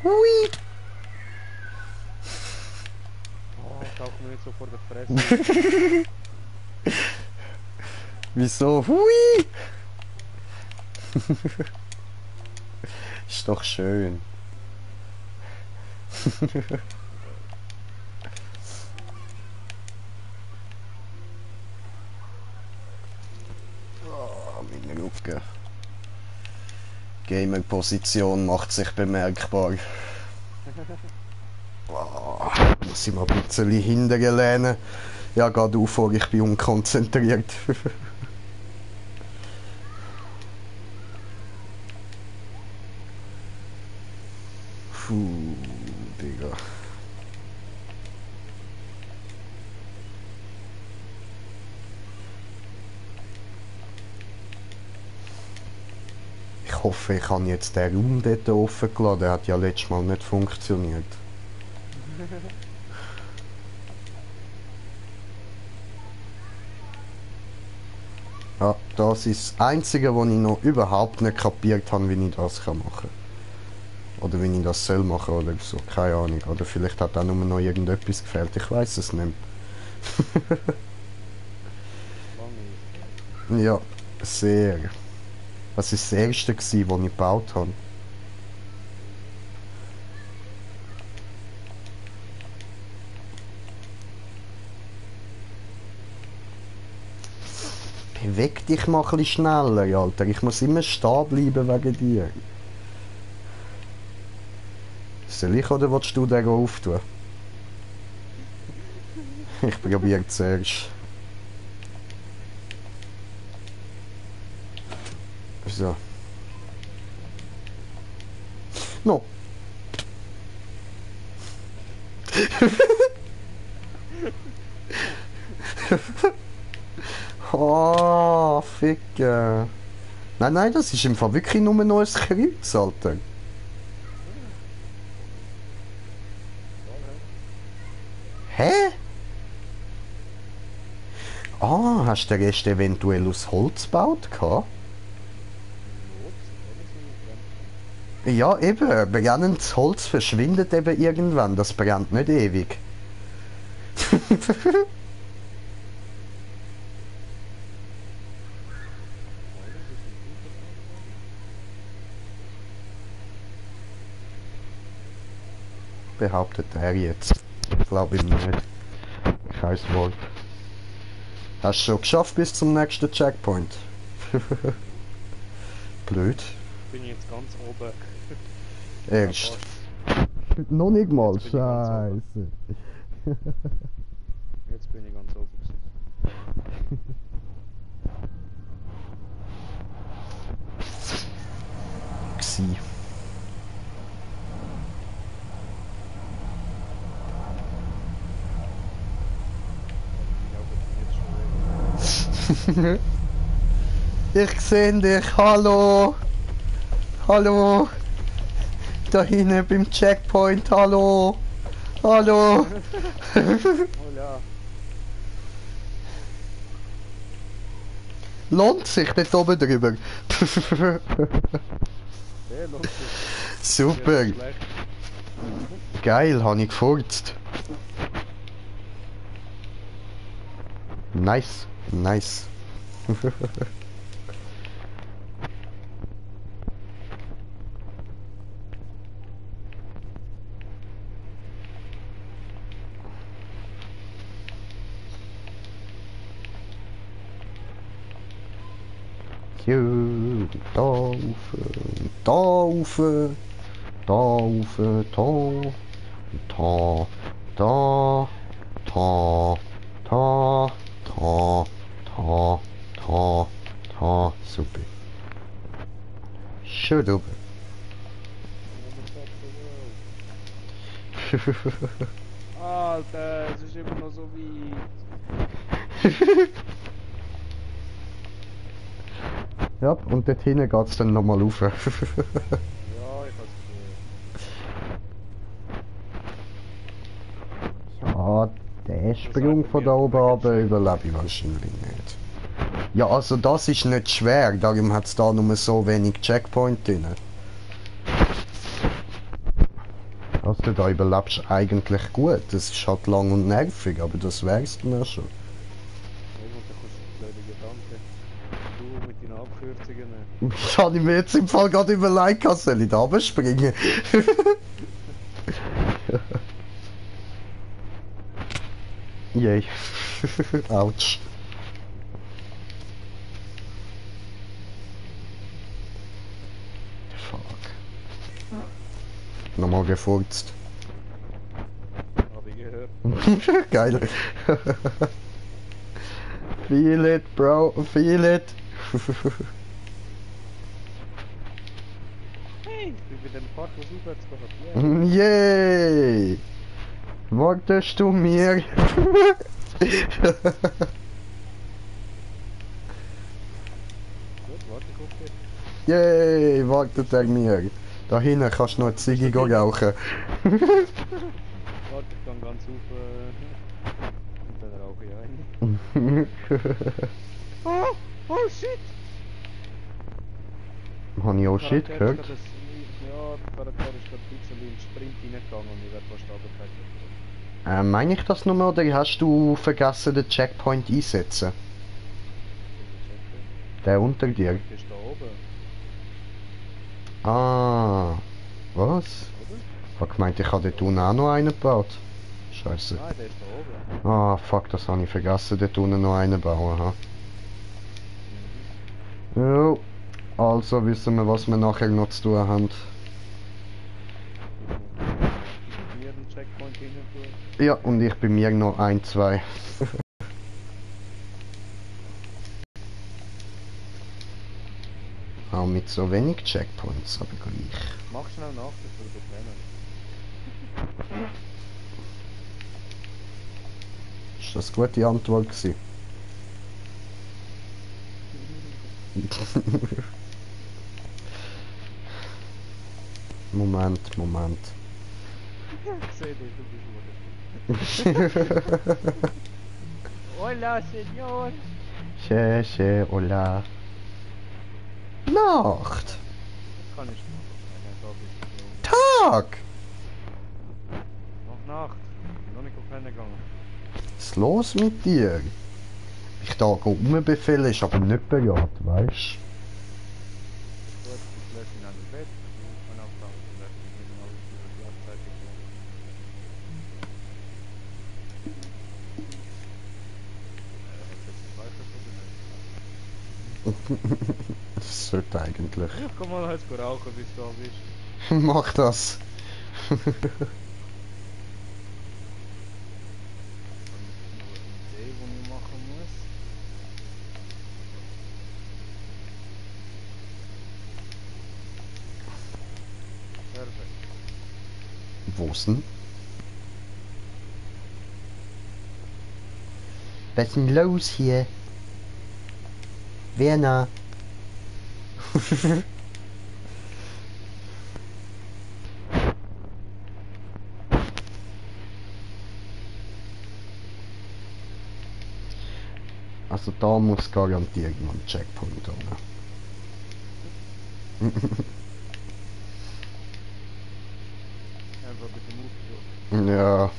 [SPEAKER 1] Hui!
[SPEAKER 2] Oh, tauch mir nicht so vor der Fresse.
[SPEAKER 1] Wieso? Hui! Ist doch schön. Oh, meine Rücken. Gamer-Position macht sich bemerkbar. Oh, muss ich mal ein bisschen hinten lehnen. Ja, geht auf, ich bin unkonzentriert. Puh, Digga. Ich hoffe, ich habe jetzt den Raum dort offen gelassen. Der hat ja letztes Mal nicht funktioniert. Ja, das ist das Einzige, was ich noch überhaupt nicht kapiert habe, wie ich das machen kann. Oder wie ich das soll machen oder so, keine Ahnung. Oder vielleicht hat auch nur noch irgendetwas gefehlt, ich weiß es nicht. Ja, sehr. Was war das erste, was ich gebaut habe? Beweg dich mal ein bisschen schneller, Alter. Ich muss immer stehen bleiben wegen dir. Soll ich oder willst du den auftun? Ich probiere zuerst. So. No. Oh, Ficke. Nein, nein, das ist im Fall wirklich nur noch ein Kreuz, Alter. Hä? Ah, hast du den Rest eventuell aus Holz gebaut? Ja, eben. Brennendes Holz verschwindet eben irgendwann. Das brennt nicht ewig. Behauptet er jetzt. Glaube ich nicht. Kein Wort. Hast du schon geschafft bis zum nächsten Checkpoint? Blöd.
[SPEAKER 2] Bin ich jetzt ganz oben.
[SPEAKER 1] Erst. Noch nicht mal,
[SPEAKER 2] Jetzt bin ich ganz
[SPEAKER 1] scheiße.
[SPEAKER 2] Jetzt bin ich ganz oben.
[SPEAKER 1] Gsi. Ich seh dich, hallo! Hallo! Da hinten beim Checkpoint, hallo! Hallo!
[SPEAKER 2] Hola.
[SPEAKER 1] Lohnt sich dort oben drüber?
[SPEAKER 2] Der lohnt sich.
[SPEAKER 1] Super!
[SPEAKER 2] Der ist schlecht.
[SPEAKER 1] Geil, habe ich gefurzt. Nice, nice. Taufe, Taufe, Taufe, Taufe, Ta, Ta, Ta, Ta, ta, ta, ta, ta. Super. Schön oben.
[SPEAKER 2] Alter, es ist immer noch so weit.
[SPEAKER 1] Ja, und dort hinten geht es dann nochmal rauf.
[SPEAKER 2] Ja, ich hab's gesehen.
[SPEAKER 1] Ja, der Sprung von da oben runter überlebe ich wahrscheinlich nicht. Ja, also das ist nicht schwer, darum hat es da nur so wenig Checkpoint drin. Also da überlebst du eigentlich gut. Das ist halt lang und nervig, aber das wär's dann auch schon.
[SPEAKER 2] Irgendwann kommst du blöde Gedanken. Du mit deinen Abkürzungen.
[SPEAKER 1] Das habe ich mir jetzt im Fall gerade überlegt, soll ich da runterspringen? Yay. Autsch. Fuck. Nochmal gefurzt.
[SPEAKER 2] Hab ich gehört.
[SPEAKER 1] Geil. Feel it, bro. Feel it.
[SPEAKER 2] Hey, ich bin bei dem Part, wo es aufwärts geht.
[SPEAKER 1] Yay. Wartest du mir?
[SPEAKER 2] Gut, warte, guck dir.
[SPEAKER 1] Yay, wartet er mir. Da hinten kannst du noch eine Ziege rauchen.
[SPEAKER 2] Warte, ich kann ganz auf. Und dann rauche ich ein. Oh shit!
[SPEAKER 1] Habe ich auch Shit
[SPEAKER 2] Charakter ist
[SPEAKER 1] gehört?
[SPEAKER 2] grad ja, der Charakter ist gerade ein bisschen in den Sprint reingegangen und ich werde fast runtergefallen.
[SPEAKER 1] Meine ich das nochmal oder hast du vergessen den Checkpoint einsetzen? Der unter dir?
[SPEAKER 2] Der ist da oben,
[SPEAKER 1] Ah, was?
[SPEAKER 2] oder?
[SPEAKER 1] Ich hab gemeint, ich habe dort unten auch noch einen gebaut. Scheiße.
[SPEAKER 2] Nein, der ist da oben.
[SPEAKER 1] Ah, fuck, das habe ich vergessen, dort unten noch einen bauen. Ha? Jo, also wissen wir, was wir nachher noch zu tun haben.
[SPEAKER 2] Hier einen Checkpoint hin tun.
[SPEAKER 1] Ja, und ich bei mir noch ein, zwei. Auch mit so wenig Checkpoints, aber gleich.
[SPEAKER 2] Mach schnell nach, bevor du rennen.
[SPEAKER 1] Ist das eine gute Antwort gewesen? Moment, Moment.
[SPEAKER 2] Ich seh dich, du bist wunderschön. Hola, Senor!
[SPEAKER 1] Che, hola. Nacht!
[SPEAKER 2] Das kann ich machen. Da bist du.
[SPEAKER 1] Tag!
[SPEAKER 2] Noch Nacht. Ich bin noch nicht auf Rennen gegangen.
[SPEAKER 1] Was ist los mit dir? Ich da rumbefehlen ist aber nicht bereit, weißt
[SPEAKER 2] Gut, ich löse ihn an das Bett. Und auf Nacht. Und dann bin ich mal über die Schlafzeit gekommen. Hätte jetzt ein Beispiel von
[SPEAKER 1] Das sollte eigentlich.
[SPEAKER 2] Ja, komm mal halt rauchen, bis du da bist.
[SPEAKER 1] Mach das!
[SPEAKER 2] Dann ist nur eine Idee, die ich machen muss. Perfekt.
[SPEAKER 1] Wo ist denn? Was ist denn los hier? Werner? Also da muss garantiert noch ein Checkpoint haben.
[SPEAKER 2] Einfach mit dem Move so.
[SPEAKER 1] Ja,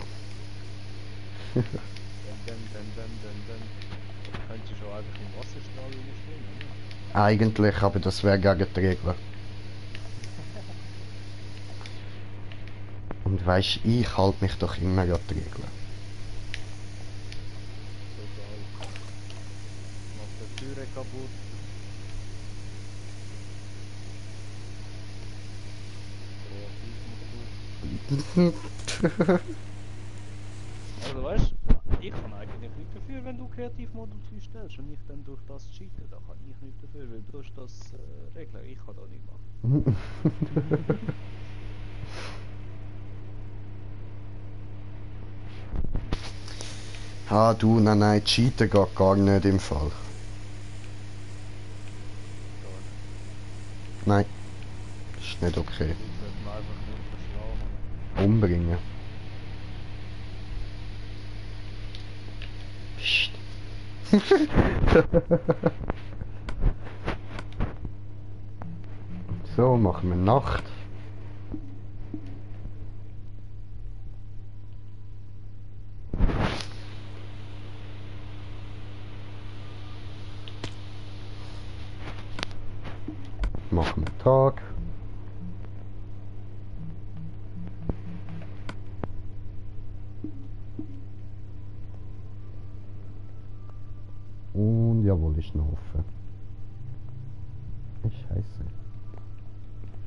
[SPEAKER 2] Dann. Könntest du schon einfach im Wasserstrahl überspringen, oder?
[SPEAKER 1] eigentlich, aber das wäre gegen die Regeln. Und weisst, ich halte mich doch immer an die Regeln.
[SPEAKER 2] So geil. Macht die Türe kaputt. Kreativ. Also weißt du, ich kann eigentlich nicht dafür, wenn du Kreativmodus stellst und ich dann durch das cheate. Da kann ich nicht dafür, weil du hast das regeln. Ich kann das nicht machen.
[SPEAKER 1] Ah, du, nein, cheaten geht gar nicht im Fall. Nein, das ist nicht okay.
[SPEAKER 2] Die sollten wir einfach nur verschlagen.
[SPEAKER 1] Umbringen. Psst. So, machen wir Nacht. Machen wir Tag. Und jawohl, ist noch offen. Scheiße.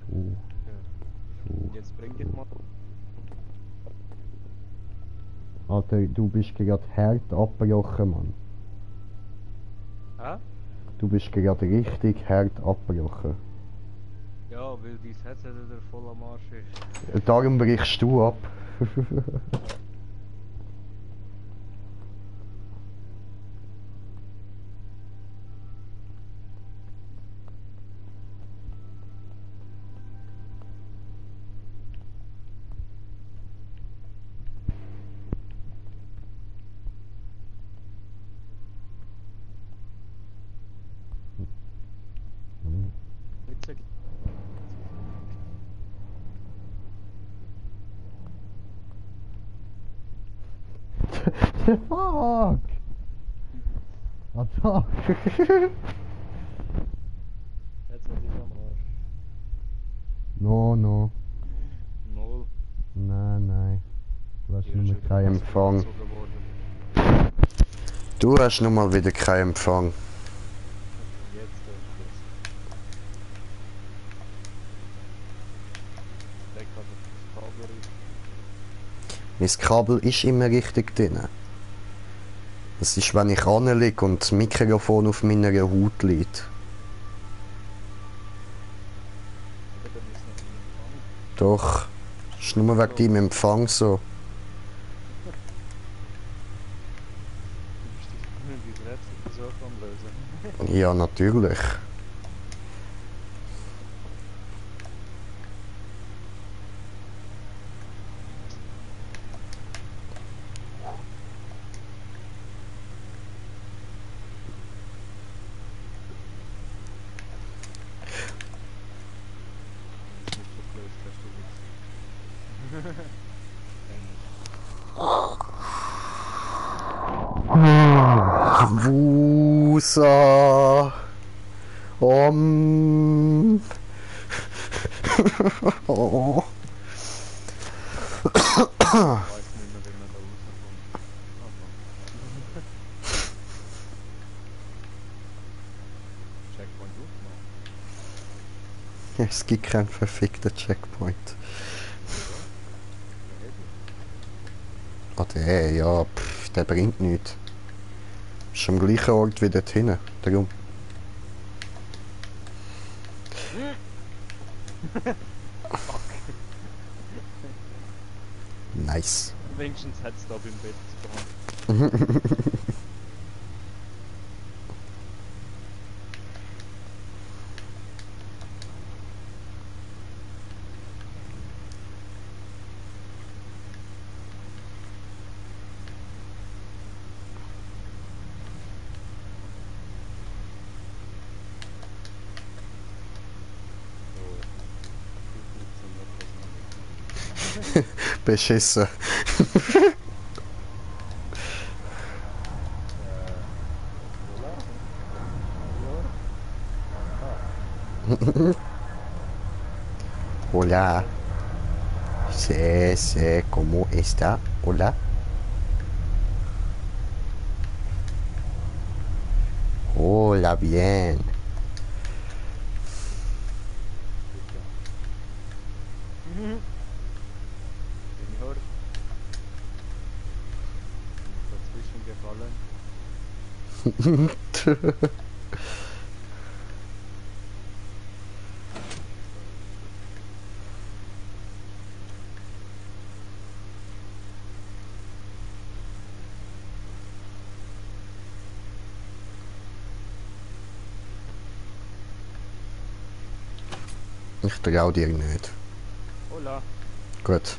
[SPEAKER 1] So. So.
[SPEAKER 2] Jetzt bring dich mal.
[SPEAKER 1] Alter, du bist gerade hart abgebrochen, Mann.
[SPEAKER 2] Hä?
[SPEAKER 1] Du bist gerade richtig hart abgebrochen.
[SPEAKER 2] Ja, weil dein Headset wieder voll am Arsch ist.
[SPEAKER 1] Darum brichst du ab.
[SPEAKER 2] Witzig.
[SPEAKER 1] Fuck! Attack!
[SPEAKER 2] Headset ist am Arsch.
[SPEAKER 1] No, no.
[SPEAKER 2] Null.
[SPEAKER 1] Nein. Du hast
[SPEAKER 2] Hier
[SPEAKER 1] nur
[SPEAKER 2] ist
[SPEAKER 1] mal
[SPEAKER 2] wieder
[SPEAKER 1] keinen
[SPEAKER 2] was
[SPEAKER 1] Empfang.
[SPEAKER 2] gezogen worden.
[SPEAKER 1] Du hast nun mal wieder keinen Empfang.
[SPEAKER 2] Jetzt ist es. Weg hat das Kabel rein.
[SPEAKER 1] Mein Kabel ist immer richtig drin. Das ist, wenn ich anliege und das Mikrofon auf meiner Haut liegt.
[SPEAKER 2] Aber dann ist noch ein Empfang.
[SPEAKER 1] Doch, das ist nur wegen deinem Empfang so.
[SPEAKER 2] Du bist dieses Rätsel so am Lösen.
[SPEAKER 1] Ja, natürlich.
[SPEAKER 2] Ist nicht gelöst, hast du nichts.
[SPEAKER 1] Wusa. Oh.
[SPEAKER 2] Ich weiß nicht mehr, wie man da rauskommt. Checkpoint aufmachen.
[SPEAKER 1] Es gibt keinen verfickten Checkpoint. Ah, der, ja, der bringt nichts. Ist am gleichen Ort wie dort hinten. Darum. Nice.
[SPEAKER 2] Wenigstens hat es da beim Bett gebrannt.
[SPEAKER 1] Beschissen. Hola. ¿Cómo está? Hola. Hola, bien.
[SPEAKER 2] Senior. Dazwischen gefallen.
[SPEAKER 1] Ich trau dir nicht.
[SPEAKER 2] Hola.
[SPEAKER 1] Gut.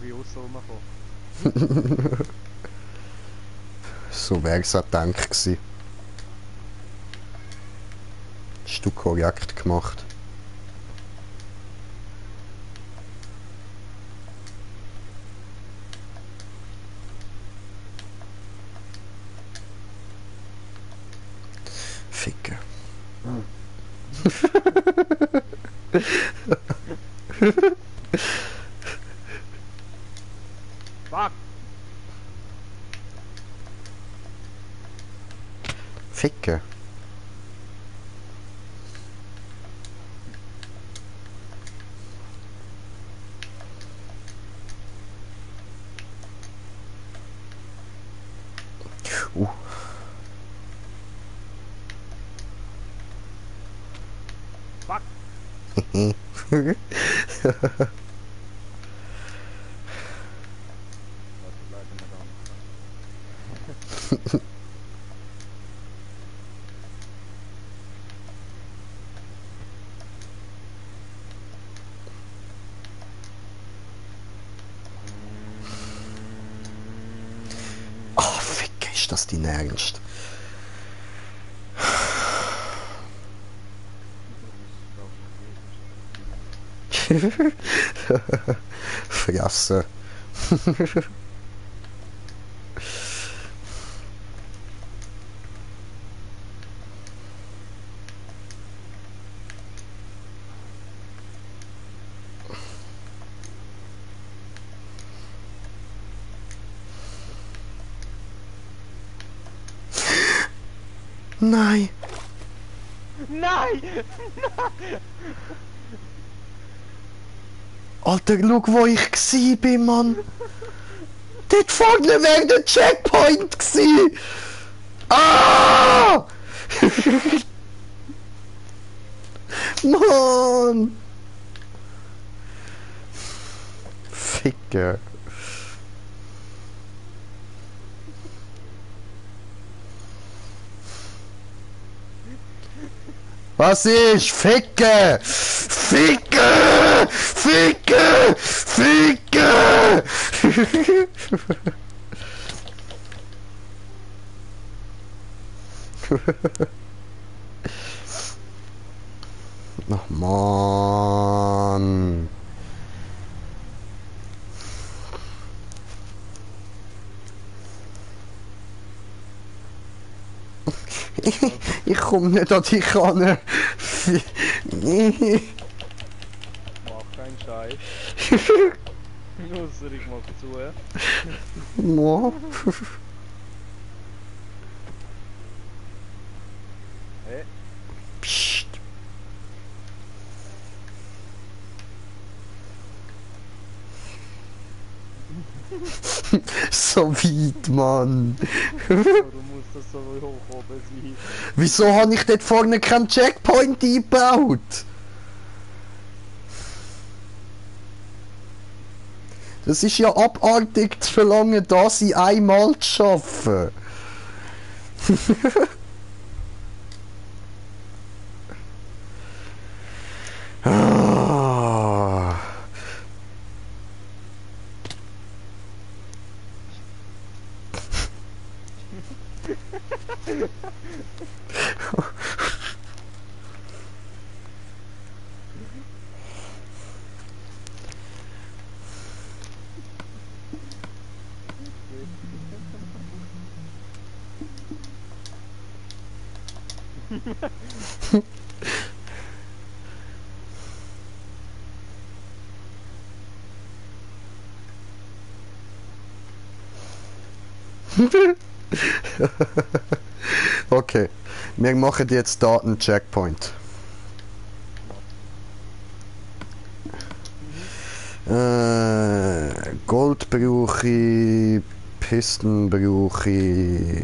[SPEAKER 2] Wie aus soll man kommen?
[SPEAKER 1] So wär's auch gedacht gewesen. Hast du korrekt gemacht. Ficken.
[SPEAKER 2] Fuck!
[SPEAKER 1] Ficken.
[SPEAKER 2] Fuck! Warte, leider nicht an.
[SPEAKER 1] Oh, Ficken, ist das dein Ernst? Fresse. Nein!
[SPEAKER 2] Nein!
[SPEAKER 1] Alter, schau, wo ich gsi bin, Mann! Dort vorne wäre der Checkpoint gsi! Ah! Mann! Ficker. Was ist? Ficke! Ficke! Ficke! Ficke! Ach Mann! Ich komme nicht an dich ran.
[SPEAKER 2] Mach keinen Scheiß. Ausser ich mach zu.
[SPEAKER 1] Mo.
[SPEAKER 2] Hey,
[SPEAKER 1] Psst. So weit, Mann.
[SPEAKER 2] warum muss das so hoch oben sein?
[SPEAKER 1] Wieso habe ich dort vorne keinen Checkpoint eingebaut? Das ist ja abartig zu verlangen, das in einmal zu schaffen. Ah. Okay, wir machen jetzt da einen Checkpoint. Gold brauche ich, Pisten brauche ich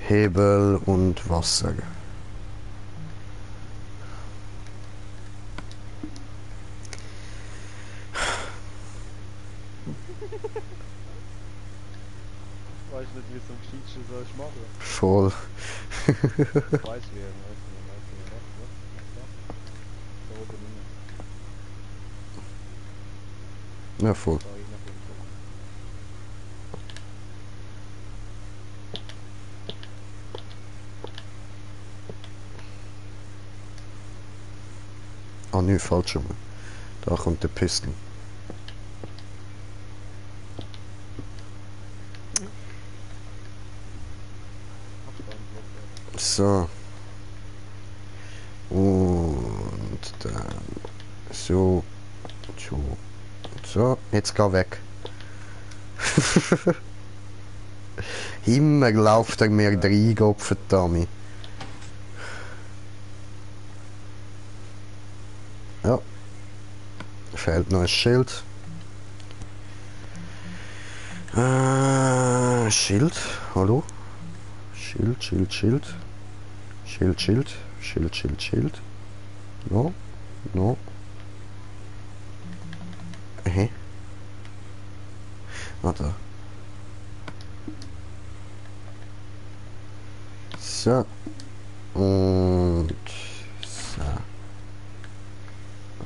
[SPEAKER 1] Hebel und Wasser.
[SPEAKER 2] Weißt nicht, wie es am gescheitsten sollst machen.
[SPEAKER 1] Voll.
[SPEAKER 2] Weiß wie, was? Da oben rein.
[SPEAKER 1] Ja, voll.
[SPEAKER 2] Da rein kommt so.
[SPEAKER 1] Ah, nö, falsch rum. Da kommt der Piston. So. Und dann so. So. Jetzt geh weg. Immer lauft er mir rein, Gottverdammt. Ja. Fehlt noch ein Schild. Schild. Hallo? Schild. Schild. No. Ah, da. So. Und so.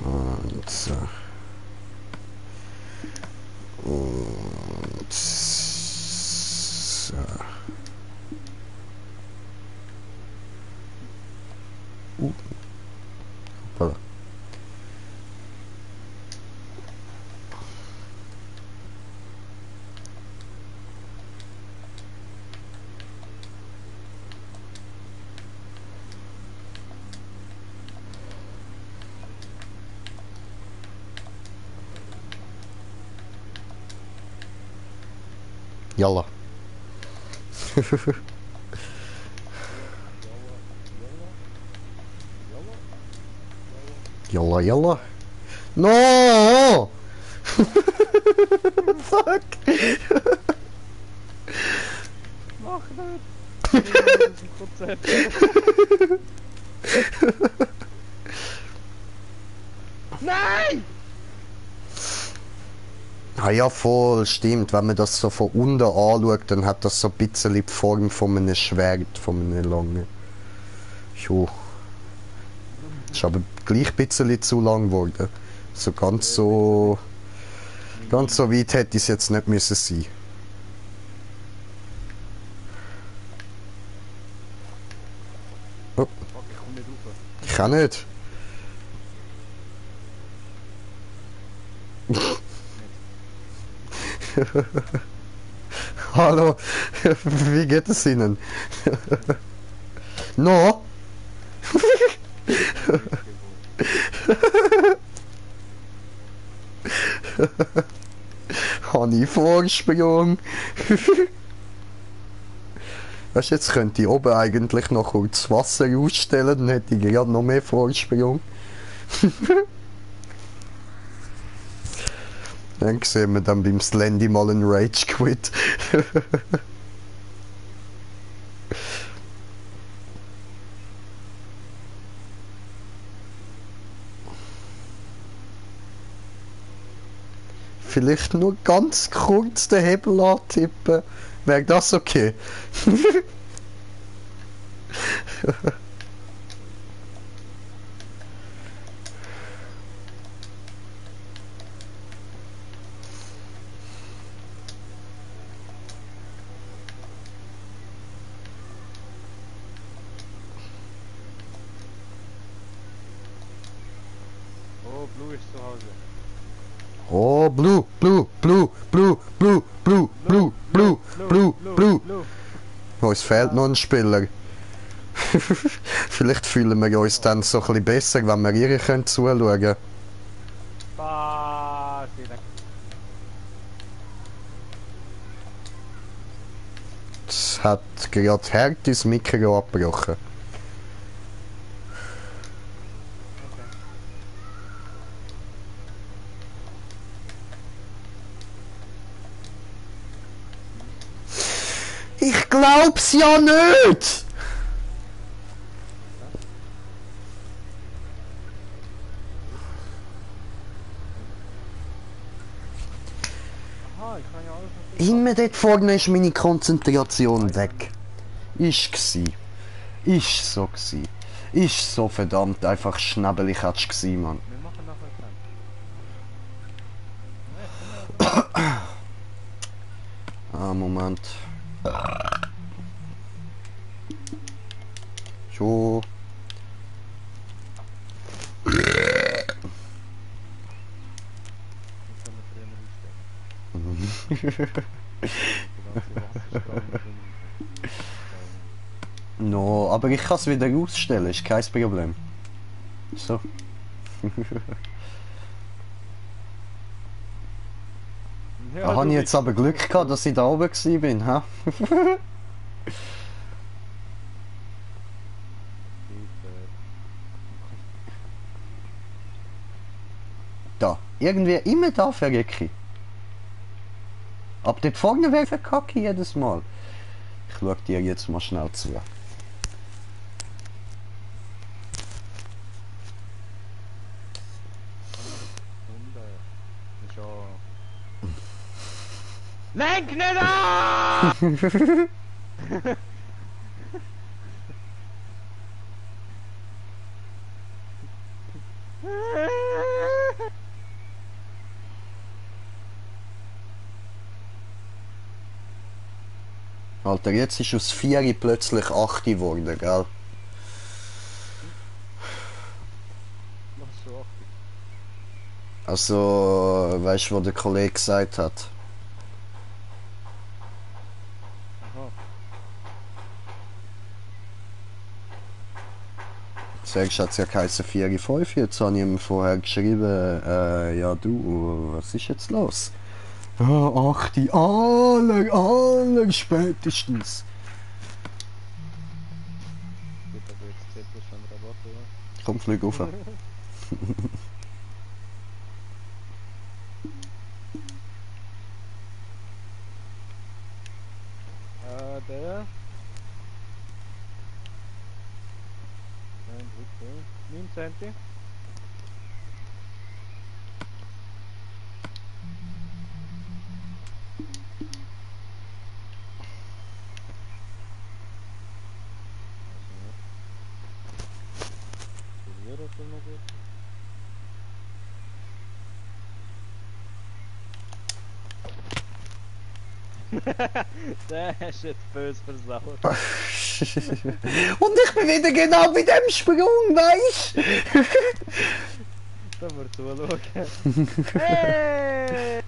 [SPEAKER 1] Und so. Und so. Hoppala. Jalla. Jalla. No! Fuck!
[SPEAKER 2] Mach nicht! Das ist ein Konzept. Nein!
[SPEAKER 1] Ah ja, voll, stimmt. Wenn man das so von unten anschaut, dann hat das so ein bisschen die Form von einem Schwert, von einem langen. Jo. Ist aber gleich ein bisschen zu lang geworden. So ganz so weit hätte es jetzt nicht müssen sein. Oh,
[SPEAKER 2] Fuck, ich komm nicht rauf.
[SPEAKER 1] ich kann nicht. Hallo, wie geht es Ihnen? No? Habe ich Vorsprung? Weißt du, jetzt könnte ich oben eigentlich noch kurz Wasser ausstellen, dann hätte ich gerade noch mehr Vorsprung. Dann sehen wir dann beim Slendy mal einen Rage Quit. Vielleicht nur ganz kurz den Hebel antippen. Wäre das okay?
[SPEAKER 2] Oh, Blue ist zu Hause.
[SPEAKER 1] Oh, Blue. Uns fehlt noch ein Spieler. Vielleicht fühlen wir uns dann so ein bisschen besser, wenn wir ihr können zuschauen. Es hat gerade hart das Mikro abgebrochen. Ich glaub's ja nicht!
[SPEAKER 2] Aha, ich kann ja alles noch.
[SPEAKER 1] Immer dort vorne ist meine Konzentration weg. Ist so gsi. Ist so verdammt einfach schnabbelig hat's gsi, Mann.
[SPEAKER 2] Wir machen nachher keinen.
[SPEAKER 1] Ah, Moment. Schon. No, aber ich kann es wieder ausstellen, ist kein Problem. So.
[SPEAKER 2] Ja,
[SPEAKER 1] Da habe ich jetzt aber Glück gehabt, dass ich da oben bin, ha? Da. Irgendwie immer da verrecke ich. Ab dort vorne wäre verkacke ich jedes Mal. Ich schau dir jetzt mal schnell zu.
[SPEAKER 2] Lenk nicht an!
[SPEAKER 1] Alter, jetzt ist aus 4 plötzlich 8 geworden, gell?
[SPEAKER 2] Was so 80?
[SPEAKER 1] Also, weißt du, was der Kollege gesagt hat?
[SPEAKER 2] Aha.
[SPEAKER 1] Zuerst hat es ja geheißen 4,5, jetzt habe ich ihm vorher geschrieben, ja du, was ist jetzt los? Ja, 8, aller spätestens.
[SPEAKER 2] Gibt aber jetzt 10% Rabatt, oder?
[SPEAKER 1] Komm, flieg auf.
[SPEAKER 2] Der. Ein Drittel. 9 Centi. Das ist immer gut. Der ist jetzt böse versaut.
[SPEAKER 1] Und ich bin wieder genau bei dem Sprung, weißt du?
[SPEAKER 2] Da wir zuschauen. Hey!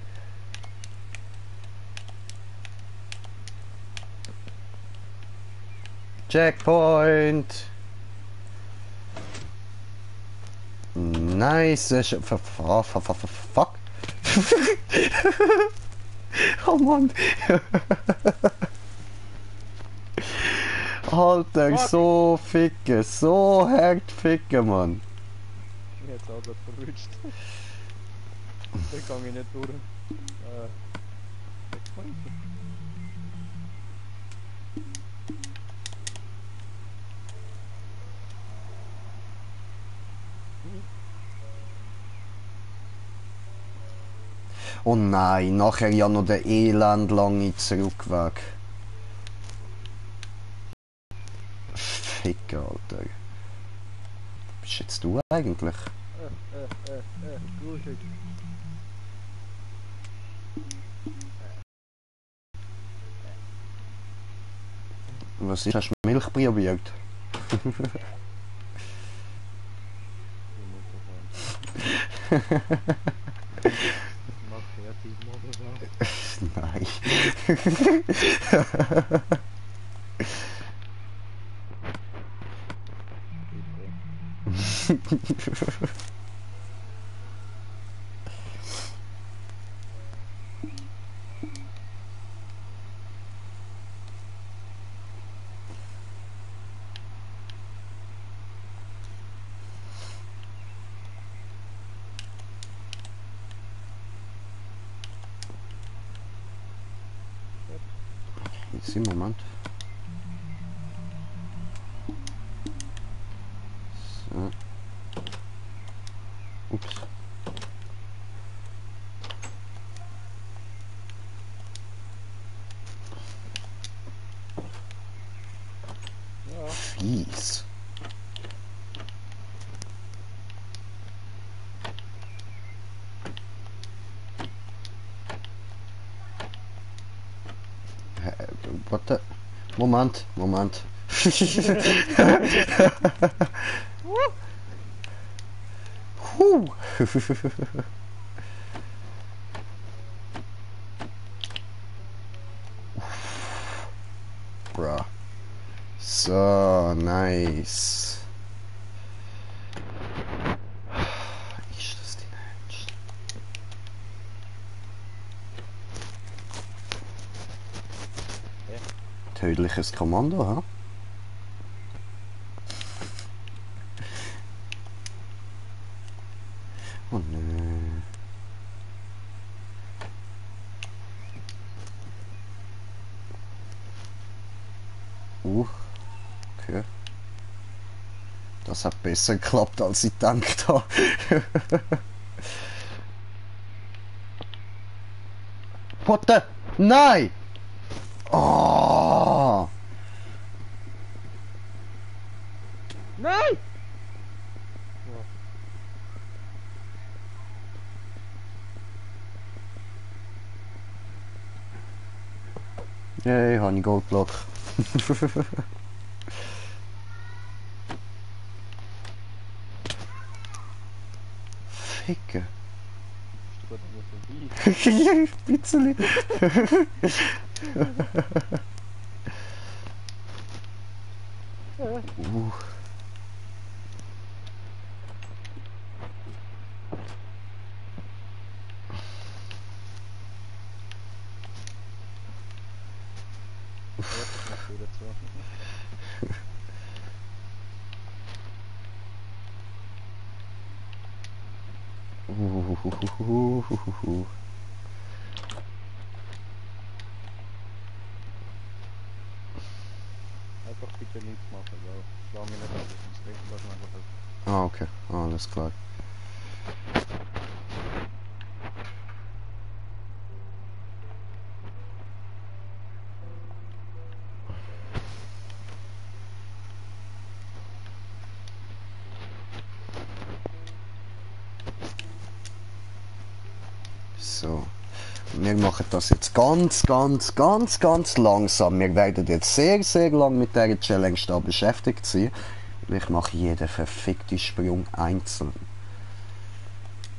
[SPEAKER 1] Checkpoint! Nice! Fuck! Oh Mann! Alter,
[SPEAKER 2] Fuck.
[SPEAKER 1] so ficken, so hart ficken, Mann!
[SPEAKER 2] Jetzt hat er verrutscht. Da kann ich nicht durch. Checkpoint.
[SPEAKER 1] Oh nein, nachher ja noch der elendlange Zurückweg. Ficken, Alter. Was bist jetzt du eigentlich?
[SPEAKER 2] Gut.
[SPEAKER 1] Was ist? Hast du Milch probiert?
[SPEAKER 2] Mach fertig, Motherfucker.
[SPEAKER 1] Nein. Easy, Moment. So. Ups.
[SPEAKER 2] Ja.
[SPEAKER 1] Fies. What the? Moment, Moment. Huh. Bruh. So, nice. Ist das denn ernst?
[SPEAKER 2] Ja.
[SPEAKER 1] Tödliches Kommando, ha? Oh nö. Okay. Das hat besser geklappt, als ich gedacht habe. What the? Nein! Oh!
[SPEAKER 2] Nein! Ja.
[SPEAKER 1] Yay, habe ich Goldblock. Ficken.
[SPEAKER 2] Bist du gerade an mir vorbei?
[SPEAKER 1] Ein bisschen.
[SPEAKER 2] Ja. Warte, ich mach wieder zu. Einfach bitte nichts machen, gell? Schlau mich nicht an, sonst recht, lass mich einfach halt.
[SPEAKER 1] Ah, okay. Alles klar. So. Wir machen das jetzt ganz langsam. Wir werden jetzt sehr lang mit dieser Challenge da beschäftigt sein. Ich mache jeden verfickten Sprung einzeln.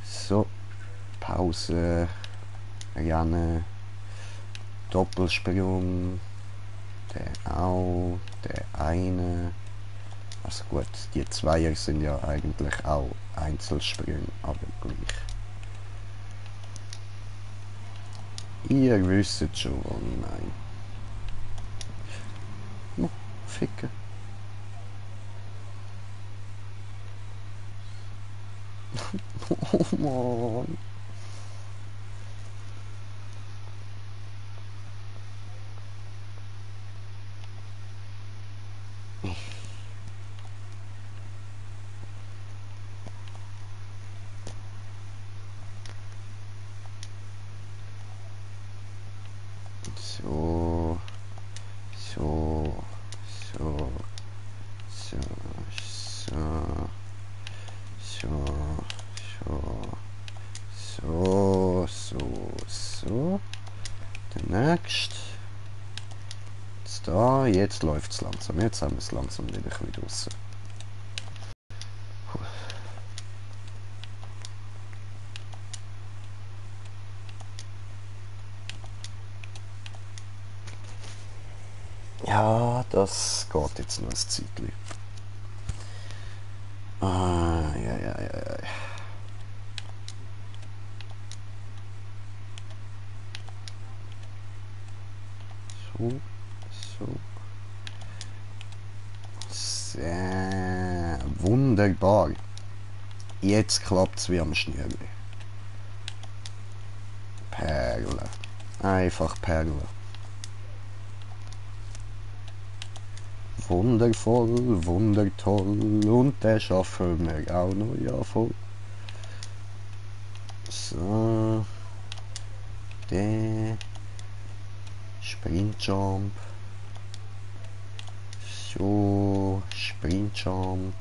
[SPEAKER 1] So. Pause. Rennen. Doppelsprung. Der auch. Der eine. Also gut, die Zweier sind ja eigentlich auch Einzelsprünge, aber gleich. Ihr wisst schon, was ich meine. Oh, ficken. Oh Mann. So. So. So. So. So. So. So. So. Der nächste. Jetzt da. Jetzt läuft es langsam. Jetzt haben wir es langsam wieder ein bisschen draussen. Ja, das geht jetzt noch ein Zeitchen. Ah, ja. So. Sehr wunderbar. Jetzt klappt es wie am Schnürli. Perle. Einfach Perle. Wundervoll, wundertoll und den schaffen wir auch noch, ja voll. So. Der Sprintjump. So, Sprintjump.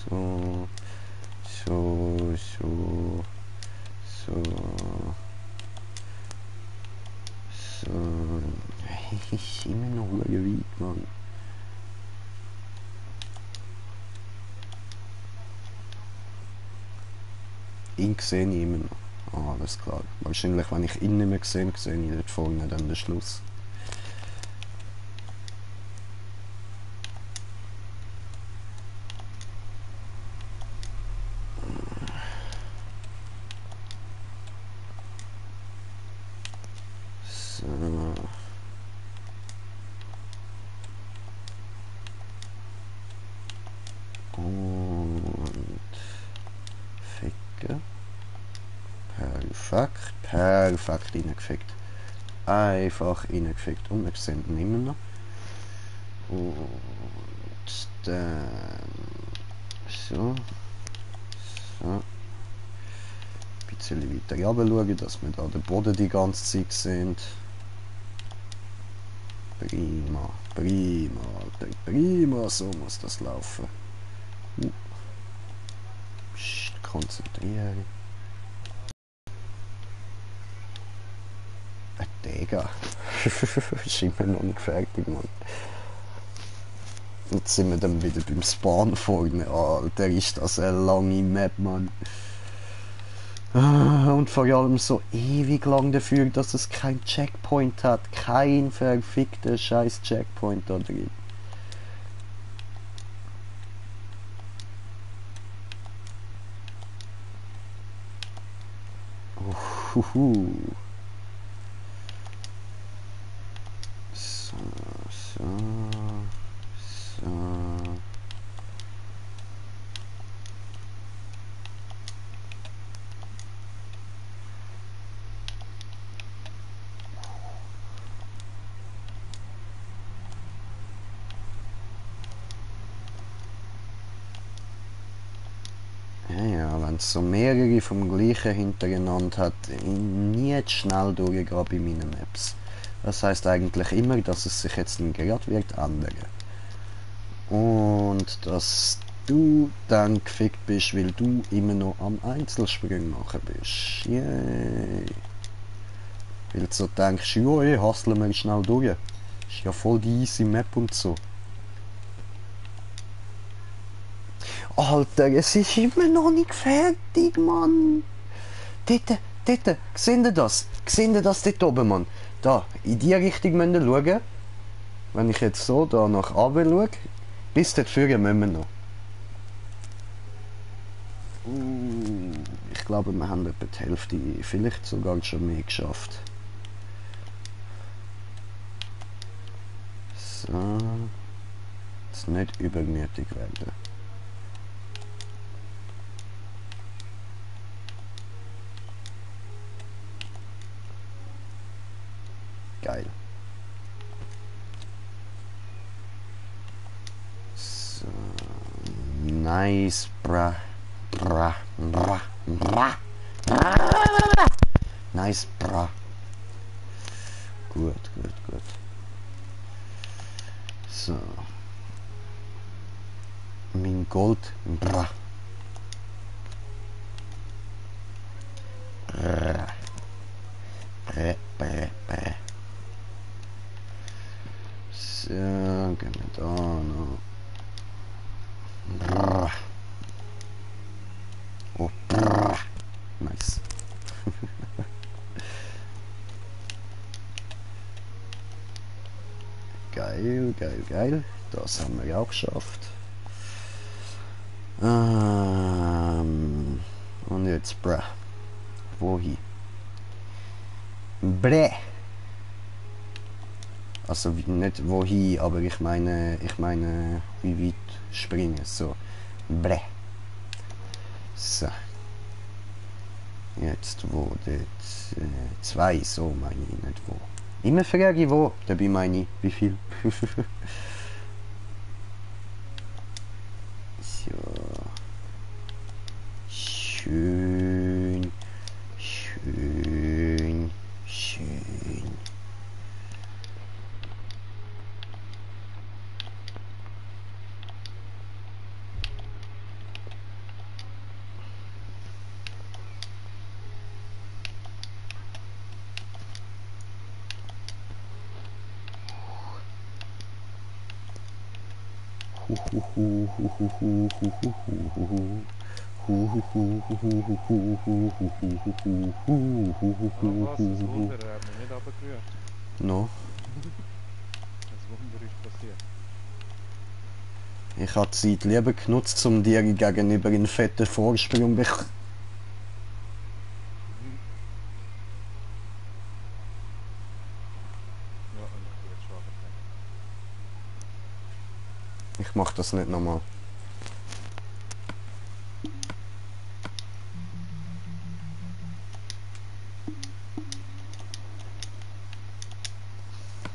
[SPEAKER 1] So, so, so, so, so. Ich immer noch weit, Mann. Ihn sehe ich immer noch. Ah, alles klar. Wahrscheinlich, wenn ich ihn nicht mehr sehe, sehe ich dort vorne dann den Schluss. So. Und ficken. Perfekt, perfekt reingefickt. Einfach reingefickt. Und wir sehen ihn immer noch. Und dann so. So. Ein bisschen weiter runter schauen, dass wir da den Boden die ganze Zeit sehen. Prima, prima, Alter, prima, so muss das laufen. Psst, konzentrieren. Digga. Ist immer noch nicht fertig, Mann. Jetzt sind wir dann wieder beim Spawn vorne. Alter, ist das eine lange Map, Mann. Und vor allem so ewig lang dafür, dass es kein Checkpoint hat. Kein verfickter scheiß Checkpoint da drin. Uhuhu. So, so, so. Ja, wenn es so mehrere vom gleichen hintereinander hat, nie schnell durchgehen bei meinen Maps. Das heißt eigentlich immer, dass es sich jetzt gerade wird ändern. Und dass du dann gefickt bist, weil du immer noch am Einzelspringen machen bist. Yay. Weil du so denkst, ja, hustlen wir schnell durch. Ist ja voll die easy Map und so. Alter, es ist immer noch nicht fertig, Mann. Dort, seht ihr das? Seht ihr das dort oben, Mann? Da, in die Richtung müsst ihr schauen. Wenn ich jetzt so da nach oben schaue, bis dort führen müssen wir noch. Ich glaube, wir haben etwa die Hälfte, vielleicht sogar schon mehr geschafft. So. Jetzt nicht übermütig werden. Geil. So. Nice, bra. Bra. Bra. Bra. Bra. Nice, bra. Gut, gut, gut. So. Mein Gold. Bra. Bra. Bra. Bra. Bra. So, gehen wir da noch. Brrr. Oh, brrr. Nice. Geil, geil, geil. Das haben wir auch geschafft. Und jetzt, bruh. Wohin? Brä. Also nicht wohin, aber ich meine wie weit springen. So. Brä. So. Jetzt wo dort 2, so meine ich, nicht wo. Immer frage ich wo, dabei meine ich wie viel. schön, schön, schön.
[SPEAKER 2] Was? Das Wunder, er hat mich nicht runtergerührt.
[SPEAKER 1] No.
[SPEAKER 2] Das Wunder ist passiert.
[SPEAKER 1] Ich habe die Zeit lieber genutzt, um dir gegenüber einen fetten Vorsprung zu bekommen.
[SPEAKER 2] Ja, und ich bin jetzt schon runtergegangen.
[SPEAKER 1] Ich mach das nicht nochmal.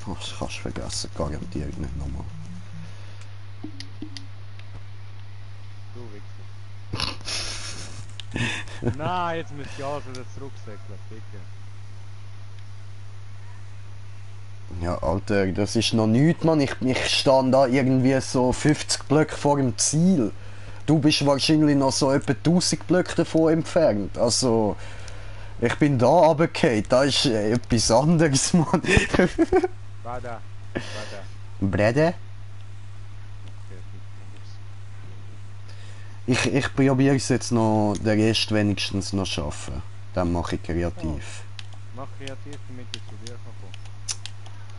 [SPEAKER 1] Oh, das kannst du vergessen, garantiert nicht nochmal.
[SPEAKER 2] Du Wichser. Nein, jetzt müsste ich alles wieder zurücksäckeln, bitte.
[SPEAKER 1] Ja, Alter, das ist noch nichts, Mann. Ich stehe da irgendwie so 50 Blöcke vor dem Ziel. Du bist wahrscheinlich noch so etwa 1000 Blöcke davon entfernt. Also, ich bin da runtergefallen. Da ist etwas anderes, Mann.
[SPEAKER 2] Warte.
[SPEAKER 1] Brede?
[SPEAKER 2] Okay,
[SPEAKER 1] Ich probiere es jetzt noch, den Rest wenigstens noch schaffen. Dann mache ich kreativ.
[SPEAKER 2] mach kreativ, damit ich zu dir kann kommen.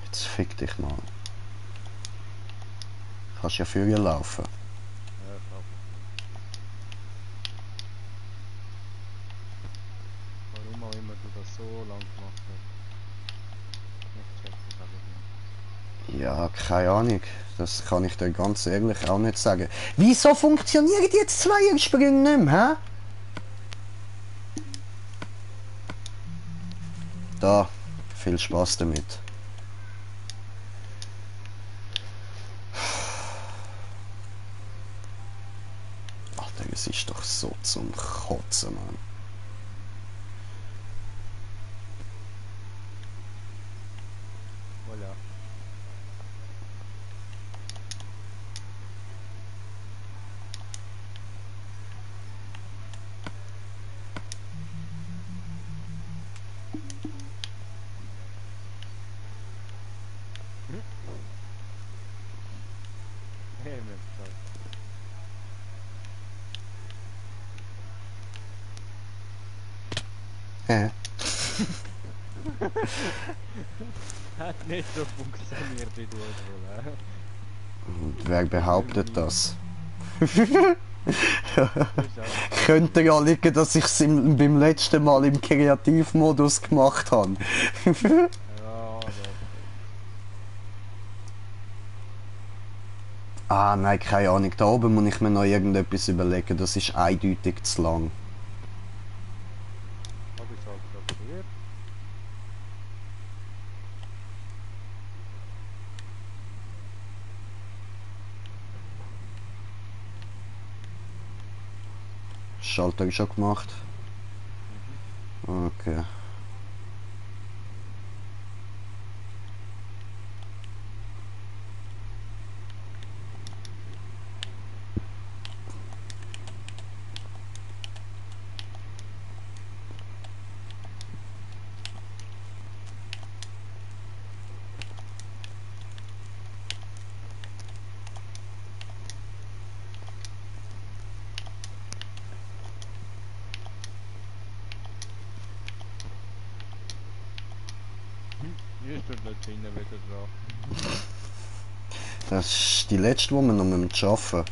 [SPEAKER 1] Jetzt fick dich mal. Kannst ja für ihr laufen.
[SPEAKER 2] Ja, ich hoffe. Warum auch immer du das so lang gemacht hast. Ich check das einfach nicht.
[SPEAKER 1] Ja, keine Ahnung. Das kann ich dir ganz ehrlich auch nicht sagen. Wieso funktionieren jetzt Zweiersprünge nicht mehr, hä? Da, viel Spaß damit. Alter, es ist doch so zum Kotzen, Mann.
[SPEAKER 2] Voilà. Hey, mir gesagt. Hat nicht so funktioniert, wie du es wolltest.
[SPEAKER 1] Wer behauptet das?
[SPEAKER 2] Das ist auch
[SPEAKER 1] Könnte ja liegen, dass ich es beim letzten Mal im Kreativmodus gemacht habe.
[SPEAKER 2] Ja, aber
[SPEAKER 1] Ah, nein, keine Ahnung. Da oben muss ich mir noch irgendetwas überlegen. Das ist eindeutig zu lang.
[SPEAKER 2] habe ich es halt gerade probiert.
[SPEAKER 1] Schalter schon gemacht. Okay.
[SPEAKER 2] Hier ist der Latina wieder dran.
[SPEAKER 1] Das ist die letzte, die wir noch arbeiten müssen.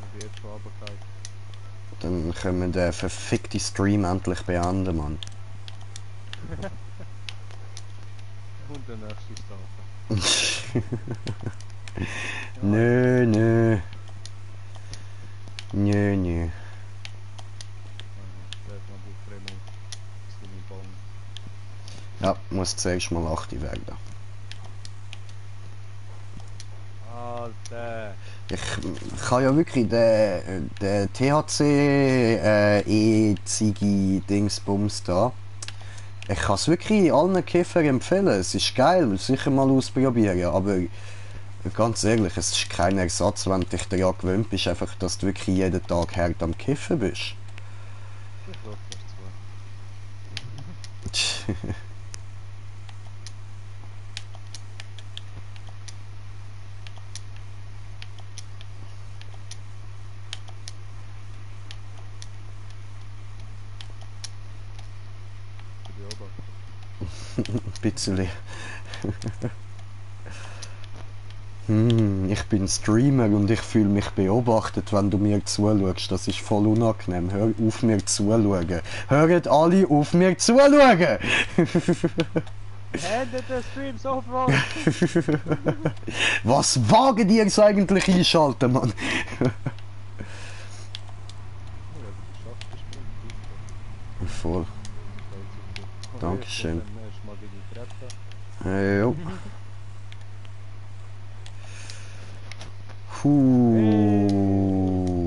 [SPEAKER 2] Ich bin jetzt schon runtergefallen.
[SPEAKER 1] Dann können wir den verfickten Stream endlich beenden, Mann.
[SPEAKER 2] Und der nächste Sache.
[SPEAKER 1] Nö, nö. Nö, nö.
[SPEAKER 2] Da hat man die Creme seine Bong.
[SPEAKER 1] Ja, muss zuerst mal 8 werden.
[SPEAKER 2] Alter!
[SPEAKER 1] Ich habe ja wirklich den THC E-Ziggy Dingsbums da. Ich kann es wirklich allen Kiffern empfehlen. Es ist geil, sicher mal ausprobieren. Aber ganz ehrlich, es ist kein Ersatz, wenn du dich daran gewöhnt bist, einfach, dass du wirklich jeden Tag hart am Kiffen bist.
[SPEAKER 2] Ich lasse das zu.
[SPEAKER 1] Ein bisschen. Ich bin Streamer und ich fühle mich beobachtet, wenn du mir zuschaust. Das ist voll unangenehm. Hör auf mir zuschauen. Hört alle auf mir zuschauen!
[SPEAKER 2] Endet den Stream sofort!
[SPEAKER 1] Was wagen die jetzt eigentlich einschalten, Mann? Voll. Dankeschön. Jo.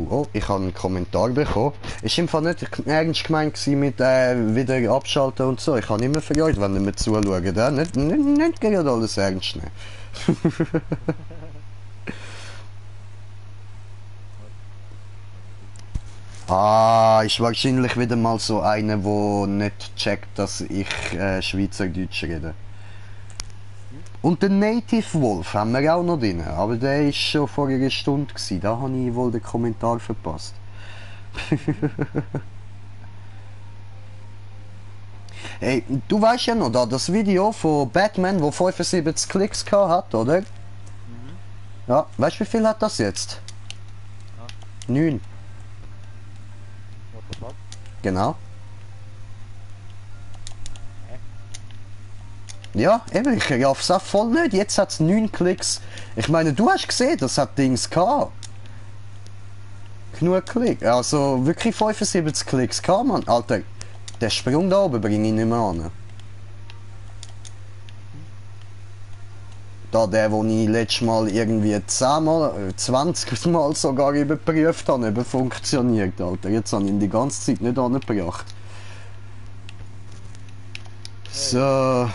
[SPEAKER 1] Oh, ich habe einen Kommentar bekommen. Ist im Fall nicht ernst gemeint mit wieder abschalten und so. Ich habe immer vergessen, wenn ihr mir zuschaut. Nicht gerade alles ernst nehmen. Ist wahrscheinlich wieder mal so einer, der nicht checkt, dass ich Schweizerdeutsch rede. Und den Native Wolf haben wir auch noch drin, aber der war schon vor einer Stunde gewesen. Da habe ich wohl den Kommentar verpasst. Hey, du weißt ja noch, da das Video von Batman, wo 75 Klicks hat, oder? Ja, weißt du, wie viel hat das jetzt? 9.
[SPEAKER 2] What the fuck?
[SPEAKER 1] Genau. Ja, eben, ich raff's auch voll nicht. Jetzt hat es 9 Klicks. Ich meine, du hast gesehen, das hat Dings gehabt. Genug Klicks. Also wirklich 75 Klicks gehabt, Mann. Alter, der Sprung da oben bringe ich nicht mehr an. Da der, den ich letztes Mal irgendwie 10 Mal, 20 Mal sogar überprüft habe, eben funktioniert, Alter. Jetzt habe ich ihn die ganze Zeit nicht angebracht. So.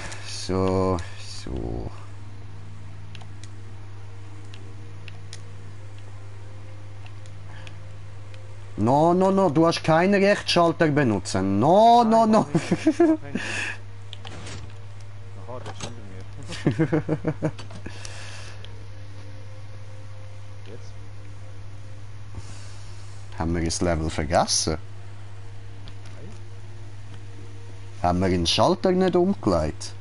[SPEAKER 1] No, du hast keinen Rechtsschalter benutzen. No.
[SPEAKER 2] Aha, der ist hinter mir. Jetzt?
[SPEAKER 1] Haben wir das Level vergessen? Haben wir den Schalter nicht umgelegt?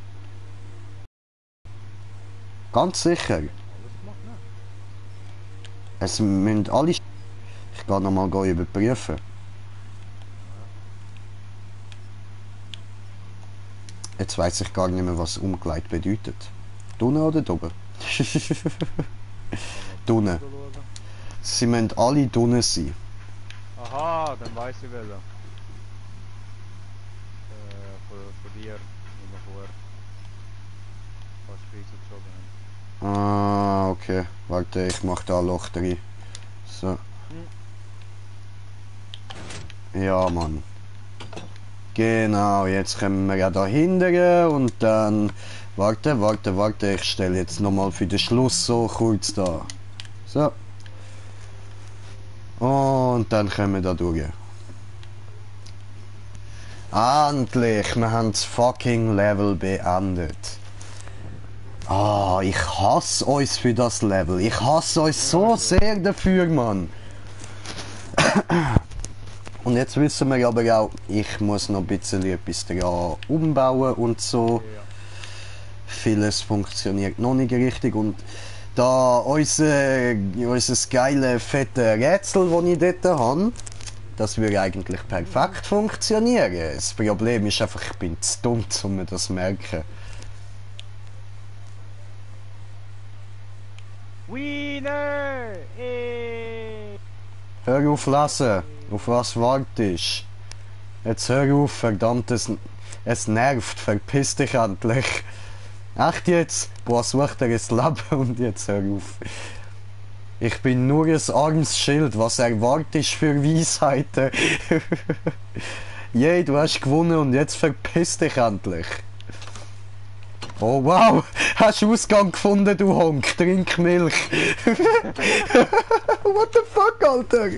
[SPEAKER 1] Ganz sicher.
[SPEAKER 2] Alles gemacht, ne?
[SPEAKER 1] Es müssen alle... Ich gehe nochmal überprüfen. Jetzt weiss ich gar nicht mehr, was umgelegt bedeutet. Dunne oder oben? Dunne. Sie müssen alle dunne sein.
[SPEAKER 2] Aha, dann weiß ich welcher. Von dir, wo wir vorher fast Krise geschoben haben.
[SPEAKER 1] Ah, okay. Warte, ich mach da ein Loch drin. So. Ja, Mann. Genau, jetzt kommen wir ja da hinten und dann... Warte, ich stelle jetzt nochmal für den Schluss so kurz da. So. Und dann kommen wir da durch. Endlich, wir haben das fucking Level beendet. Ich hasse uns für das Level. Ich hasse uns so sehr dafür, Mann. Und jetzt wissen wir aber auch, ich muss noch ein bisschen etwas daran umbauen und so.
[SPEAKER 2] Ja.
[SPEAKER 1] Vieles funktioniert noch nicht richtig und da unser geile, fette Rätsel, das ich dort habe, das würde eigentlich perfekt funktionieren. Das Problem ist einfach, ich bin zu dumm, um mir das zu merken.
[SPEAKER 2] Wiener! Ey.
[SPEAKER 1] Hör auf lesen, auf was wartest? Jetzt hör auf, verdammt, es nervt, verpiss dich endlich. Echt jetzt? Boah, such dir ein Leben und jetzt hör auf. Ich bin nur ein armes Schild. Was erwartest du für Weisheiten? Yay, du hast gewonnen und jetzt verpiss dich endlich. Oh wow, hast du Ausgang gefunden, du Honk? Trink Milch. What the fuck, Alter?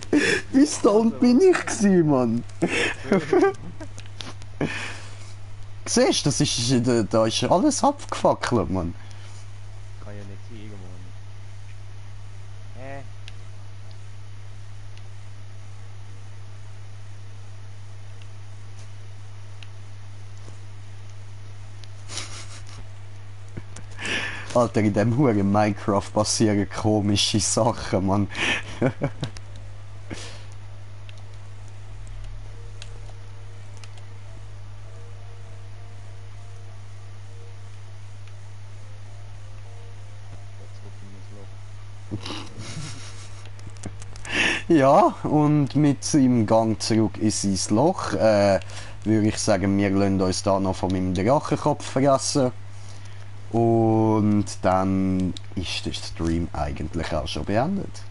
[SPEAKER 1] Wie stoned bin ich gewesen, Mann? Siehst du, da ist alles abgefackelt, Mann.
[SPEAKER 2] Kann ja nicht sein, irgendwo nicht.
[SPEAKER 1] Alter, in dem huren Minecraft passieren komische Sachen, Mann. Ja, und mit seinem Gang zurück in sein Loch würde ich sagen, wir lassen uns da noch von meinem Drachenkopf fressen. Und dann ist der Stream eigentlich auch schon beendet.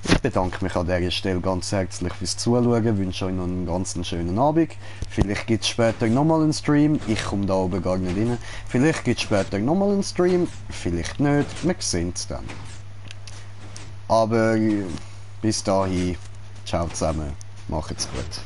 [SPEAKER 1] Ich bedanke mich an dieser Stelle ganz herzlich fürs Zuschauen, wünsche euch noch einen ganz schönen Abend. Vielleicht gibt es später nochmal einen Stream, ich komme da oben gar nicht rein. Vielleicht gibt es später nochmal einen Stream, vielleicht nicht, wir sehen es dann. Aber bis dahin, ciao zusammen, macht's gut.